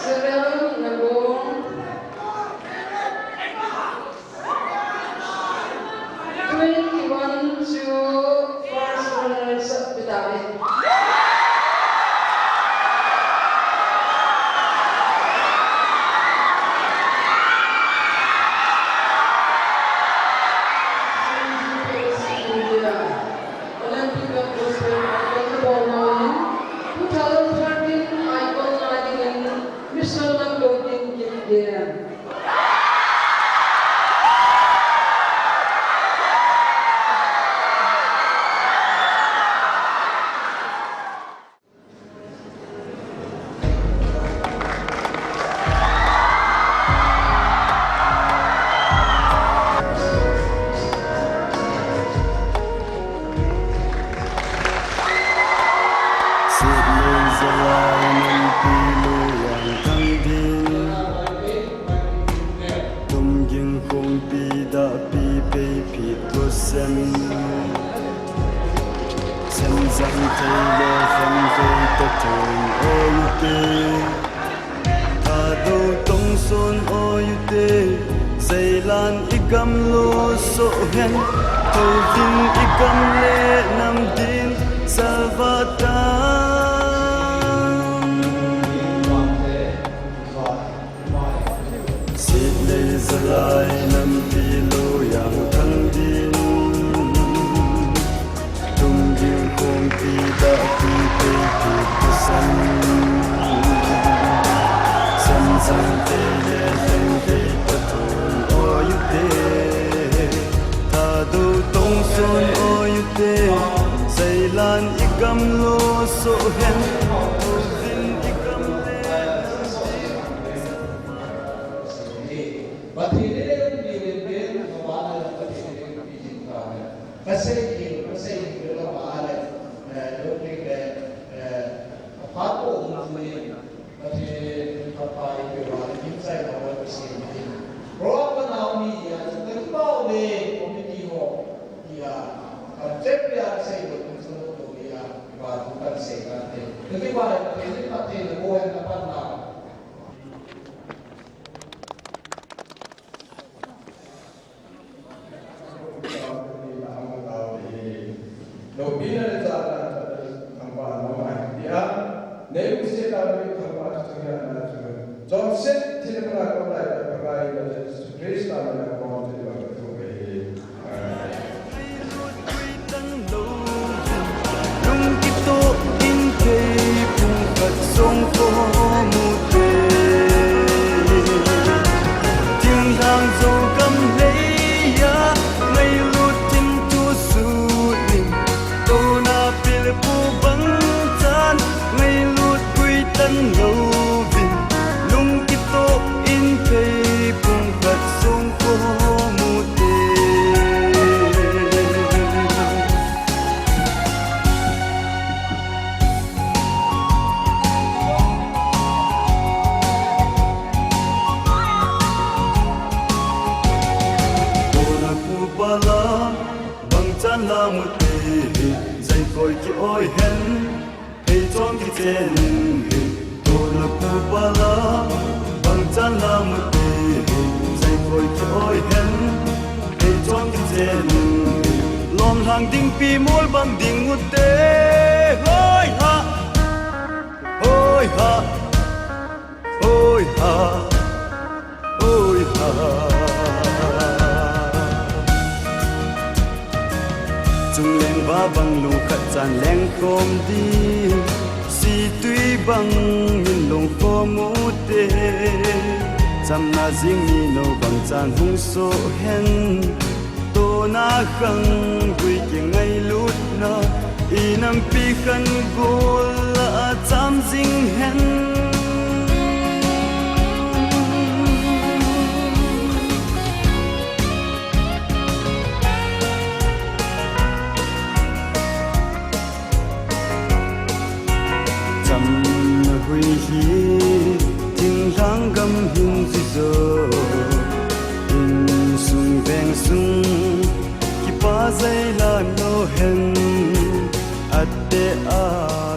Serial number twenty-one chu first runner-up ahi. Olympic Gospel Icon Award two thousand thirteen Icon a dingin Mister Lamkouting Kipgen. Tumging khompi dahpi pei phi thusim. Semjang thei le lhengvei toh thon o u te. Thadou tong son o u te. Zeilan i gam lo soh hen. Thouvin i gam le nam din salvatan. Sitlei jalai nampi lo yang thang din. Tumging khompi dahpi pei phi thusim. Semjang thei le lhengvei toh thon o u te. Thadou tong son o u te. Zeilan i gam lo soh hen. Thouvin i gam le Pathen in eipeh pen, mabana Pathen in eipeh jing tahen. Kasei jing, kasei jing le mabana, eh, lo le, eh, aphat ko um ni, Pathen in Papa eipeh uva, jing sai na wa kasei jing. Program panao ni ya, kati pau le, committee ho, ya, kan check ya, kasei lo, kan check lo, ya, ba, kan sei kan te. Kati pau le, Pathen in Pathen in ko hen na pan na. Lungkitoh in kei pung khat jong khom u te. Thinglhang jong gam lei a, ngailut in thusuh in, kona pil Oi ki oi hen, hei chong kichen hi, tuna pu pa la, bang chan la mu te hi, sei koi ki oi hen, hei chong kichen hi, lom lhang ding pi mol bang ding u te, hoi ha, hoi ha, hoi ha. Oi ha. Chungleng va bang lung khat chan leng khom di, si tui bang min lung khom u te. Chamna jing ni no bang chan hung so hen. Tona khang gui ki ngailutna, i nampi khan gol a cham jing hen. Chamna gui hi, thinglhang gam hin ji jo. Insung veng sung, kipa jai la no hen, ate a.